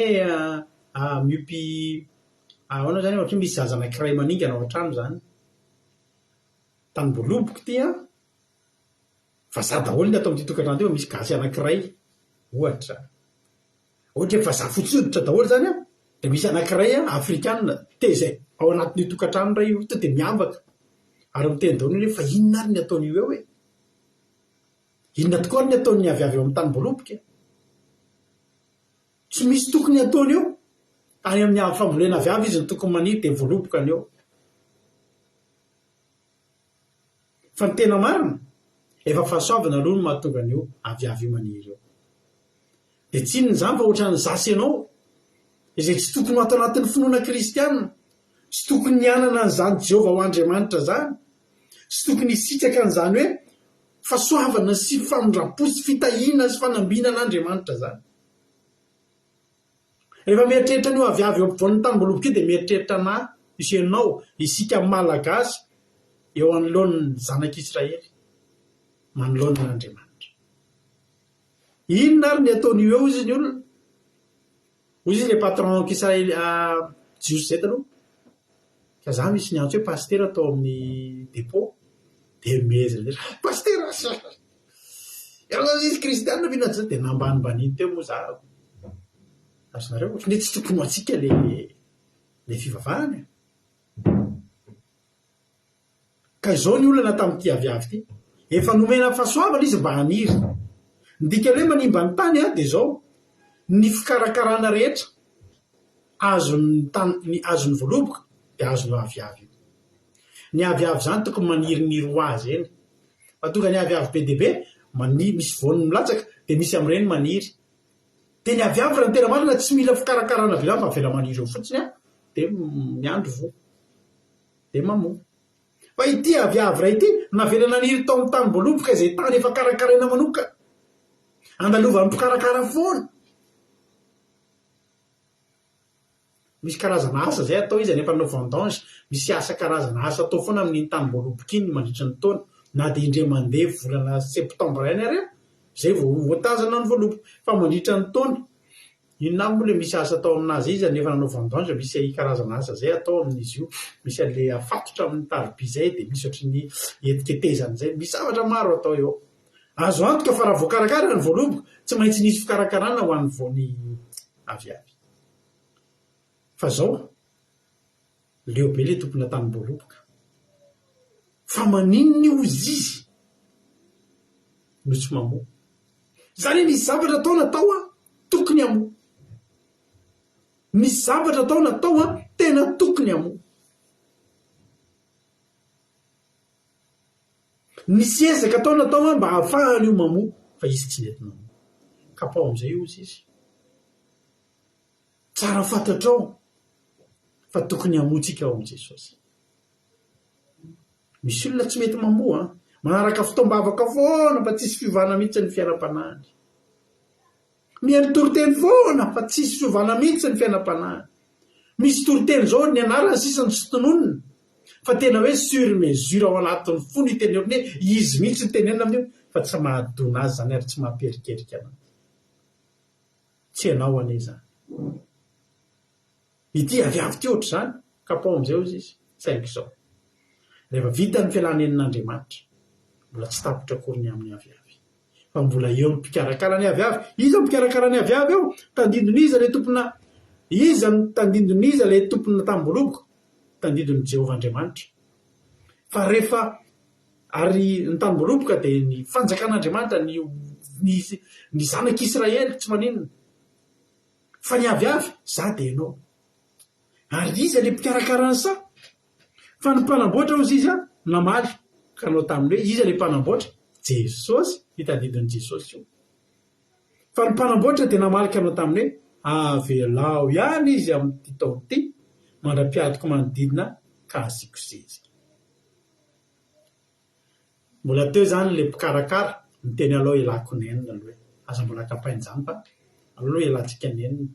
hoe miompy ahoana izany, ohatran'ny hoe misy zaza anankiray maningana ao an-trano izany. Tanimboaloboko ity an! Vazaha daholo ny ato amin'ity tokantrano ity fa misy gasy anankiray ohatra. Ohatra hoe vazaha fotsy hoditra daholo izany an, dia misy anankiray an, afrikana, tezay ao anatin'io tokantrano iray io, tonga dia miavaka. Ary miteny daholo ny olona hoe fa inona ary ny ataon'io eo e? Inona tokoa ary ny ataon'ny avy avy eo amin'ny tanimboaloboka e? Tsy misy tokony hataony eo. Any amin'ny fambolena aviavy izy no tokony maniry dia voaloboka ny eo. Fa ny tena marina, efa fahasoavana aloha no mahatonga an'io aviavy io maniry io. Dia tsy inona izany fa ohatran'ny za sy ianao, izay tsy tokony ho ato anatin'ny finoana kristiana, tsy tokony hanana an'izany Jehovah ho Andriamanitra izany, tsy tokony hisitraka an'izany hoe fahasoavana sy famindram-po sy fitahiana sy fanambinan'Andriamanitra izany. Rehefa mieritreritra an'io aviavy eo ampovoan'ny tanimboaloboka io dia mieritreritra anà sy ianao, isika Malagasy eo anoloan'ny zanak'Israely, manoloana an'Andriamanitra. Inona ary ny ataon'io eo hozy ny olona? Hozy izy ilay patron k'Israely jiosy izay taloha. Ka za misy niantso hoe pasitera tao amin'ny depot dia mihezaka indray ah pasitera ianao zany izy kristianina ve na tsy dia nambanimbaniny teo moa za azonareo ohatran'ny hoe tsy tokony ho antsika le le fivavahana e. Ka izao ny olana tamin'ity aviavy ity, efa nomena fahasoavana izy mba haniry. Ny dikan'ny hoe manimba ny tany dia izao, ny fikarakarana rehetra azon'ny tany, ny azon'ny voaloboka dia azon'io aviavy io. Ny aviavy izany tokony maniriniry ho azy eny. Fa tonga ny aviavy be dia be, mani-, misy voany milatsaka dia misy amin'ireny maniry. Dia ny aviavy raha ny tena marina tsy mila fikarakarana be izany fa avela maniry eo fotsiny dia miandry voa. Dia mamoa. Fa ity aviavy iray ity, navela naniry tao amin'ny tanim-boaloboka izay tany efa karakaraina manokana. Andalovan'ny mpikarakara foana. Misy karazana asa izay atao izy any mpanao vendange, misy asa karazana asa atao foana amin'iny tanim-boaloboka iny mandritra ny taona, na dia indray mandeha volana septambra ihany ary izay vao voatazana ny voaloboka. Fa mandritra ny taona, Inona avy moa le misy asa atao aminazy izy nefa nanao vendange misy karazana asa zay atao amin'izy io misy anle afatotra amin'ny tarobia zay dia misy ohatry ny etiketezana zay misy zavatra maro atao eo azo antoka fa raha voakarakara ny voaloboka tsy maintsy nisy fikarakarana ho an'ny voany aviavy fa zao Leo be le tompona tanim-boaloboka. Fa maninona io ozy izy no tsy mamoa? Izany hoe nisy zavatra atao natao an, tokony hamoa. Nisy zavatra atao natao an, tena tokony hamoa. Nisy ezaka atao natao an mba hahafahany io mamoa fa izy tsy nety namoa. Kapao amin'izay ozy izy. Tsara fantatrao fa tokony hamoa tsika ao amin'i Jesosy. Misy olona tsy mety mamoa an! Manaraka fotoam-bavaka foana fa tsisy fiovana mihitsy ny fiainam-panahiny. Mihaino toriteny foana fa tsisy fiovana mihitsy ny fiainam-panahiny. Misy toriteny izao ny anarany sisa no tsy tononina fa tena hoe sur mesure ao anatin'ny fony io teny io, hoe izy mihitsy no tenenina amin'io fa tsy mahadona azy izany ary tsy mampiherikerika anazy. Tsy ianao anie izany. Ity aviavy ity ohatr'izany, kapao amin'izay hozy izy, saingy izao. Rehefa vita ny fialan'enin'Andriamanitra, mbola tsy tapitra akory ny amin'ny aviavy. Fa mbola eo ny mpikarakara ny aviavy. Iza no mpikarakara ny aviavy eo? Tandindon'iza ilay tompona, iza no tandindon'iza ilay tompona tamim-boaloboka? Tandindon'i Jehovah Andriamanitra. Fa rehefa Ary ny tanim-boaloboka dia ny fanjakan'Andriamanitra, ny ny ny zanak'Israely, tsy maninona. Fa ny aviavy, za dia ianao. Ary iza ilay mpikarakara ny saha? Fa ny mpanamboatra hozy izy an, namaly ka nanao taminy hoe, iza ilay mpanamboatra? Jesosy, fitadidin'i Jesosy io. Fa ny mpanamboatra dia namaly ka nanao taminy hoe, avelao ihany izy amin'ity taona ity, mandra-piadiko manodidina ka hasiako zezika. Mbola teo izany ilay mpikarakara niteny aleo ialako nenina aloha e! Aza mbola kapaina izany fa aleo aloha ialantsika nenina.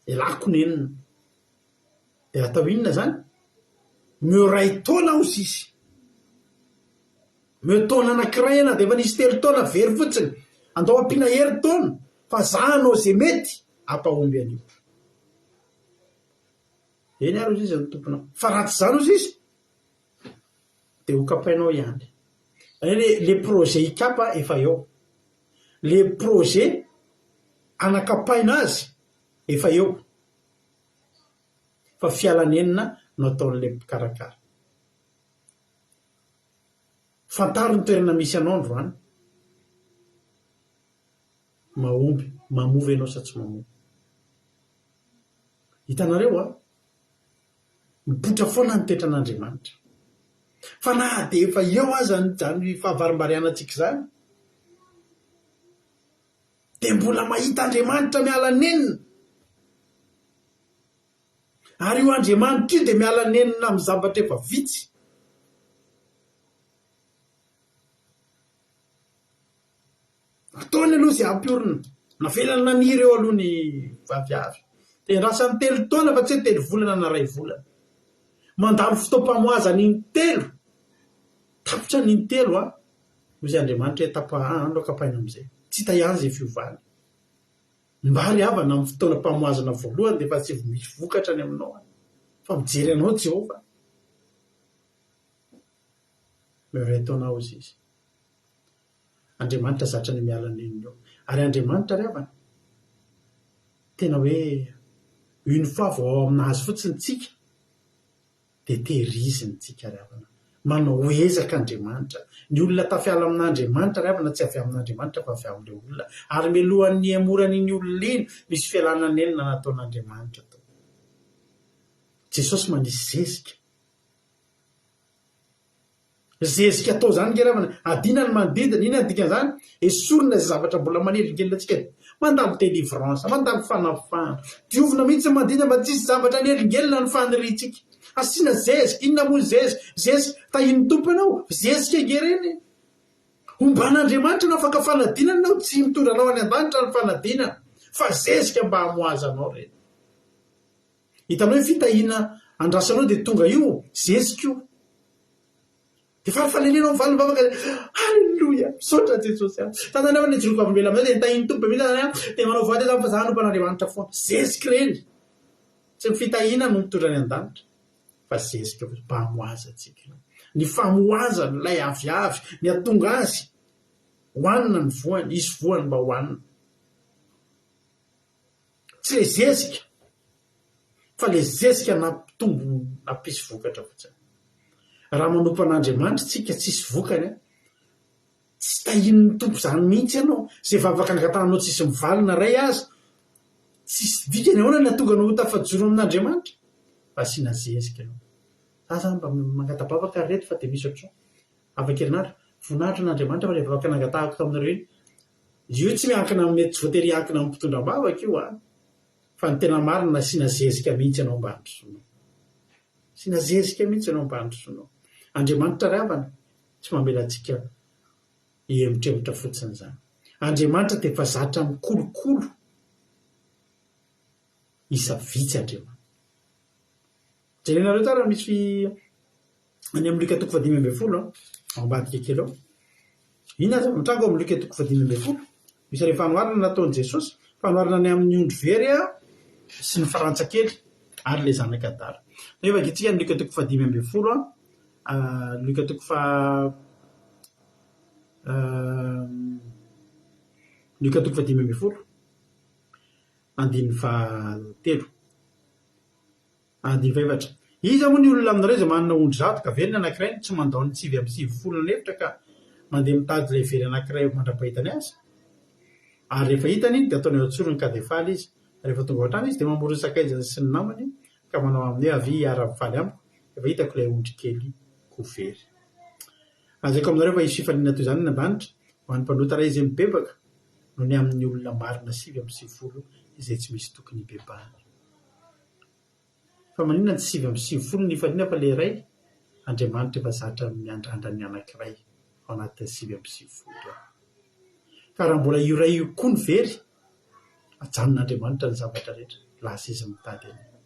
Ialako nenina. Dia atao inona izany? Omeo iray taona hozy izy. Omeo taona anankiray na dia efa nisy telo taona very fotsiny. Andao ampiana herintaona fa za hanao ze mety hampahomby an'io. Eny ary hozy izy ny tomponao. Fa raha tsy izany hozy izy dia ho kapainao ihany. Izany hoe le projet hikapa efa eo. Le projet hanakapaina azy efa eo. Fa fialanenina no ataon'ilay mpikarakara. Fantaro ny toerana misy anao androany. Mahomby, mamoa ve ianao sa tsy mamoa? Hitanareo an? Mipoitra foana ny toetran'Andriamanitra. Fa na dia efa eo aza izany fahavarimbarianantsika izany, dia mbola mahita Andriamanitra miala nenina. Ary io Andriamanitra io dia miala nenina amin'ny zavatra efa vitsy. Ataony aloha izay hampiorina. Navelany naniry eo aloha ny aviavy. Dia andrasany telo taona fa tsy hoe telo volana na iray volana. Mandalo fotoam-pamoazana intelo. Tapitra ny intelo an. Hoy izy Andriamanitra hoe tapaha andro kapaina amin'izay. Tsy hita ihany izay fiovany. Mba ry havana amin'ny fotoanam-pamoazana voalohany dia efa tsy misy vokatra any aminao any. Fa mijery anao Jehovah. Miray taona hoy izy. Andriamanitra zatra ny miala nenina eo. Ary Andriamanitra ry havana, tena hoe une fois vao ao aminazy fotsiny tsika dia tehiriziny tsika ry havana. Manao ezaka Andriamanitra. Ny olona tafiala amin'Andriamanitra ry havana tsy avy amin'Andriamanitra fa avy amin'ilay olona. Ary mialohan'ny hihemoran'iny olona iny, misy fialana nenina nataon'Andriamanitra tao. Jesosy manisy zezika. Zezika atao izany nge ravana, adina ny manodidina, inona ny dikan'izany? Esorina izay zavatra mbola manelingelina antsika, mandalo délivrance, mandalo fanafahana, diovina mihitsy ny manodidina mba tsy hisy zavatra hanelingelina ny faniriantsika. Asiana zezika, inona moa ny zezika? Zezika, tahian'ny Tompo ianao, zezika ange ireny e! Homban'Andriamanitra ianao, afaka fanadinana ianao, tsy mitondra anao any an-danitra ny fanadinana, fa zezika mba hamohazanao ireny. Hitanao io fitahiana andrasanao dia tonga io, zezika io. Dia falifaly ianao mivaly mivavaka dia Alléluia! Misaotra Jesosy a! Za zany aho nijoro vavolombelona aminao dia nitahian'ny Tompo be mihitsy zany aho dia manao voady aho fa za hanompo an'Andriamanitra foana. Zezika ireny. Tsy ny fitahiana no mitondra any an-danitra fa zezika mba hamohaza antsika. Ny famohazana ilay aviavy, ny hahatonga azy hohanina ny voany, hisy voany mba hohanina. Tsy le zezika fa le zezika nampitombo nampisy vokatra fotsiny. Raha manompo an'Andriamanitra tsika tsisy vokany an, tsy tahian'ny Tompo zany mihitsy ianao, ze vavaka angatahanao tsisy mivaly na ray aza, tsisy dikany, ahoana ny hahatonga anao ho tafajoro amin'Andriamanitra? Mba asiana zezika aloha. Za zany mba mangata-bavaka ry reto fa dia misy ohatr'izao. Afaka herinandro, voninahitra an'Andriamanitra fa le vavaka nangatahako taminareo iny, Io tsy miankina amin'ny mety tsy voatery hiankina amin'ny mpitondra am-bavaka io an! Fa ny tena marina nasiana zezika mihitsy ianao mba handrosoanao. Asiana zezika mihitsy ianao mba handrosoanao. Andriamanitra ry havana tsy mamela antsika hihemotremotra fotsiny izany. Andriamanitra dia efa zatra mikolokolo isa vitsy Andriamanitra. Jerenareo tsara misy any amin'ny Lioka toko fahadimy ambin'ny folo an, ao ambadika kely ao. Inona ny zava-mitranga ao amin'ny Lioka toko fahadimy ambin'ny folo? Misy ilay fanoharana nataon'i Jesosy, fanoharana ny amin'ny ondry very sy ny farantsa kely ary ilay zanaka adala. Nefa vakintsika ny Lioka toko fahadimy ambin'ny folo an, Lioka toko faha Lioka toko fahadimy ambin'ny folo, andininy fahatelo. Andininy fahefatra. Iza moa ny olona aminareo izay manana ondry zato ka very ny anankiray no tsy mandao ny 99 an'efitra ka mandeha mitady ilay very anankiray mandra-pahitany azy? Ary rehefa hitany iny dia ataony ao an-tsorony ka dia faly izy. Rehefa tonga ao an-trano izy dia mamory ny sakaizany sy ny namany ka manao aminy hoe, Avia hiara-mifaly amiko, efa hitako ilay ondry kely ko very. Lazaiko aminareo fa hisy fifaliana toy izany any an-danitra ho an'ny mpanota iray izay mibebaka noho ny amin'ny olona marina 99 izay tsy misy tokony hibebahana. Fa maninona ny 99 no nifaliana fa ilay iray? Andriamanitra efa zatra miandrandra ny anankiray ao anatin'ny 99 ireo. Ka raha mbola io iray io koa no very, ajanon'Andriamanitra ny zavatra rehetra, lasa izy mitady an'io.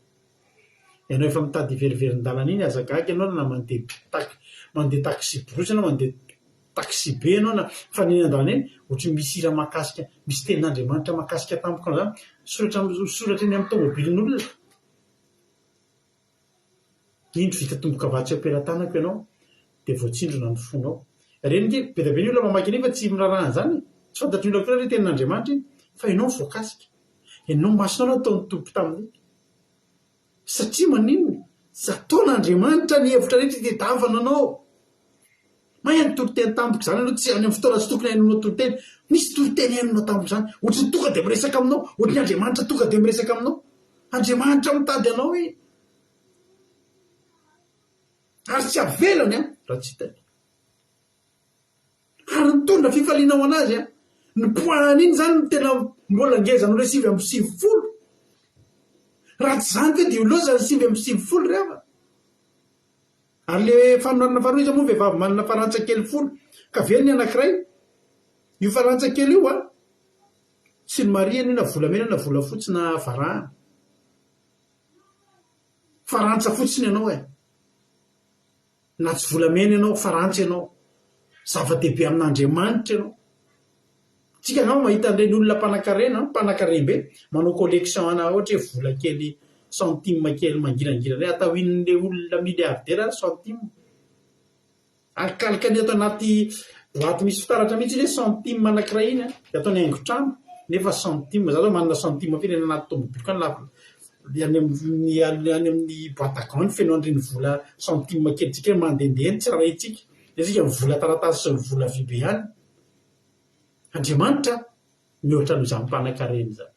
Ianao efa mitady hiveriverin-dalana iny, aza gaga ianao na mandeha tak- mandeha taxi-brousse ianao, mandeha. taxi-be ianao na mifanena an-dalana eny, ohatry ny misy hira mahakasika, misy tenin'Andriamanitra mahakasika tampoka anao izany, misoratra misoratra eny amin'ny tomobilin'olona. Indro vita tombokavatsa eo am-pelatanako ianao, dia voatsindrona ny fonao. Ireny ange, be dia be ny olona mamaky an'iny fa tsy miraharaha an'izany e! Tsy fantatry ny olona akory ary hoe tenin'Andriamanitra iny, fa ianao no voakasika. Ianao masonao nataon'ny Tompo tamin'iny. Satria maninona? Tsy ataon'Andriamanitra ny hevitra rehetra itadiavana anao. May ny toriteny tampoka izany aloha, tsy any amin'ny fotoana tsy tokony hainoanao toriteny. Misy toriteny henonao tampoka izany, ohatry ny tonga dia miresaka aminao, ohatry ny Andriamanitra tonga dia miresaka aminao. Andriamanitra mitady anao iny. Ary tsy avelany an, raha tsy hitany. Ary nitondra fifaliana ho an'azy an. Ny poids-ny iny izany no tena mbola ngeza noho ilay 99. Raha tsy izany ve dia ho loza ny 99 ry havana. Ary le fanoharana faharoa iza moa vehivavy manana farantsa kely folo ka very ny anankiray? Io farantsa kely io an, tsy nomarihana io na volamena na volafotsy na varahana. Farantsa fotsiny ianao e. Na tsy volamena ianao, farantsa ianao. Zava-dehibe amin'Andriamanitra ianao. Tsika angamba mahita an'ireny olona mpanankarena, mpanankarem-be, manao collection ana ohatra hoe vola kely centime kely mangirangirana ireny, atao inon'ilay olona milliardaire ary centime. Alikalikany ato anaty boaty misy fitaratra mihitsy ilay centime anankiray iny an, dia ataony haingon-trano, nefa centime, za zao manana centime firy any anaty tomobiliko any lafo, any amin'ny any amin'ny boite à gants any feno an'ireny vola centime kelintsika ireny mandehandeha eny tsy raharahiantsika, nefa isika ny vola taratasy sy ny vola vy be ihany. Andriamanitra mihoatra noho izany mpanankarena izany.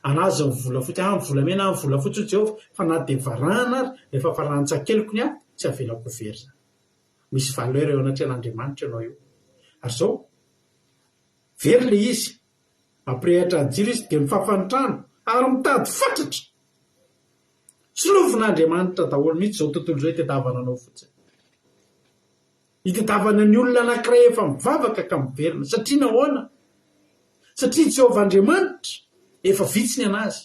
Anazy ny volafotsy, ah ny volamena, ah ny volafotsy hoy Jehovah, fa na dia varahana ary, rehefa varahantsakeliko ny ahy, tsy avelako ho very izany. Misy valeur eo anatrehan'Andriamanitra ianao io. Ary izao, very ilay izy, mampirehitra ny jiro izy, dia mifafa ny trano, ary mitady fatratra. Tsilovin'Andriamanitra daholo mihitsy izao tontolo izao itadiavana anao fotsiny. Itadiavana ny olona anankiray efa mivavaka ka miverina. Satria nahoana? Satria Jehovah Andriamanitra efa vitsy ny an'azy.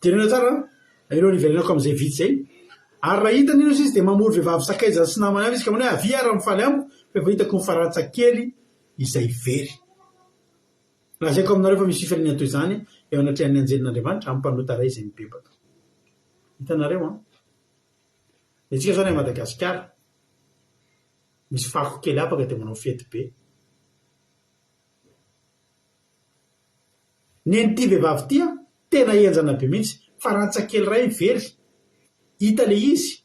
Jerena tsara an! Ireo niverenako amin'izay vitsy izay. Ary raha hitany ireo sisa dia mamory vehivavy sakaizany sy namany avy izy ka manao hoe avia ary mifaly amiko fa efa hitako ny farantsa kely izay very. Lazaiko aminareo fa misy fifaliana toy izany eo anatrehan'ny anjelin'Andriamanitra amin'ny mpanota iray izay mibebaka. Hitanareo an! Ny antsika izao any Madagasikara, misy fako kely afaka dia manao fety be. Nen'ity vehivavy ity an, tena henjana be mihitsy, farantsa kely iray very, hita ilay izy.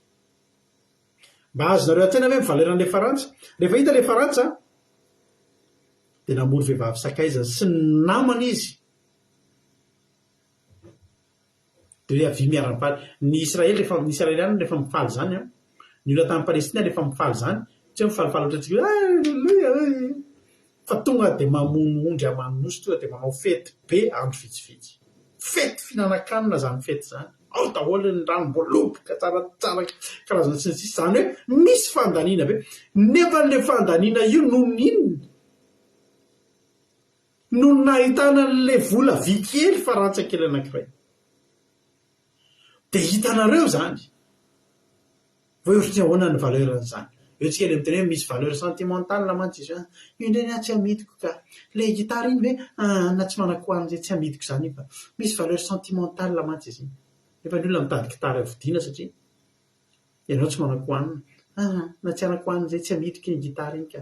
Mba azonareo an-tsaina ve ny valeur-n'ilay farantsa? Rehefa hita ilay farantsa dia namory vehivavy sakaizany sy ny namany izy. Dia hoe avia miara-mifaly. Ny Israely rehefa, ny Israeliana rehefa mifaly izany an, ny olona tany Palestina rehefa mifaly izany, tsy hoe mifalifaly ohatrantsika hoe aleloia e! Fa tonga dia mamono ondry aman'osy, tonga dia manao fety be andro vitsivitsy. Fety fihinanan-kanina izany fety izany. Ao daholo ny ranom-boaloboka tsaratsara karazana sy ny sisa. Izany hoe misy fandaniana be. Nefa ilay fandaniana io noho ny inona? No nahitana an'ilay vola vy kely farantsa kely anankiray. Dia hitanareo izany hoe ohatran'ny ahoana ny valeur an'izany. Eo tsika ilay miteny hoe misy valeur sentimentale mantsy izy io an. Io indray ny ahy tsy amidiko ka. Ilay gitara iny ve an, na tsy manako an'izay tsy amidiko izany io fa misy valeur sentimentale mantsy izy iny. Nefa ny olona mitady gitara vidiana satria ianao tsy manan-kohanina. An, na tsy hanan-kohanina izay tsy amidiko iny gitara iny ka.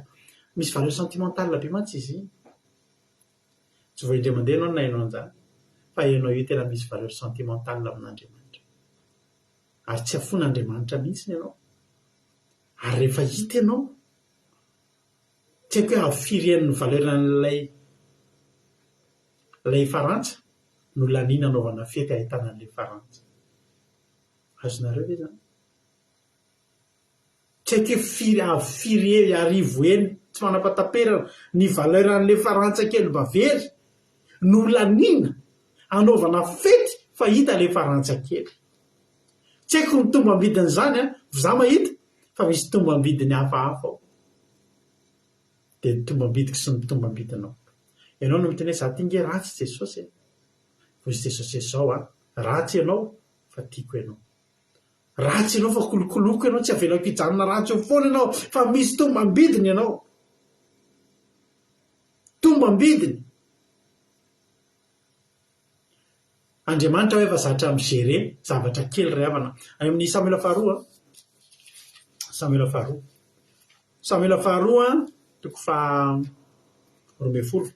Misy valeur sentimentale be mantsy izy iny. Tsy vao indray mandeha ianao no naheno an'izany, fa ianao io tena misy valeur sentimentale amin'Andriamanitra. Ary tsy afoin'Andriamanitra mihitsy ianao. Ary rehefa hita ianao, tsy haiko hoe avy firy heny ny valeur an'ilay ilay farantsa no laniana anaovana fety ahitana an'ilay farantsa. Azonareo ve izany? Tsy haiko hoe firy avo firy hery arivo heny tsy manam-pahataperana ny valeur an'ilay farantsa kely mba very no laniana anaovana fety fa hita ilay farantsa kely. Tsy haiko ny tombam-bidin'izany an, za mahita fa misy tombam-bidiny hafahafa ao. Dia ny tombam-bidiko sy ny tombam-bidinao. Ianao no miteny hoe za ty nge ratsy Jesosy e. Hoy Jesosy hoe zao an, ratsy ianao fa tiako ianao. Ratsy ianao fa kolokoloiko ianao, tsy avelako hijanona ratsy eo foana ianao fa misy tombam-bidiny ianao. Tombam-bidiny. Andriamanitra aho efa zatra mi-gérer zavatra kely ry havana. Any amin'ny Samoela faharoa, Samoela faharoa. Samoela faharoa toko faha 12.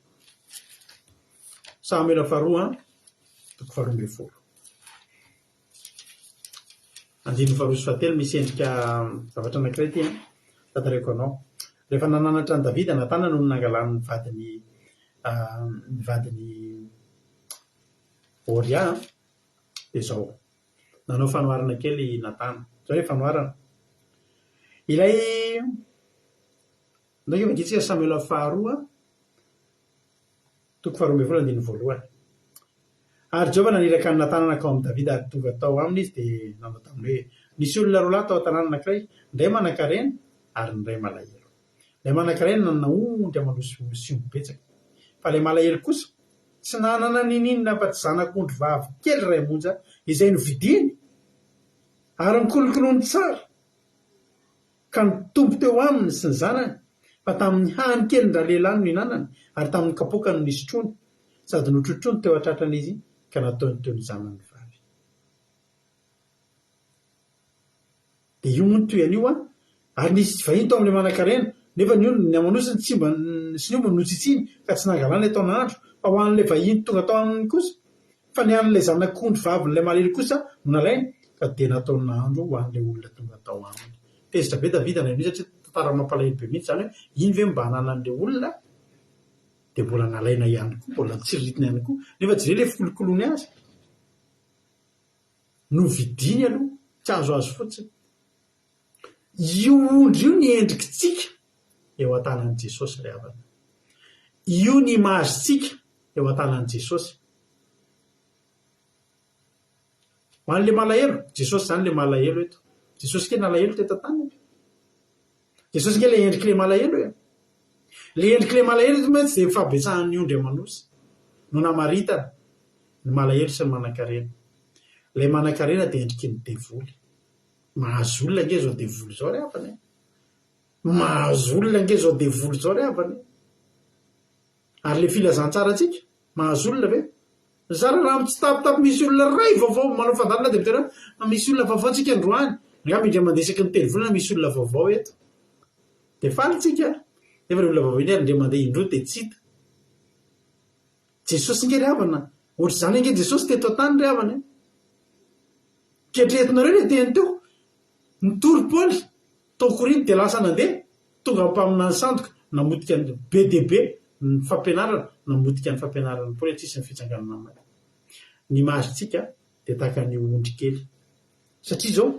Samoela faharoa toko faha 12. Andininy faharoa sy fahatelo misy endrika zavatra anankiray ity an, tantaraiko anao. Rehefa nananatra an'i Davida Natana no nangalany ny vadin'i ny vadin'i Oria dia izao, nanao fanoharana kely i Natana. Izao ilay fanoharana. Ilay, ndao ange vakintsika Samoela faharoa Toko faharoa ambin'ny folo andininy voalohany. Ary Jehovah naniraka an'i Natana nankao amin'i Davida, ary tonga tao aminy izy dia nanao taminy hoe, Nisy olona roa lahy tao an-tanàna anankiray, ny iray manankarena ary ny iray malahelo. Ilay manankarena nanana ondry aman'osy sy omby betsaka, fa ilay malahelo kosa tsy nanana n'inon'inona afa-tsy zanak'ondry vavy kely iray monja izay novidiny ary nokolokoloiny tsara. Ka nitombo teo aminy sy ny zanany, fa tamin'ny hany kelin-dralehilahy no nihinanany, ary tamin'ny kapoakany no nisotroany, sady notrotroiny teo an-tratrany izy ka nataony toy ny zanany vavy. Dia io moa no toy an'io an! Ary nisy vahiny tao amin'ilay manankarena, nefa ny olony, ny aman'osiny tsy mba sy ny ombiny notsitsiany, ka tsy nangalana ilay taonandro, fa ho an'ilay vahiny tonga tao aminy kosa, Fa ny an'ilay zanak'ondry vavin'ilay malahelo kosa no nalainy, ka dia nataony nahandro ho an'ilay olona tonga tao aminy. Tezitra be Davida naheno io satria tantara mampalahelo be mihitsy izany hoe iny ve mba ananan'ilay olona dia mbola nalaina ihany koa, mbola notsiriritina ihany koa. Nefa jereo ilay fikolokoloany azy. Novidiany aloha, tsy azoazo fotsiny. Io ondry io ny endrikitsika eo an-tanan'i Jesosy ry havana. Io ny image-tsika eo an-tanan'i Jesosy. Ho an'ilay malahelo, Jesosy izany ilay malahelo eto. Jesosy ange nalahelo teto an-tany e. Jesosy ange ilay endrik'ilay malahelo e. Ilay endrik'ilay malahelo eto mantsy dia ny fahabetsahan'ny ondry aman'osy no namaritana ny malahelo sy ny manankarena. Ilay manankarena dia endriky ny devoly. Mahazo olona ange izao devoly izao ry havana e! Mahazo olona ange izao devoly izao ry havana e! Ary ilay filazantsara antsika, mahazo olona ve? Zara raha mitsitapitapy misy olona iray vaovao manao fandaharana dia miteny hoe misy olona vaovao tsika androany. Angamba indray mandeha isaky ny telo volana misy olona vaovao eto. Dia faly tsika. Nefa ilay olona vaovao iny ary indray mandeha indroa dia tsy hita. Jesosy ange ry havana, ohatr'izany ange Jesosy teto an-tany ry havana e. Ketrihetinareo ilay teny teo. Nitory Paoly tao Korinto dia lasa nandeha, tonga ny mpaminany sandoka, namotika ny be dia be ny fampianarana, namotika ny fampianaran'i Paoly hoe tsisy ny fitsanganana amin'ny maty. Ny image-ntsika dia tahaka an'io ondry kely. Satria izao,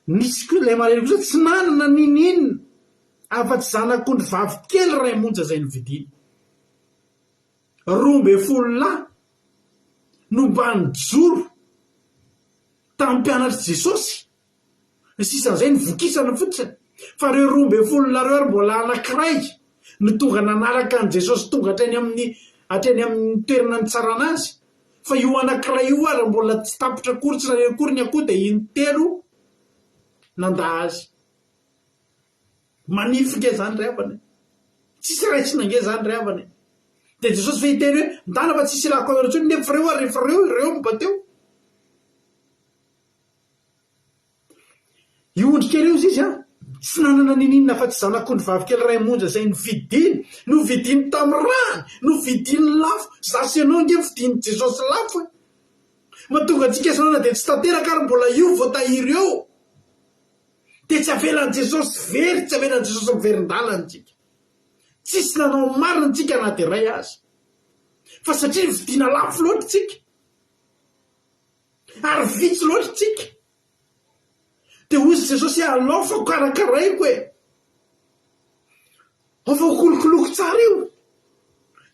nisy koa ilay malahelo kosa tsy nanana n'inon'inona afa-tsy zanak'ondry vavy kely iray monja izay novidiany. 12 lahy no mba nijoro tamin'ny mpianatr'i Jesosy, ny sisan'izay nivokisana fotsiny, fa ireo 12 lahy ireo ary mbola anankiray no tonga nanaraka an'i Jesosy tonga hatreny amin'ny hatreny amin'ny toerana nitsarana azy, fa io anankiray io ary mbola tsy tapitra akory tsy naheno akory ny akoho dia intelo nandà azy. Manify nge zany ry havana e! Tsisy raisina nge zany ry havana e! Dia Jesosy ve hiteny hoe ndana fa tsisy ilako anareo intsony nefa ireo ary rehefa ireo ireo no mba teo. Io ondry kely io izy an, tsy nanana niniana afa-tsy zanak'ondry vavy kely iray monja izay novidiany, novidiany tamin'ny rany, novidiany lafo, za sy ianao nge novidian'i Jesosy lafo e! Mahatonga antsika sy ianao na dia tsy tanteraka ary mbola io voatahiry eo. Dia tsy avelan'i Jesosy very, tsy avelan'i Jesosy miverin-dalana isika. Tsisy nanao marina isika na dia iray aza. Fa satria nividiana lafo loatra isika, ary vitsy loatra isika, dia hoy Jesosy hoe alao fa karakaraiko e. Ao fa hokolokoloko tsara io.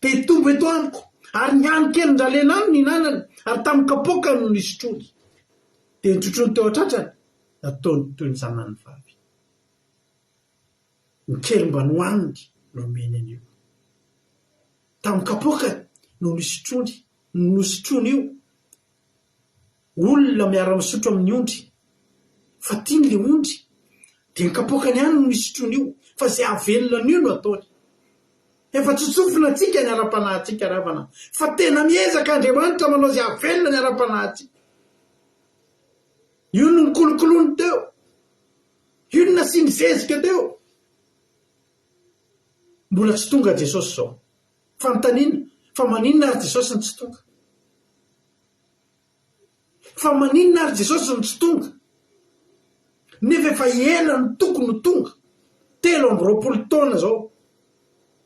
Dia hitombo eto amiko. Ary ny hany kelin-dralehilahy no nihinanany, ary tamin'ny kapoakany no nisotroany. Dia notrotroiny teo an-tratrany. Nataony toy ny zanany vavy. Ny kely mba nohaniny no nomeny an'io. Tamin'ny kapoakany no nisotroany, no nosotroiny io. Olona miara-misotro amin'ny ondry. Fa tiany ilay ondry. Dia ny kapoakany ihany no isotroany io, fa izay hahavelona an'io no ataony. Efa tsotsofina antsika ny ara-panahintsika ry havana, fa tena miezaka Andriamanitra manao izay hahavelona ny ara-panahintsika. Io no nikolokoloany teo. Io no nasiany zezika teo. Mbola tsy tonga Jesosy izao. Fanontaniana, fa maninona ary Jesosy no tsy tonga? Fa maninona ary Jesosy no tsy tonga? Nefa efa ela no tokony ho tonga. 23 taona izao.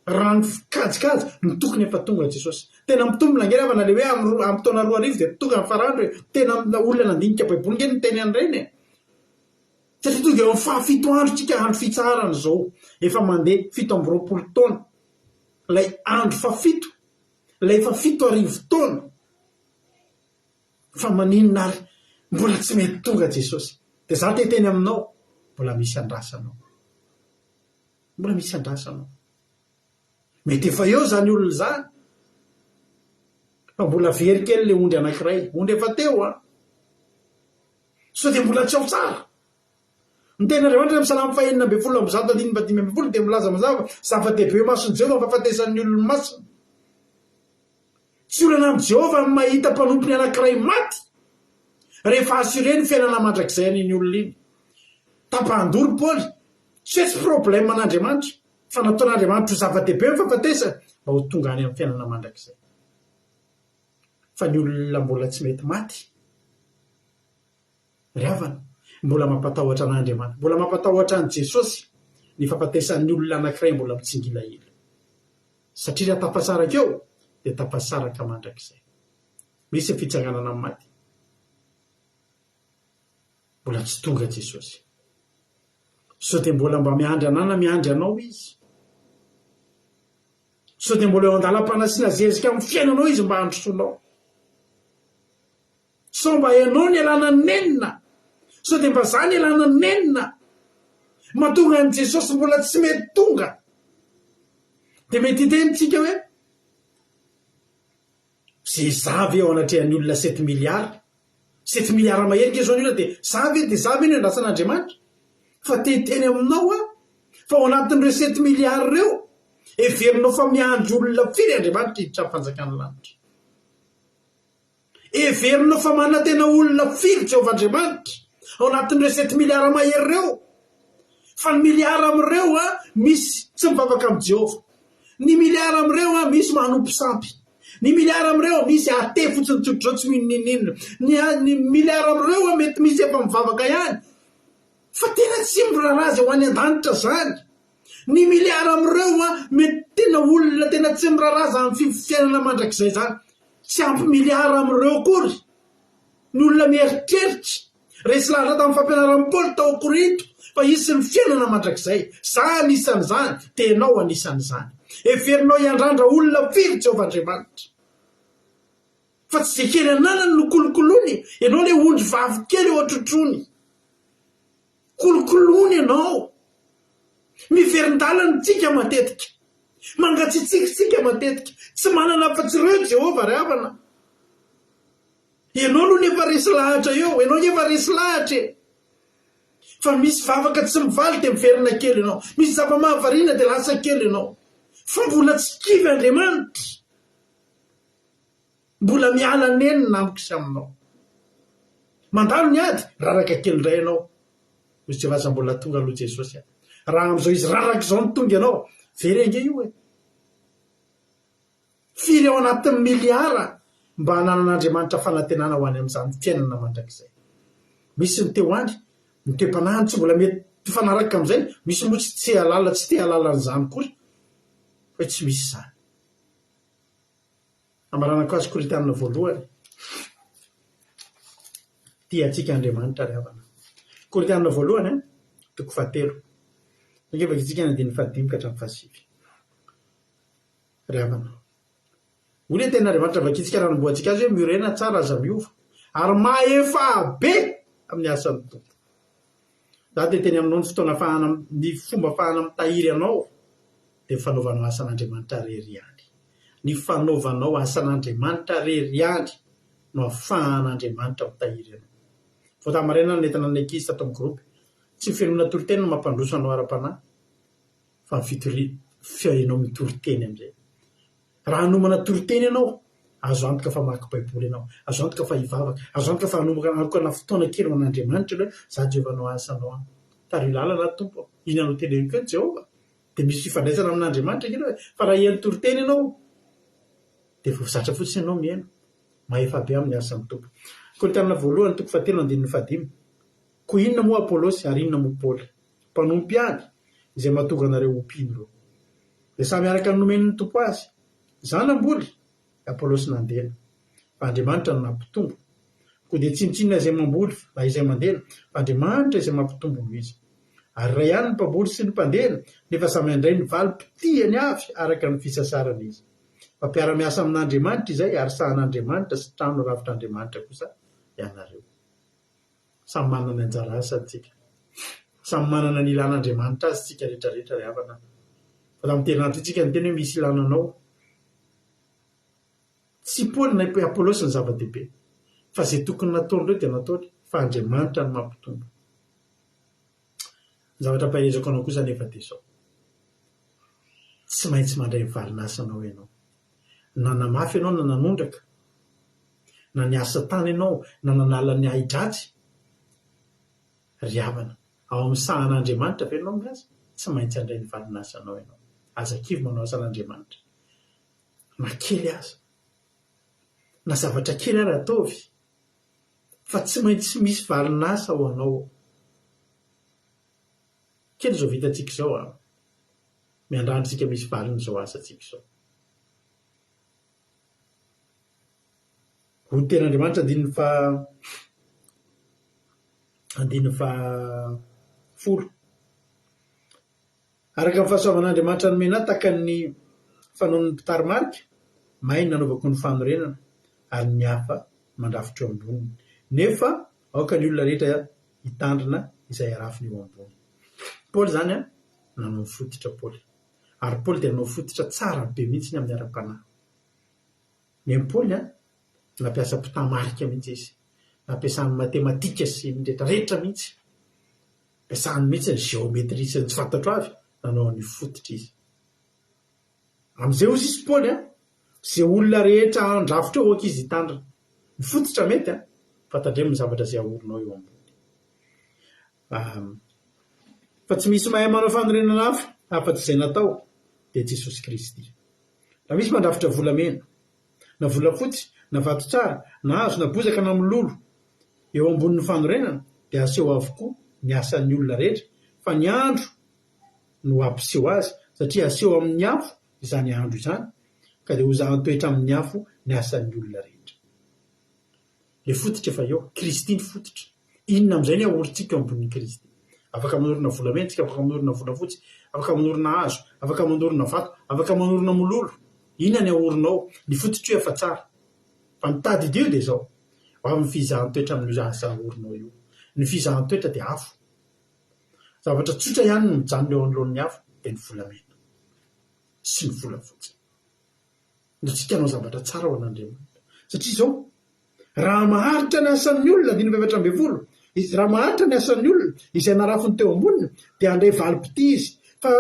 Raha ny kajikajy no tokony efa tonga Jesosy. Tena mitombina ange ry havana ilay hoe amin'ny taona 2000 dia tonga ny farandro e. Tena olona nandinika baiboly ange no niteny an'ireny e. Satria tonga eo amin'ny fahafito andro tsika, andro fitsaharana izao. Efa mandeha 27 taona. Ilay andro fahafito, ilay efa 7000 taona. Fa maninona ary mbola tsy mety tonga Jesosy? Dia za te hiteny aminao, mbola misy andrasanao. Mbola misy andrasanao. Mety efa eo izany olona izany. Fa mbola very kely ilay ondry anankiray. Ondry efa teo an. Sao dia mbola tsy ao tsara. Ny tenin'Andriamanitra amin'ny Salamo fahenina ambin'ny folo amby zato andininy fahadimy ambin'ny folo dia milaza mazava, zava-dehibe eo imason'i Jehovah ny fahafatesan'ny olony masina. Tsy olana amin'i Jehovah ny mahita mpanompony anankiray maty, rehefa assuré ny fiainana mandrakizay an'iny olona iny. Tapahan-doha ry Paoly. Tsy hoe tsy problème an'Andriamanitra, fa nataon'Andriamanitra ho zava-dehibe ny fahafatesany mba ho tonga any amin'ny fiainana mandrakizay. Fa ny olona mbola tsy mety maty, ry havana, mbola mampatahotra an'Andriamanitra, mbola mampatahotra an'i Jesosy ny fahafatesan'ny olona anankiray mbola mitsingilahila. Satria raha tafasaraka eo dia tafasaraka mandrakizay. Misy ny fitsanganana amin'ny maty. Mbola tsy tonga Jesosy. Sao dia mbola mba miandry anà na miandry anao Izy? Sao dia mbola eo an-dalam-panasiana zezika amin'ny fiainanao Izy mba handrosoanao? Sao mba ianao nialana nenina? Sao dia mba za nialana nenina? Mahatonga an'i Jesosy mbola tsy mety tonga. Dia mety hiteny tsika hoe, Ze za ve eo anatrehan'ny olona sept milliards? Sept milliards mahery nge zao ny olona dia za ve dia za ve no iandrasan'Andriamanitra? Fa te hiteny aminao aho fa ao anatin'ireo sept milliards ireo, heverinao fa miandry olona firy Andriamanitra hiditra amin'ny fanjakan'ny lanitra? Heverinao fa manantena olona firy Jehovah Andriamanitra ao anatin'ireo sept milliards mahery ireo? Fa ny milliards amin'ireo misy tsy mivavaka amin'i Jehovah. Ny milliards amin'ireo misy manompo sampy. Ny milliards amin'ireo misy athée fotsiny tsotr'izao tsy mino n'inon'inona. Ny ny milliards amin'ireo mety misy efa mivavaka ihany. Fa tena tsy miraharaha izay ho any an-danitra izany. Ny milliards amin'ireo mety tena olona tena tsy miraharaha izany fiainana mandrakizay izany. Tsy ampy milliards amin'ireo akory ny olona mieritreritra. Resy lahatra tamin'ny fampianaran'i Paoly tao Korinto fa hisy ny fiainana mandrakizay. Za anisan'izany, dia ianao anisan'izany. Heverinao hiandrandra olona firy Jehovah Andriamanitra? Fa tsy izay kely ananany no kolokoloiny, ianao ilay ondry vavy kely eo an-trotrony. Kolokoloiny ianao. Miverin-dalana isika matetika. Mangatsiatsiaka isika matetika. Tsy manana afa-tsy ireo Jehovah ry havana. Ianao aloha nefa resy lahatra eo. Ianao nge efa resy lahatra e. Fa misy vavaka tsy mivaly dia miverina kely ianao. Misy zava-mahavariana dia lasa kely ianao. Fa mbola tsy kivy Andriamanitra. Mbola miala nenina amiko sy aminao. Mandalo ny ady, raraka kely indray ianao. Hoy Jehovah aza mbola tonga aloha Jesosy a. Raha amin'izao izy raraka izao no tonga ianao, very ange io e. Firy ao anatin'ny miliara mba hananan'Andriamanitra fanantenana ho any amin'izany fiainana mandrakizay. Misy ny te ho any, ny toe-panahiny tsy mbola mety hifanaraka amin'izay, misy moa tsy tsy hahalala tsy te hahalala an'izany akory hoe tsy misy izany. Hamaranako azy Korintiana voalohany. Tia antsika Andriamanitra ry havana. Korintiana voalohany a, toko fahatelo. Ange vakintsika ny andininy fahadimy ka hatramin'ny fahasivy. Ry havana. Hoy ilay tenin'Andriamanitra vakintsika raha anombohantsika azy hoe miorena tsara aza miova ary mahefa be amin'ny asan'ny Tompo. Za dia teny aminao ny fotoana afahana ny fomba afahana mitahiry anao dia ny fanaovanao asan'Andriamanitra rery ihany. Ny fanaovanao asan'Andriamanitra rery ihany no afahan'Andriamanitra mitahiry anao. Vao tamin'ny maraina aho nentina ny ankizy tato amin'ny groupe. Tsy ny fihenoana toriteny no mampandroso anao ara-panahy fa ny fitoriana, fihainoanao mitory teny amin'izay. Raha hanomana toriteny ianao, azo antoka fa hamaky Baiboly ianao, azo antoka fa hivavaka, azo antoka fa hanomboka hanokana fotoana kely ho an'Andriamanitra ianao hoe, Izaho Jehovah hanao asa anao aho. Tariho lalana aho Tompo ô. Inona no teneniko eo Jehovah? Dia misy fifandraisana amin'Andriamanitra ange ianao e. Fa raha hihaino toriteny ianao, dia vao zatra fotsiny ianao mihaino. Mahefa be amin'ny asan'ny Tompo. Korintiana voalohany toko fahatelo andininy fahadimy. Koa inona moa Apolosy ary inona moa Paoly? Mpanompo ihany, izay mahatonga anareo ho mpino ireo. Dia samy araka ny nomen'ny Tompo azy. Izaho namboly, i Apolosy nandena. Fa Andriamanitra no nampitombo. Koa dia tsinontsinona izay mamboly na izay mandena, fa Andriamanitra izay mampitombo no izy. Ary iray ihany ny mpamboly sy ny mpandena, nefa samy handray ny valim-pitiany avy araka ny fisasarany izy. Fa mpiara-miasa amin'Andriamanitra izay, ary sahan'Andriamanitra sy trano rafitr'Andriamanitra kosa ianareo. Samy manana ny anjara asany tsika. Samy manana ny ilan'Andriamanitra azy tsika rehetra rehetra ry havana. Fa tamin'ity herinandro ity tsika niteny hoe misy ilana anao. Tsy Paoly na i Apolosy ny zava-dehibe. Fa izay tokony nataon'ireo dia nataony, fa Andriamanitra no mampitombo. Ny zavatra ampaherezako anao kosa anefa dia izao. Tsy maintsy mandray ny valin'asanao ianao. Na namafy ianao na nanondraka, na niasa tany ianao na nanala ny ahi-dratsy, ry havana, ao amin'ny sahan'Andriamanitra ve ianao miasa? Tsy maintsy handray ny valin'asanao ianao. Aza kivy manao asan'Andriamanitra, na kely aza. Na zavatra kely ary ataovy, fa tsy maintsy misy valin'asa ho anao ao. Kely izao vitantsika izao an! Miandrandra isika misy valiny izao asantsika izao. Hoy ny tenin'Andriamanitra andininy faha andininy faha folo. Araka ny fahasoavan'Andriamanitra nomena ahy tahaka ny fanaon'ny mpitari-marika, mahay ny nanaovako ny fanorenana ary ny hafa mandrafitra eo amboniny. Nefa aoka ny olona rehetra hitandrina izay arafiny eo ambony. Paoly izany an, nanao ny fototra Paoly. Ary Paoly dia nanao fototra tsara be mihitsy ny amin'ny ara-panahy. Ny an'i Paoly an, nampiasa mpità-marika mihitsy izy. Nampiasany matematika sy ny rehetrarehetra mihitsy. Ampiasany mihitsy ny géométrie sy ny tsy fantatro avy, nanao an'io fototra izy. Amin'izay hozy izy Paoly an, izay olona rehetra handrafitra eo aoka izy hitandrina. Ny fototra mety an, fa tandremo ny zavatra izay ahorinao eo ambony. Fa tsy misy mahay manao fanorenana hafa afa-tsy izay natao, dia Jesosy Kristy. Raha misy mandrafitra volamena, na volafotsy, na vato tsara, na hazo, na bozaka, na mololo, eo ambonin'ny fanorenana, dia aseho avokoa ny asan'ny olona rehetra, fa ny andro no hampiseho azy, satria aseho amin'ny afo izany andro izany, ka dia hozahan-toetra amin'ny afo ny asan'ny olona rehetra. Ilay fototra efa eo. Kristy ny fototra. Inona amin'izay ny ahorintsika eo ambonin'i Kristy? Afaka manorina volamena isika, afaka manorina volafotsy, afaka manorina hazo, afaka manorina vato, afaka manorina mololo. Inona ny ahorinao? Ny fototra io efa tsara. Fa ny tadidio dia izao, ho avy ny fizahan-toetra amin'io asa ahorinao io. Ny fizahan-toetra dia afo. Zavatra tsotra ihany no mijanona eo anoloan'ny afo dia ny volamena sy ny volafotsy. Antsika hanao zavatra tsara ho an'Andriamanitra. Satria izao, raha maharitra ny asan'ny olona, andininy faha-14, izy, raha maharitra ny asan'ny olona, izay narafiny teo amboniny, dia handray valim-pitia izy. Fa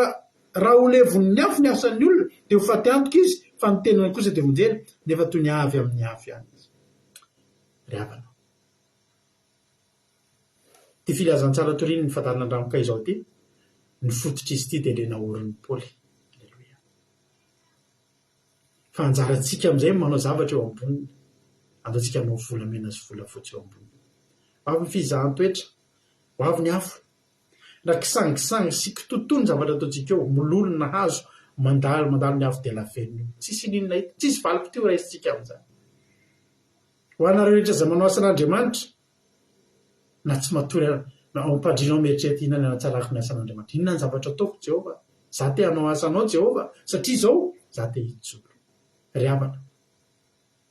raha ho levon'ny afo ny asan'ny olona, dia ho faty antoka izy, fa ny tenany kosa dia vonjena, nefa toy ny avy amin'ny afo ihany izy. Ry havana, ity filazantsara torian'ny fadalan'Andranoka izao ity, ny fototr'izy ity dia ilay naorin'i Paoly. Aleloia. Fa anjarantsika amin'izay ny manao zavatra eo amboniny. Andaontsika hanao volamena sy volafotsy eo amboniny. Ho avy ny fizahan-toetra, ho avy ny afo. Raha kisangisangy sy kitotoa ny zavatra ataontsika eo, mololo na hazo, mandalo mandalo ny afo dia lavenona io. Tsisy ininona hita, tsisy valim-pitia ho raisintsika amin'izany. Ho anareo rehetra izay manao asan'Andriamanitra, Na tsy matory aza, na ao am-pandrianao mieritreritra inona ny hanatsarako ny asan'Andriamanitra. Inona ny zavatra ataoko Jehovah? Za te hanao asanao Jehovah, satria izao za te hijoro. Ry havana,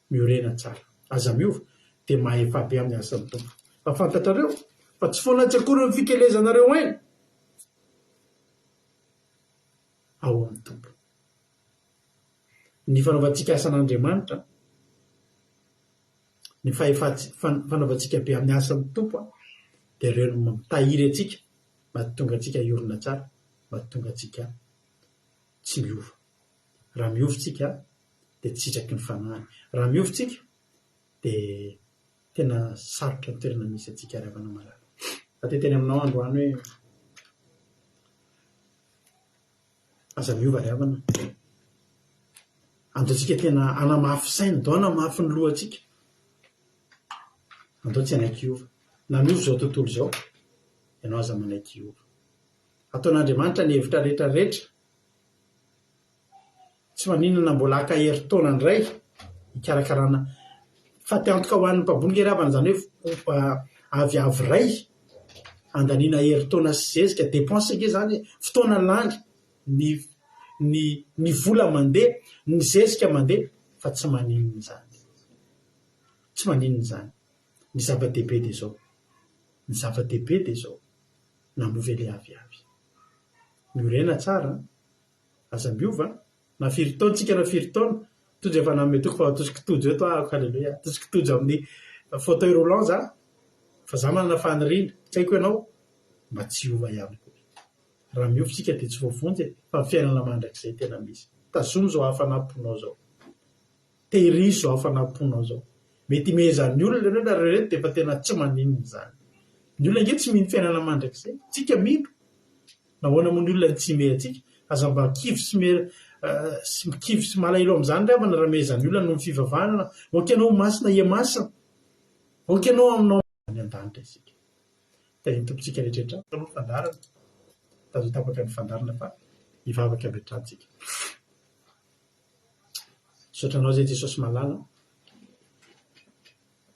miorena tsara. Aza miova, dia mahefa be amin'ny asan'ny Tompo. Fa fantatrareo, fa tsy foana tsy akory ny fikelezanareo aina ao amin'ny Tompo. Ny fanaovantsika asan'Andriamanitra, Ny fanaovantsika be amin'ny asan'ny Tompo. Dia ireo no mitahiry antsika, mahatonga antsika hiorina tsara, mahatonga antsika tsy miova. Raha miova tsika dia tsy sitraky ny fanahiny. Raha miova tsika dia tena sarotra ny toerana misy antsika ry havana malala. Za te hiteny aminao androany hoe aza miova ry havana. Andao tsika tena hanamafy saina, andao hanamafy ny lohantsika. Andao tsy hanaiky hiova. Na miova izao tontolo izao, ianao aza manaiky hiova. Ataon'Andriamanitra ny hevitra rehetra rehetra. Tsy maninona na mbola haka herintaona indray hikarakarana fatiantoka ho an'ny mpamboly nge ry havana izany hoe aviavy iray handaniana herintaona sy zezika, dépense nge izany e, fotoana lany, ny ny ny vola mandeha, ny zezika mandeha fa tsy maninona izany. Tsy maninona izany. Ny zava-dehibe dia izao, ny zava-dehibe dia izao, namoa ve ilay aviavy? Miorena tsara an! Aza miova an! Na firy taona tsika na firy taona, Tojo efa nanome toky fa atosiko Tojo eto aho, Alléluia, atosiko Tojo amin'ny fauteuil roulant za, fa za manana faniriana, tsy haiko ianao, mba tsy hiova ihany koa. Raha miova tsika dia tsy voavonjy e, fa ny fiainana mandrakizay tena misy. Tazomy izao hafanam-ponao izao. Tehirizo izao hafanam-ponao izao. Mety himehezan'ny olona ianao nareo ireto dia efa tena tsy maninona izany. Ny olona ange tsy mino fiainana mandrakizay, tsika mino. Nahoana moa ny olona no tsy himehy antsika? Aza mba kivy sy me sy kivy sy malahelo amin'izany ry havana raha mehezan'ny olona noho ny fivavahana. Aoka ianao ho masina hia masina. Aoka ianao aminao. Any an-danitra isika. Tahian'ny Tompontsika rehetra rehetra. Aloha ny fandaharana. Aza tapaka ny fandaharana fa hivavaka avy hatrany isika. Misaotra anao izay Jesosy malala.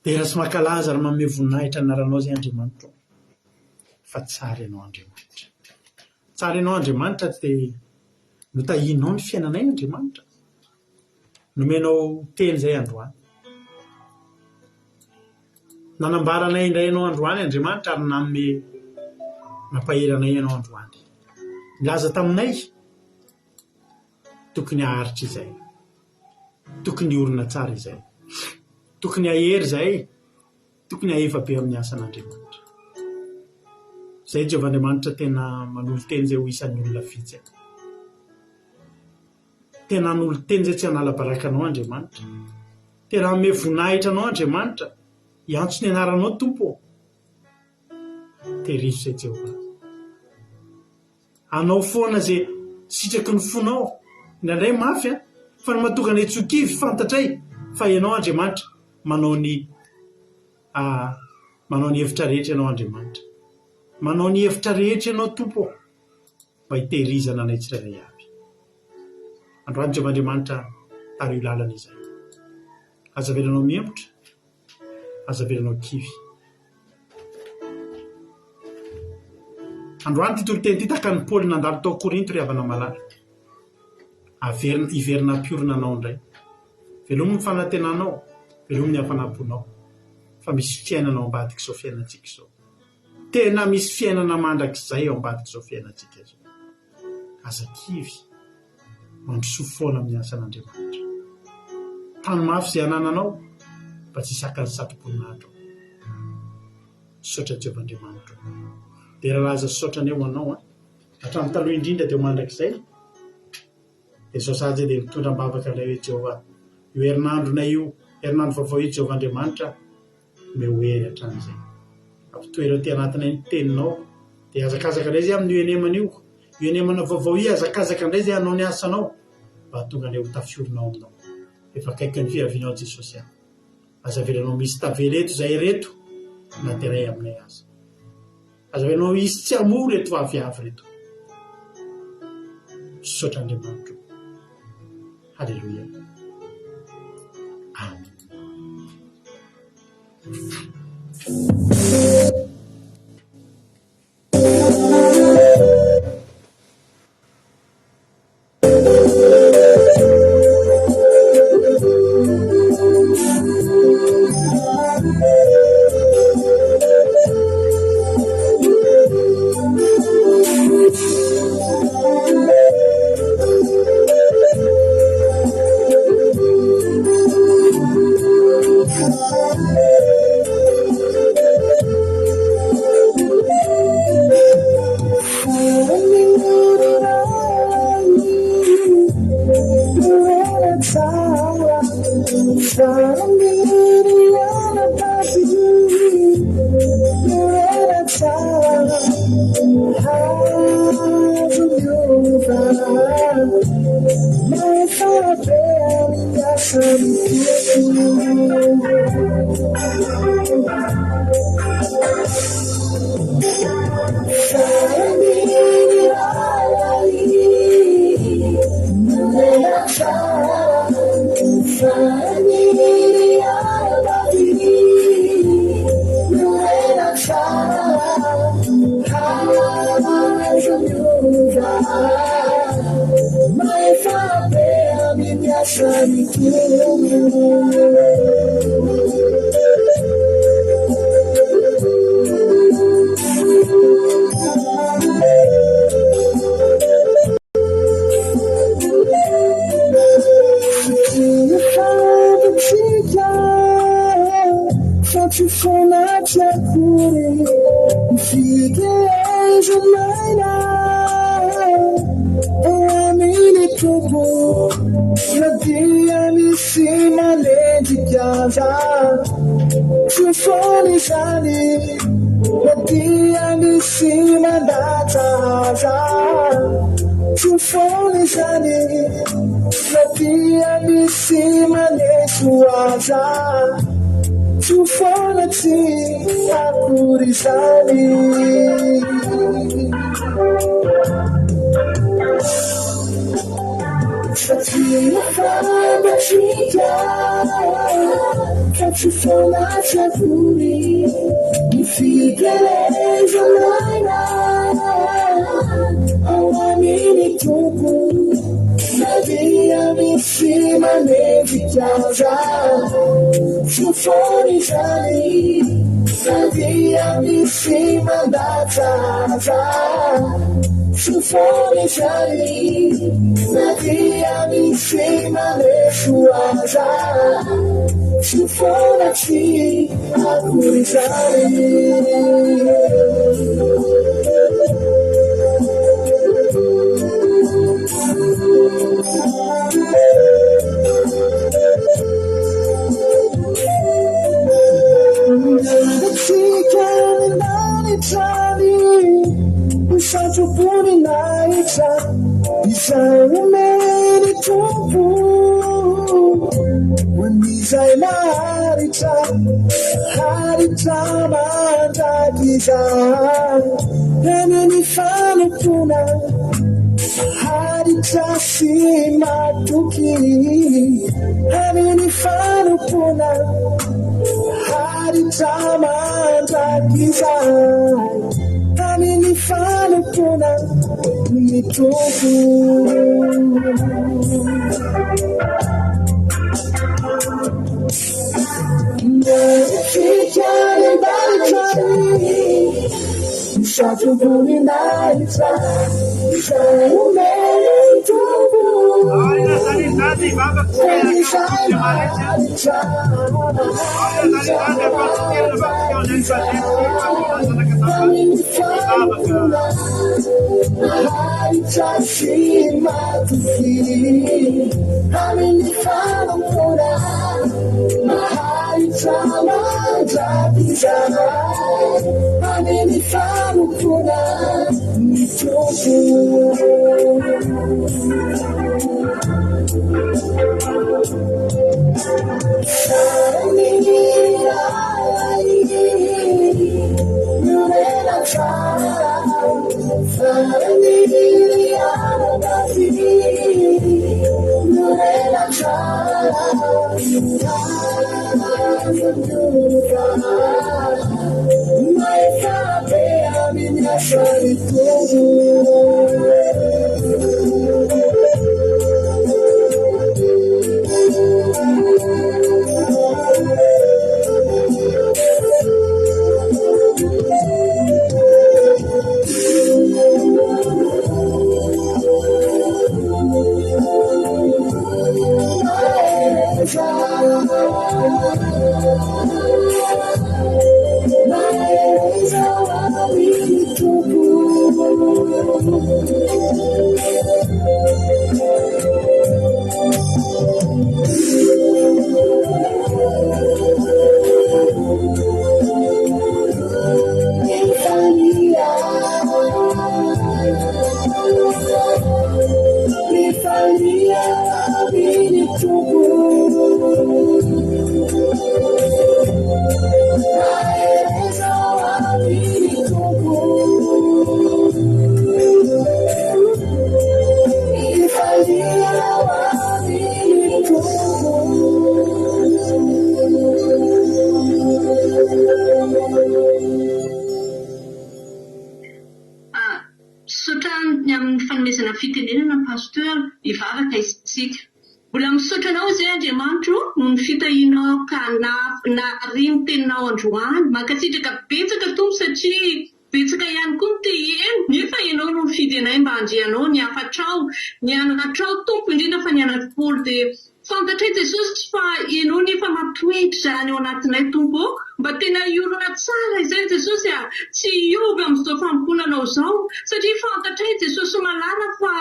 Dera sy mankalaza ary manome voninahitra ny anaranao izay Andriamanitro fa tsara ianao Andriamanitra. Tsara ianao Andriamanitra dia notahianao ny fiainanay Andriamanitra. Nomenao teny izay androany. Nanambara anay indray ianao androany Andriamanitra ary nanome nampahery anay ianao androany. Nilaza taminay tokony haharitra izay. Tokony hiorina tsara izay. Tokony hahery izahay, tokony hahefa be amin'ny asan'Andriamanitra. Izay Jehovah Andriamanitra tena manolo-tena izay ho isan'ny olona vitsy. Tena hanolo-tena izay tsy hanala baraka anao Andriamanitra. Tena hanome voninahitra anao Andriamanitra. Hiantso ny anaranao Tompo ô. Tehirizo izay Jehovah. Anao foana ze sitraky ny fonao. Indraindray mafy an! Fa ny mahatonga anay tsy ho kivy fantatray fa ianao Andriamanitra manao ny manao ny hevitra rehetra ianao Andriamanitra. Manao ny hevitra rehetra ianao Tompo ô mba hitehirizana anay tsirairay avy. Androany Jehovah Andriamanitra tariho lalana izahay. Aza avelanao mihemotra. Aza avelanao kivy. Androany ity toriteny ity tahaka an'i Paoly nandalo tao Korinto ry havana malala. Averina, hiverina hampiorina anao indray. Velomy ny fanantenanao, velomy ny hafanam-ponao. Fa misy fiainana ao ambadik'izao fiainantsika izao. Tena misy fiainana mandrakizay ao ambadik'izao fiainantsika izao. Aza kivy. Mandrosoa foana amin'ny asan'Andriamanitra. Tano mafy izay anananao mba tsy hisy haka ny satroboninahitro. Misaotra Jehovah Andriamanitro. Dera laza sy saotra anie ho anao an. Hatramin'ny taloha indrindra dia ho mandrakizay. Dia izao sahady izay dia mitondra am-bavaka indray hoe Jehovah, io herinandronay io, herinandro vaovao io Jehovah Andriamanitra, Omeo hery hatrany izay. Ampitoero aty anatinay ny teninao. Dia hazakazaka indray izay amin'io henemana io. Io henemana vaovao io hazakazaka indray izay hanao ny asanao. Mba hahatonga anay ho tafiorina ao aminao. Efa akaiky ny fiavianao Jesosy a. Aza avelanao misy tavela eto izay ireto na dia iray aminay aza. Aza avelanao hisy tsy hamoa ireto aviavy ireto. Misaotra Andriamanitra o. Haleloia. Amen. Mahefa be amin'ny asan'ny Tompo. Satria fantatsika fa tsy foana tsy akory ny fikelezan'aina ao amin'ny Tompo na dia misy manenjika aza. Tsy foana izany na dia misy mandatsa aza. Tsy foana izany na dia misy maneso aza. Tsy ho foana tsy akory izany. Satria fantatsika fa tsy foana tsy akory ny fikelezan'aina ao amin'ny Tompo na dia misy manenjika aza. Tsy ho foana izany na dia misy mandatsa aza. Tsy ho foana izany na dia misy maneso aza. Tsy ho foana tsy akory izany. Antsika ny lanitra ny satroboninahitra izay omen'ny Tompo ho an'izay maharitra, haharitra mandrakizay any ny fanompoana. Maharitra sy matoky amin'ny fanompoana. Maharitra mandrakizay amin'ny fanompoana ny Tompo. Mendrika ny lanitra ny satroboninahitra izay omen'ny Tompo. Izay maharitra, amin'ny fanompoana maharitra sy matoky amin'ny fanompoana. Maharitra mandrakizay amin'ny fanompoana ny Tompo. Tsara ny iray miorina tsara, tsara ny anabavy miorina tsara. fanomezana fitenenana Pasteur, hivavaka isika. Mbola misaotra anao izay Andriamanitra o noho ny fitahianao ka nahare ny teninao androany. Mankasitraka betsaka Tompo satria betsaka ihany koa ny te hiheno nefa ianao no nifidy anay mba handre anao ny hafatrao, ny anatrao Tompo indrindra fa ny anatr'i Paoly dia fantatray Jesosy fa ianao nefa matoetra izany ao anatinay Tompo o. Mba tena hiorina tsara izay Jesosy a! Tsy hiova amin'izao fanompoana anao izao satria fantatray Jesosy malala fa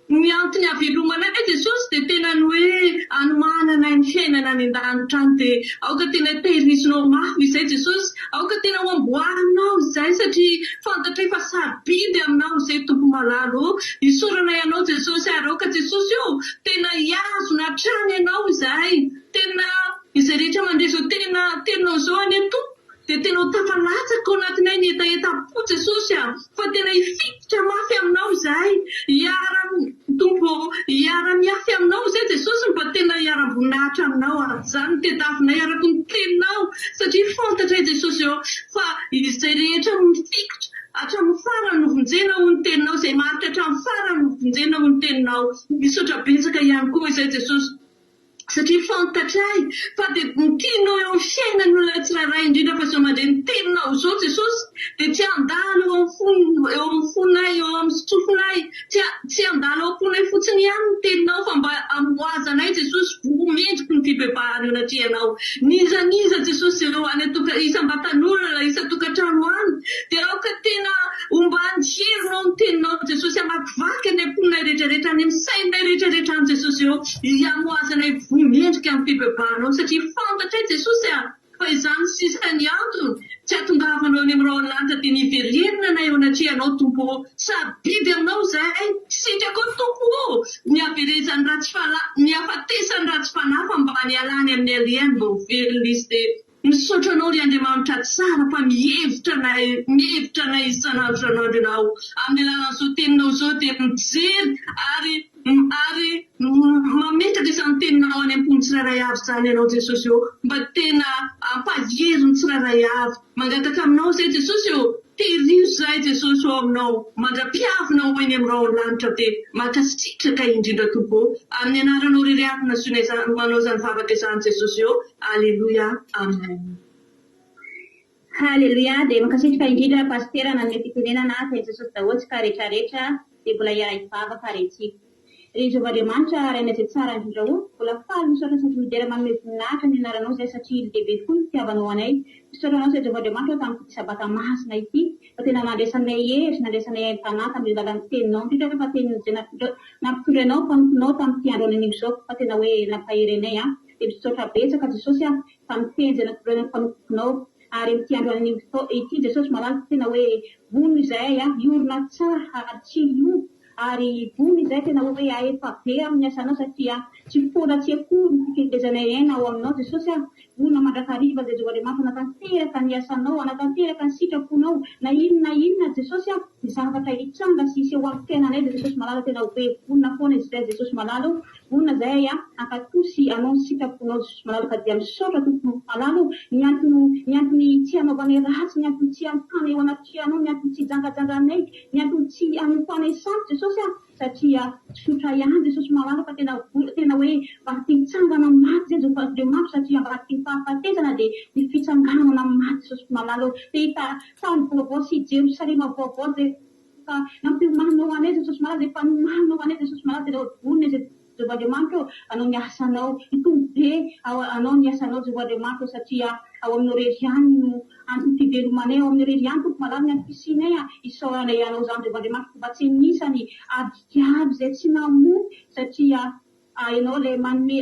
Ny antony havelomanay Jesosy dia tena ny hoe hanomananay ny fiainana any an-danitra any dia aoka tena tehirizinao mafy izay Jesosy, aoka tena ho amboarinao izay satria fantatray fa sarobidy aminao izay Tompo malala o, isaoranay anao Jesosy ary aoka Jesosy o tena hihazona hatrany anao izahay, tena izay rehetra mandre izao tena teninao izao anie Tompo Dia tena ho tafalatsaka ao anatinay ny hetahetam-po Jesosy a! Fa tena hifikitra mafy aminao izahay, hiara Tompo ô, hiara mihafy aminao izay Jesosy mba tena hiaram-boninahitra aminao ary izany no tediavinay araka ny teninao satria fantatray Jesosy ô fa izay rehetra mifikitra hatramin'ny farany no vonjena hoy ny teninao, izay maharitra hatramin'ny farany no vonjena hoy ny teninao. Misaotra betsaka ihany koa izay Jesosy. Satria fantatray fa dia ny tianao eo amin'ny fiainan'ny olona tsirairay indrindra fa izao mandre ny teninao izao Jesosy dia tsy handalo eo amin'ny fony eo amin'ny fonay eo amin'ny sofinay tsy tsy handalo ao am-ponay fotsiny ihany ny teninao fa mba hamohazanay Jesosy voa mendriky ny fibebahana eo anatrehanao n'iza n'iza Jesosy eo any an-toka isam-batan'olona isan-tokantrano any dia aoka tena Omban'ny herinao ny teninao Jesosy hamakivaky any am-ponay rehetra rehetra any amin'ny sainay rehetra rehetra any Jesosy ô hiamoazanay voa mendrika amin'ny fibebahanao satria fantatray Jesosy a fa izany sisa ny antony tsy hatongavanao eny amin'ny rahona lanitra dia ny hiverenanay eo anatrehanao Tompo ô sarobidy aminao izahay sitrakao Tompo ô ny haverezan'ny ratsy fanahy ny hafatesan'ny ratsy fanahy fa mba ny hialany amin'ny alehany mba ho velona izy dia Misaotra anao ry Andriamanitra tsara fa mihevitra anay mihevitra anay isan'andro isan'andro ianao. Amin'ny alalan'izao teninao izao dia mijery ary ary mametraka izany teninao any am-pon'ny tsirairay avy izany ianao Jesosy ô. Mba tena ampahery ny tsirairay avy. Mangataka aminao izay Jesosy ô. Tehirizo izahay Jesosy ao aminao mandra-piavina ho eny amin'ny rahon'ny lanitra dia mankasitraka indrindra Tompo ô. Amin'ny anaranao irery ihany no nazoinay izany manao izany vavaka izany Jesosy ô. Aleloia Amen. Haleloia dia mankasitraka indrindra Pasitera nanome fitenenana tahin'i Jesosy daholo tsika rehetra rehetra dia mbola hiara hivavaka re tsika. Ry Jehovah Andriamanitra Rainay izay tsara indrindra o, mbola faly misaotra sady midera manome voninahitra ny anaranao izahay satria lehibe tokoa ny fitiavanao anay. Misaotra anao izay Jehovah Andriamanitra o tamin'ity sabata masina ity fa tena nandraisanay hery, nandraisanay aim-panahy tamin'ny alalan'ny teninao indrindra fa teny izay nampitondrainao ny mpanomponao tamin'ity andro anio izao fa tena hoe nampahery anay an. Dia misaotra betsaka Jesosy a tamin'ny teny izay nampitondrainao ny mpanomponao ary amin'ity andro anio ity Jesosy malala tena hoe vonona izahay a hiorina tsara ary tsy hiova Ary vonona izahay tena hoe hahefa be amin'ny asanao satria tsy foana tsy akory ny fikelezanay aina ao aminao Jesosy a! Vonona mandrakariva izay Jehovah Andriamanitra hanatanteraka ny asanao, hanatanteraka ny sitraponao na inona na inona Jesosy a! Ny zavatra hitranga sy hiseho amin'ny fiainanay Jesosy malala tena hoe vonona foana izahay Jesosy malala o! Vonona izahay a! Hankatò sy hanao ny sitraponao Jesosy malala ka dia misaotra Tompo malala o! Ny antony ny antony tsy hanaovanay ratsy, ny antony tsy hanokanay eo anatrehanao, ny antony tsy hijangajanganay, Ny antony tsy hanompoanay sampy Jesosy a, satria tsotra ihany Jesosy malala fa tena tena hoe mba te hitsangana amin'ny maty zay Jehovah Andriamanitra satria ambadiky ny fahafatesana dia ny fitsanganana amin'ny maty Jesosy malala ô, te hita tany vaovao sy Jerosalema vaovao zay efa nampiomaninao ho anay Jesosy malala zay efa nomaninao ho anay Jesosy malala tena vonona izay Jehovah Andriamanitra ô, hanao ny asanao, hitombo be hanao ny asanao Jehovah Andriamanitra ô, satria ao aminao irery ihany no antom-pivelomanay, ao aminao irery ihany Tompo malala ny antom-pisianay a, isaoranay Anao izany Jehovah Andriamanitra fa mba tsy anisany ady jiaby izay tsy namoa satria Ianao ilay manome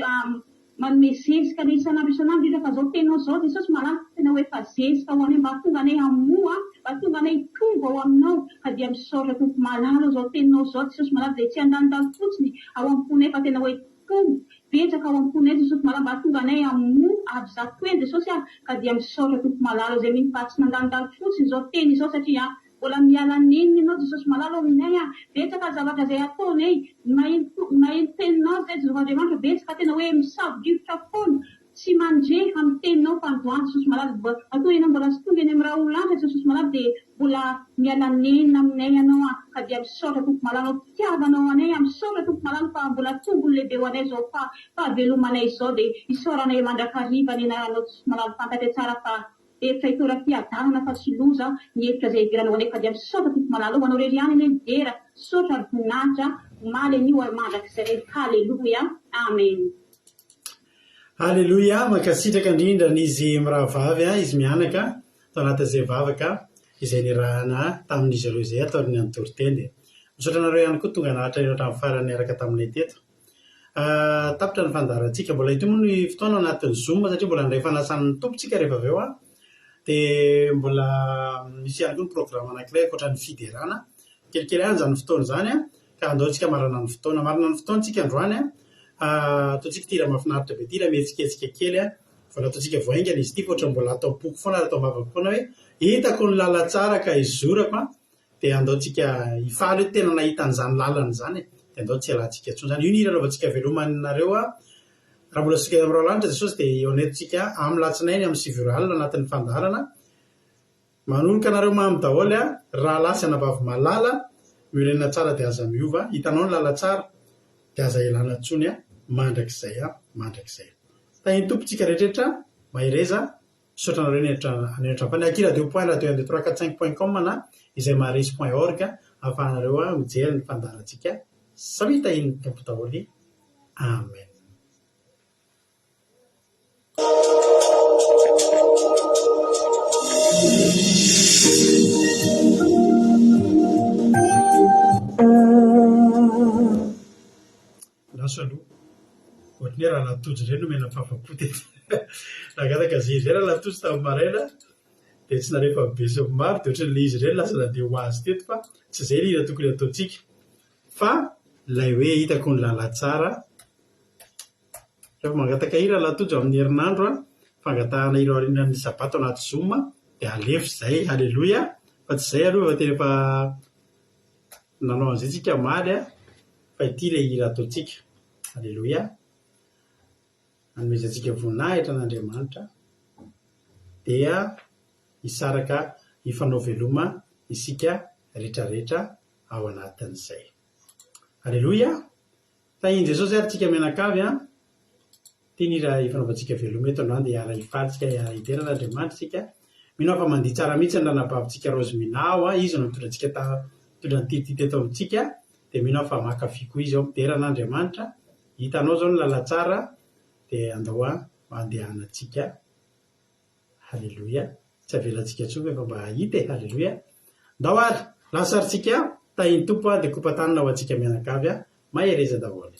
Manome zezika anay isan'andro isan'andro indrindra fa zao teninao zao Jesosy malala tena ho efa zezika ho anay mba hahatonga anay hamoa mba hahatonga anay hitombo ao aminao ka dia misaotra Tompo malala o zao teninao zao Jesosy malala dia tsy handanindany fotsiny ao am-ponay fa tena hoe hitombo betsaka ao am-ponay Jesosy malala mba hahatonga anay hamoa avy zato heny Jesosy a ka dia misaotra Tompo malala o zay mino fa tsy nandanindany fotsiny zao teny izao satria Mbola miala nenina ianao Jesosy malala ao aminay a! Betsaka ny zavatra izay ataonay, maheno maheno teninao izay Jehovah Andriamanitra, betsaka tena hoe misavo-drivotra foana. Tsy mandre amin'ny teninao fa androany Jesosy malala mba matoa ianao mbola tsy tonga eny amin'ny rahon'ny lanitra Jesosy malala dia mbola miala nenina aminay ianao an ka dia misaotra Tompo malala anao fitiavanao anay an misaotra Tompo malala fa mbola tombony lehibe ho anay izao fa fahavelomanay izao dia isaoranay mandrakariva ny anaranao Jesosy malala fantatray tsara fa hevitra hitondra fiadanana fa tsy loza ny hevitra izay heveranao anay fa dia misaotra Tompo malala ho anao irery ihany anie ny dera saotra ary voninahitra omaly anio ary mandrakizay haleloia amen. Aleloia, mankasitraka indrindra an'izy mirahavavy a, izy mianaka tao anatin'izay vavaka izay nirahana tamin'izy ireo izay ataon'ny antoriteny. Misaotra anareo ihany koa tonga naharitra ela hatramin'ny farany niaraka taminay teto. Tapitra ny fandaharantsika. Mbola hitohy moa ny fotoana ao anatin'ny zoom satria mbola handray fanasan'ny Tompo tsika rehefa avy eo a. Dia mbola misy ihany koa ny programa anankiray ankoatra ny fiderana. Kelikely ihany izany fotoana izany a. Ka andao tsika marana ny fotoana. Marina ny fotoana tsika androany a. Ataontsika ity hira mahafinaritra be ity, hira mihetsiketsika kely a. Vao nataontsika vao haingana izy ity fa ohatran'ny mbola ato am-poko foana ary ato am-bavako foana hoe hitako ny lalantsara ka hizorako a. Dia andao tsika hifaly hoe tena nahita an'izany lalana izany e. Dia andao tsy hialantsika intsony izany. Io ny hira anaovantsika veloma anareo a. Raha mbola soa amin'ny Raolanitra Jesosy dia hihaona eto tsika amin'ny latsinainy amin'ny 9 ora alina anatin'ny fandaharana. Manoloka anareo mamy daholo a, rahalahy sy anabavy malala, miorena tsara dia aza miova, hitanao ny lalantsara dia aza elana intsony a, mandrakizay a, mandrakizay. Tahin'ny Tompo tsika rehetra rehetra, mahereza, misaotra anareo nihenotra hatrany. Ny aky radio point radio un deux trois quatre cinq point com na izay maharesy point org ahafahanareo mijery ny fandaharantsika. Samia tahin'ny Tompo daholo. Amen. Lasa aloha. Ohatry ny hoe Rahalahy Tojo indray no nomena fafa-po teto. Nangataka izay indray Rahalahy Tojo tamin'ny maraina dia tsy narefa be sy ny maro dia ohatran'ilay izy indray no lasa nandeha ho azy teto fa tsy izay ny hira tokony hataontsika fa ilay hoe hitako ny lalantsara. Rehefa mangataka hira Rahalahy Tojo amin'ny herinandro an, fangatahana hira aorianan'ny sabata ao anaty zoom dia alefa izay, haleloia, fa tsy izay aloha fa tena efa nanao an'izay tsika omaly an, fa ity ilay hira ataontsika, haleloia, hanomezantsika voninahitra an'Andriamanitra dia hisaraka hifanao veloma isika rehetrarehetra ao anatin'izay. Haleloia! Tahin'i Jesosy ary tsika mianakavy an! Ty ny hira ifanaovantsika veloma eto androany dia hiara hifaly tsika hiara hidera an'Andriamanitra tsika. Mino aho fa mandihy tsara mihitsy ny ranabavintsika Rose Mina ao an, izy no nitondra antsika ta nitondra an'ity ity teto amintsika dia mino aho fa mankafy koa izy ao midera an'Andriamanitra. Hitanao izao ny lalantsara dia andao an andehanantsika. Haleloia! Tsy avelantsika intsony fa efa mba hahita e! Haleloia! Ndao ary! Lasa ary tsika, tahin'ny Tompo a, dia kopa-tanana ho antsika mianakavy a! Mahereza daholo!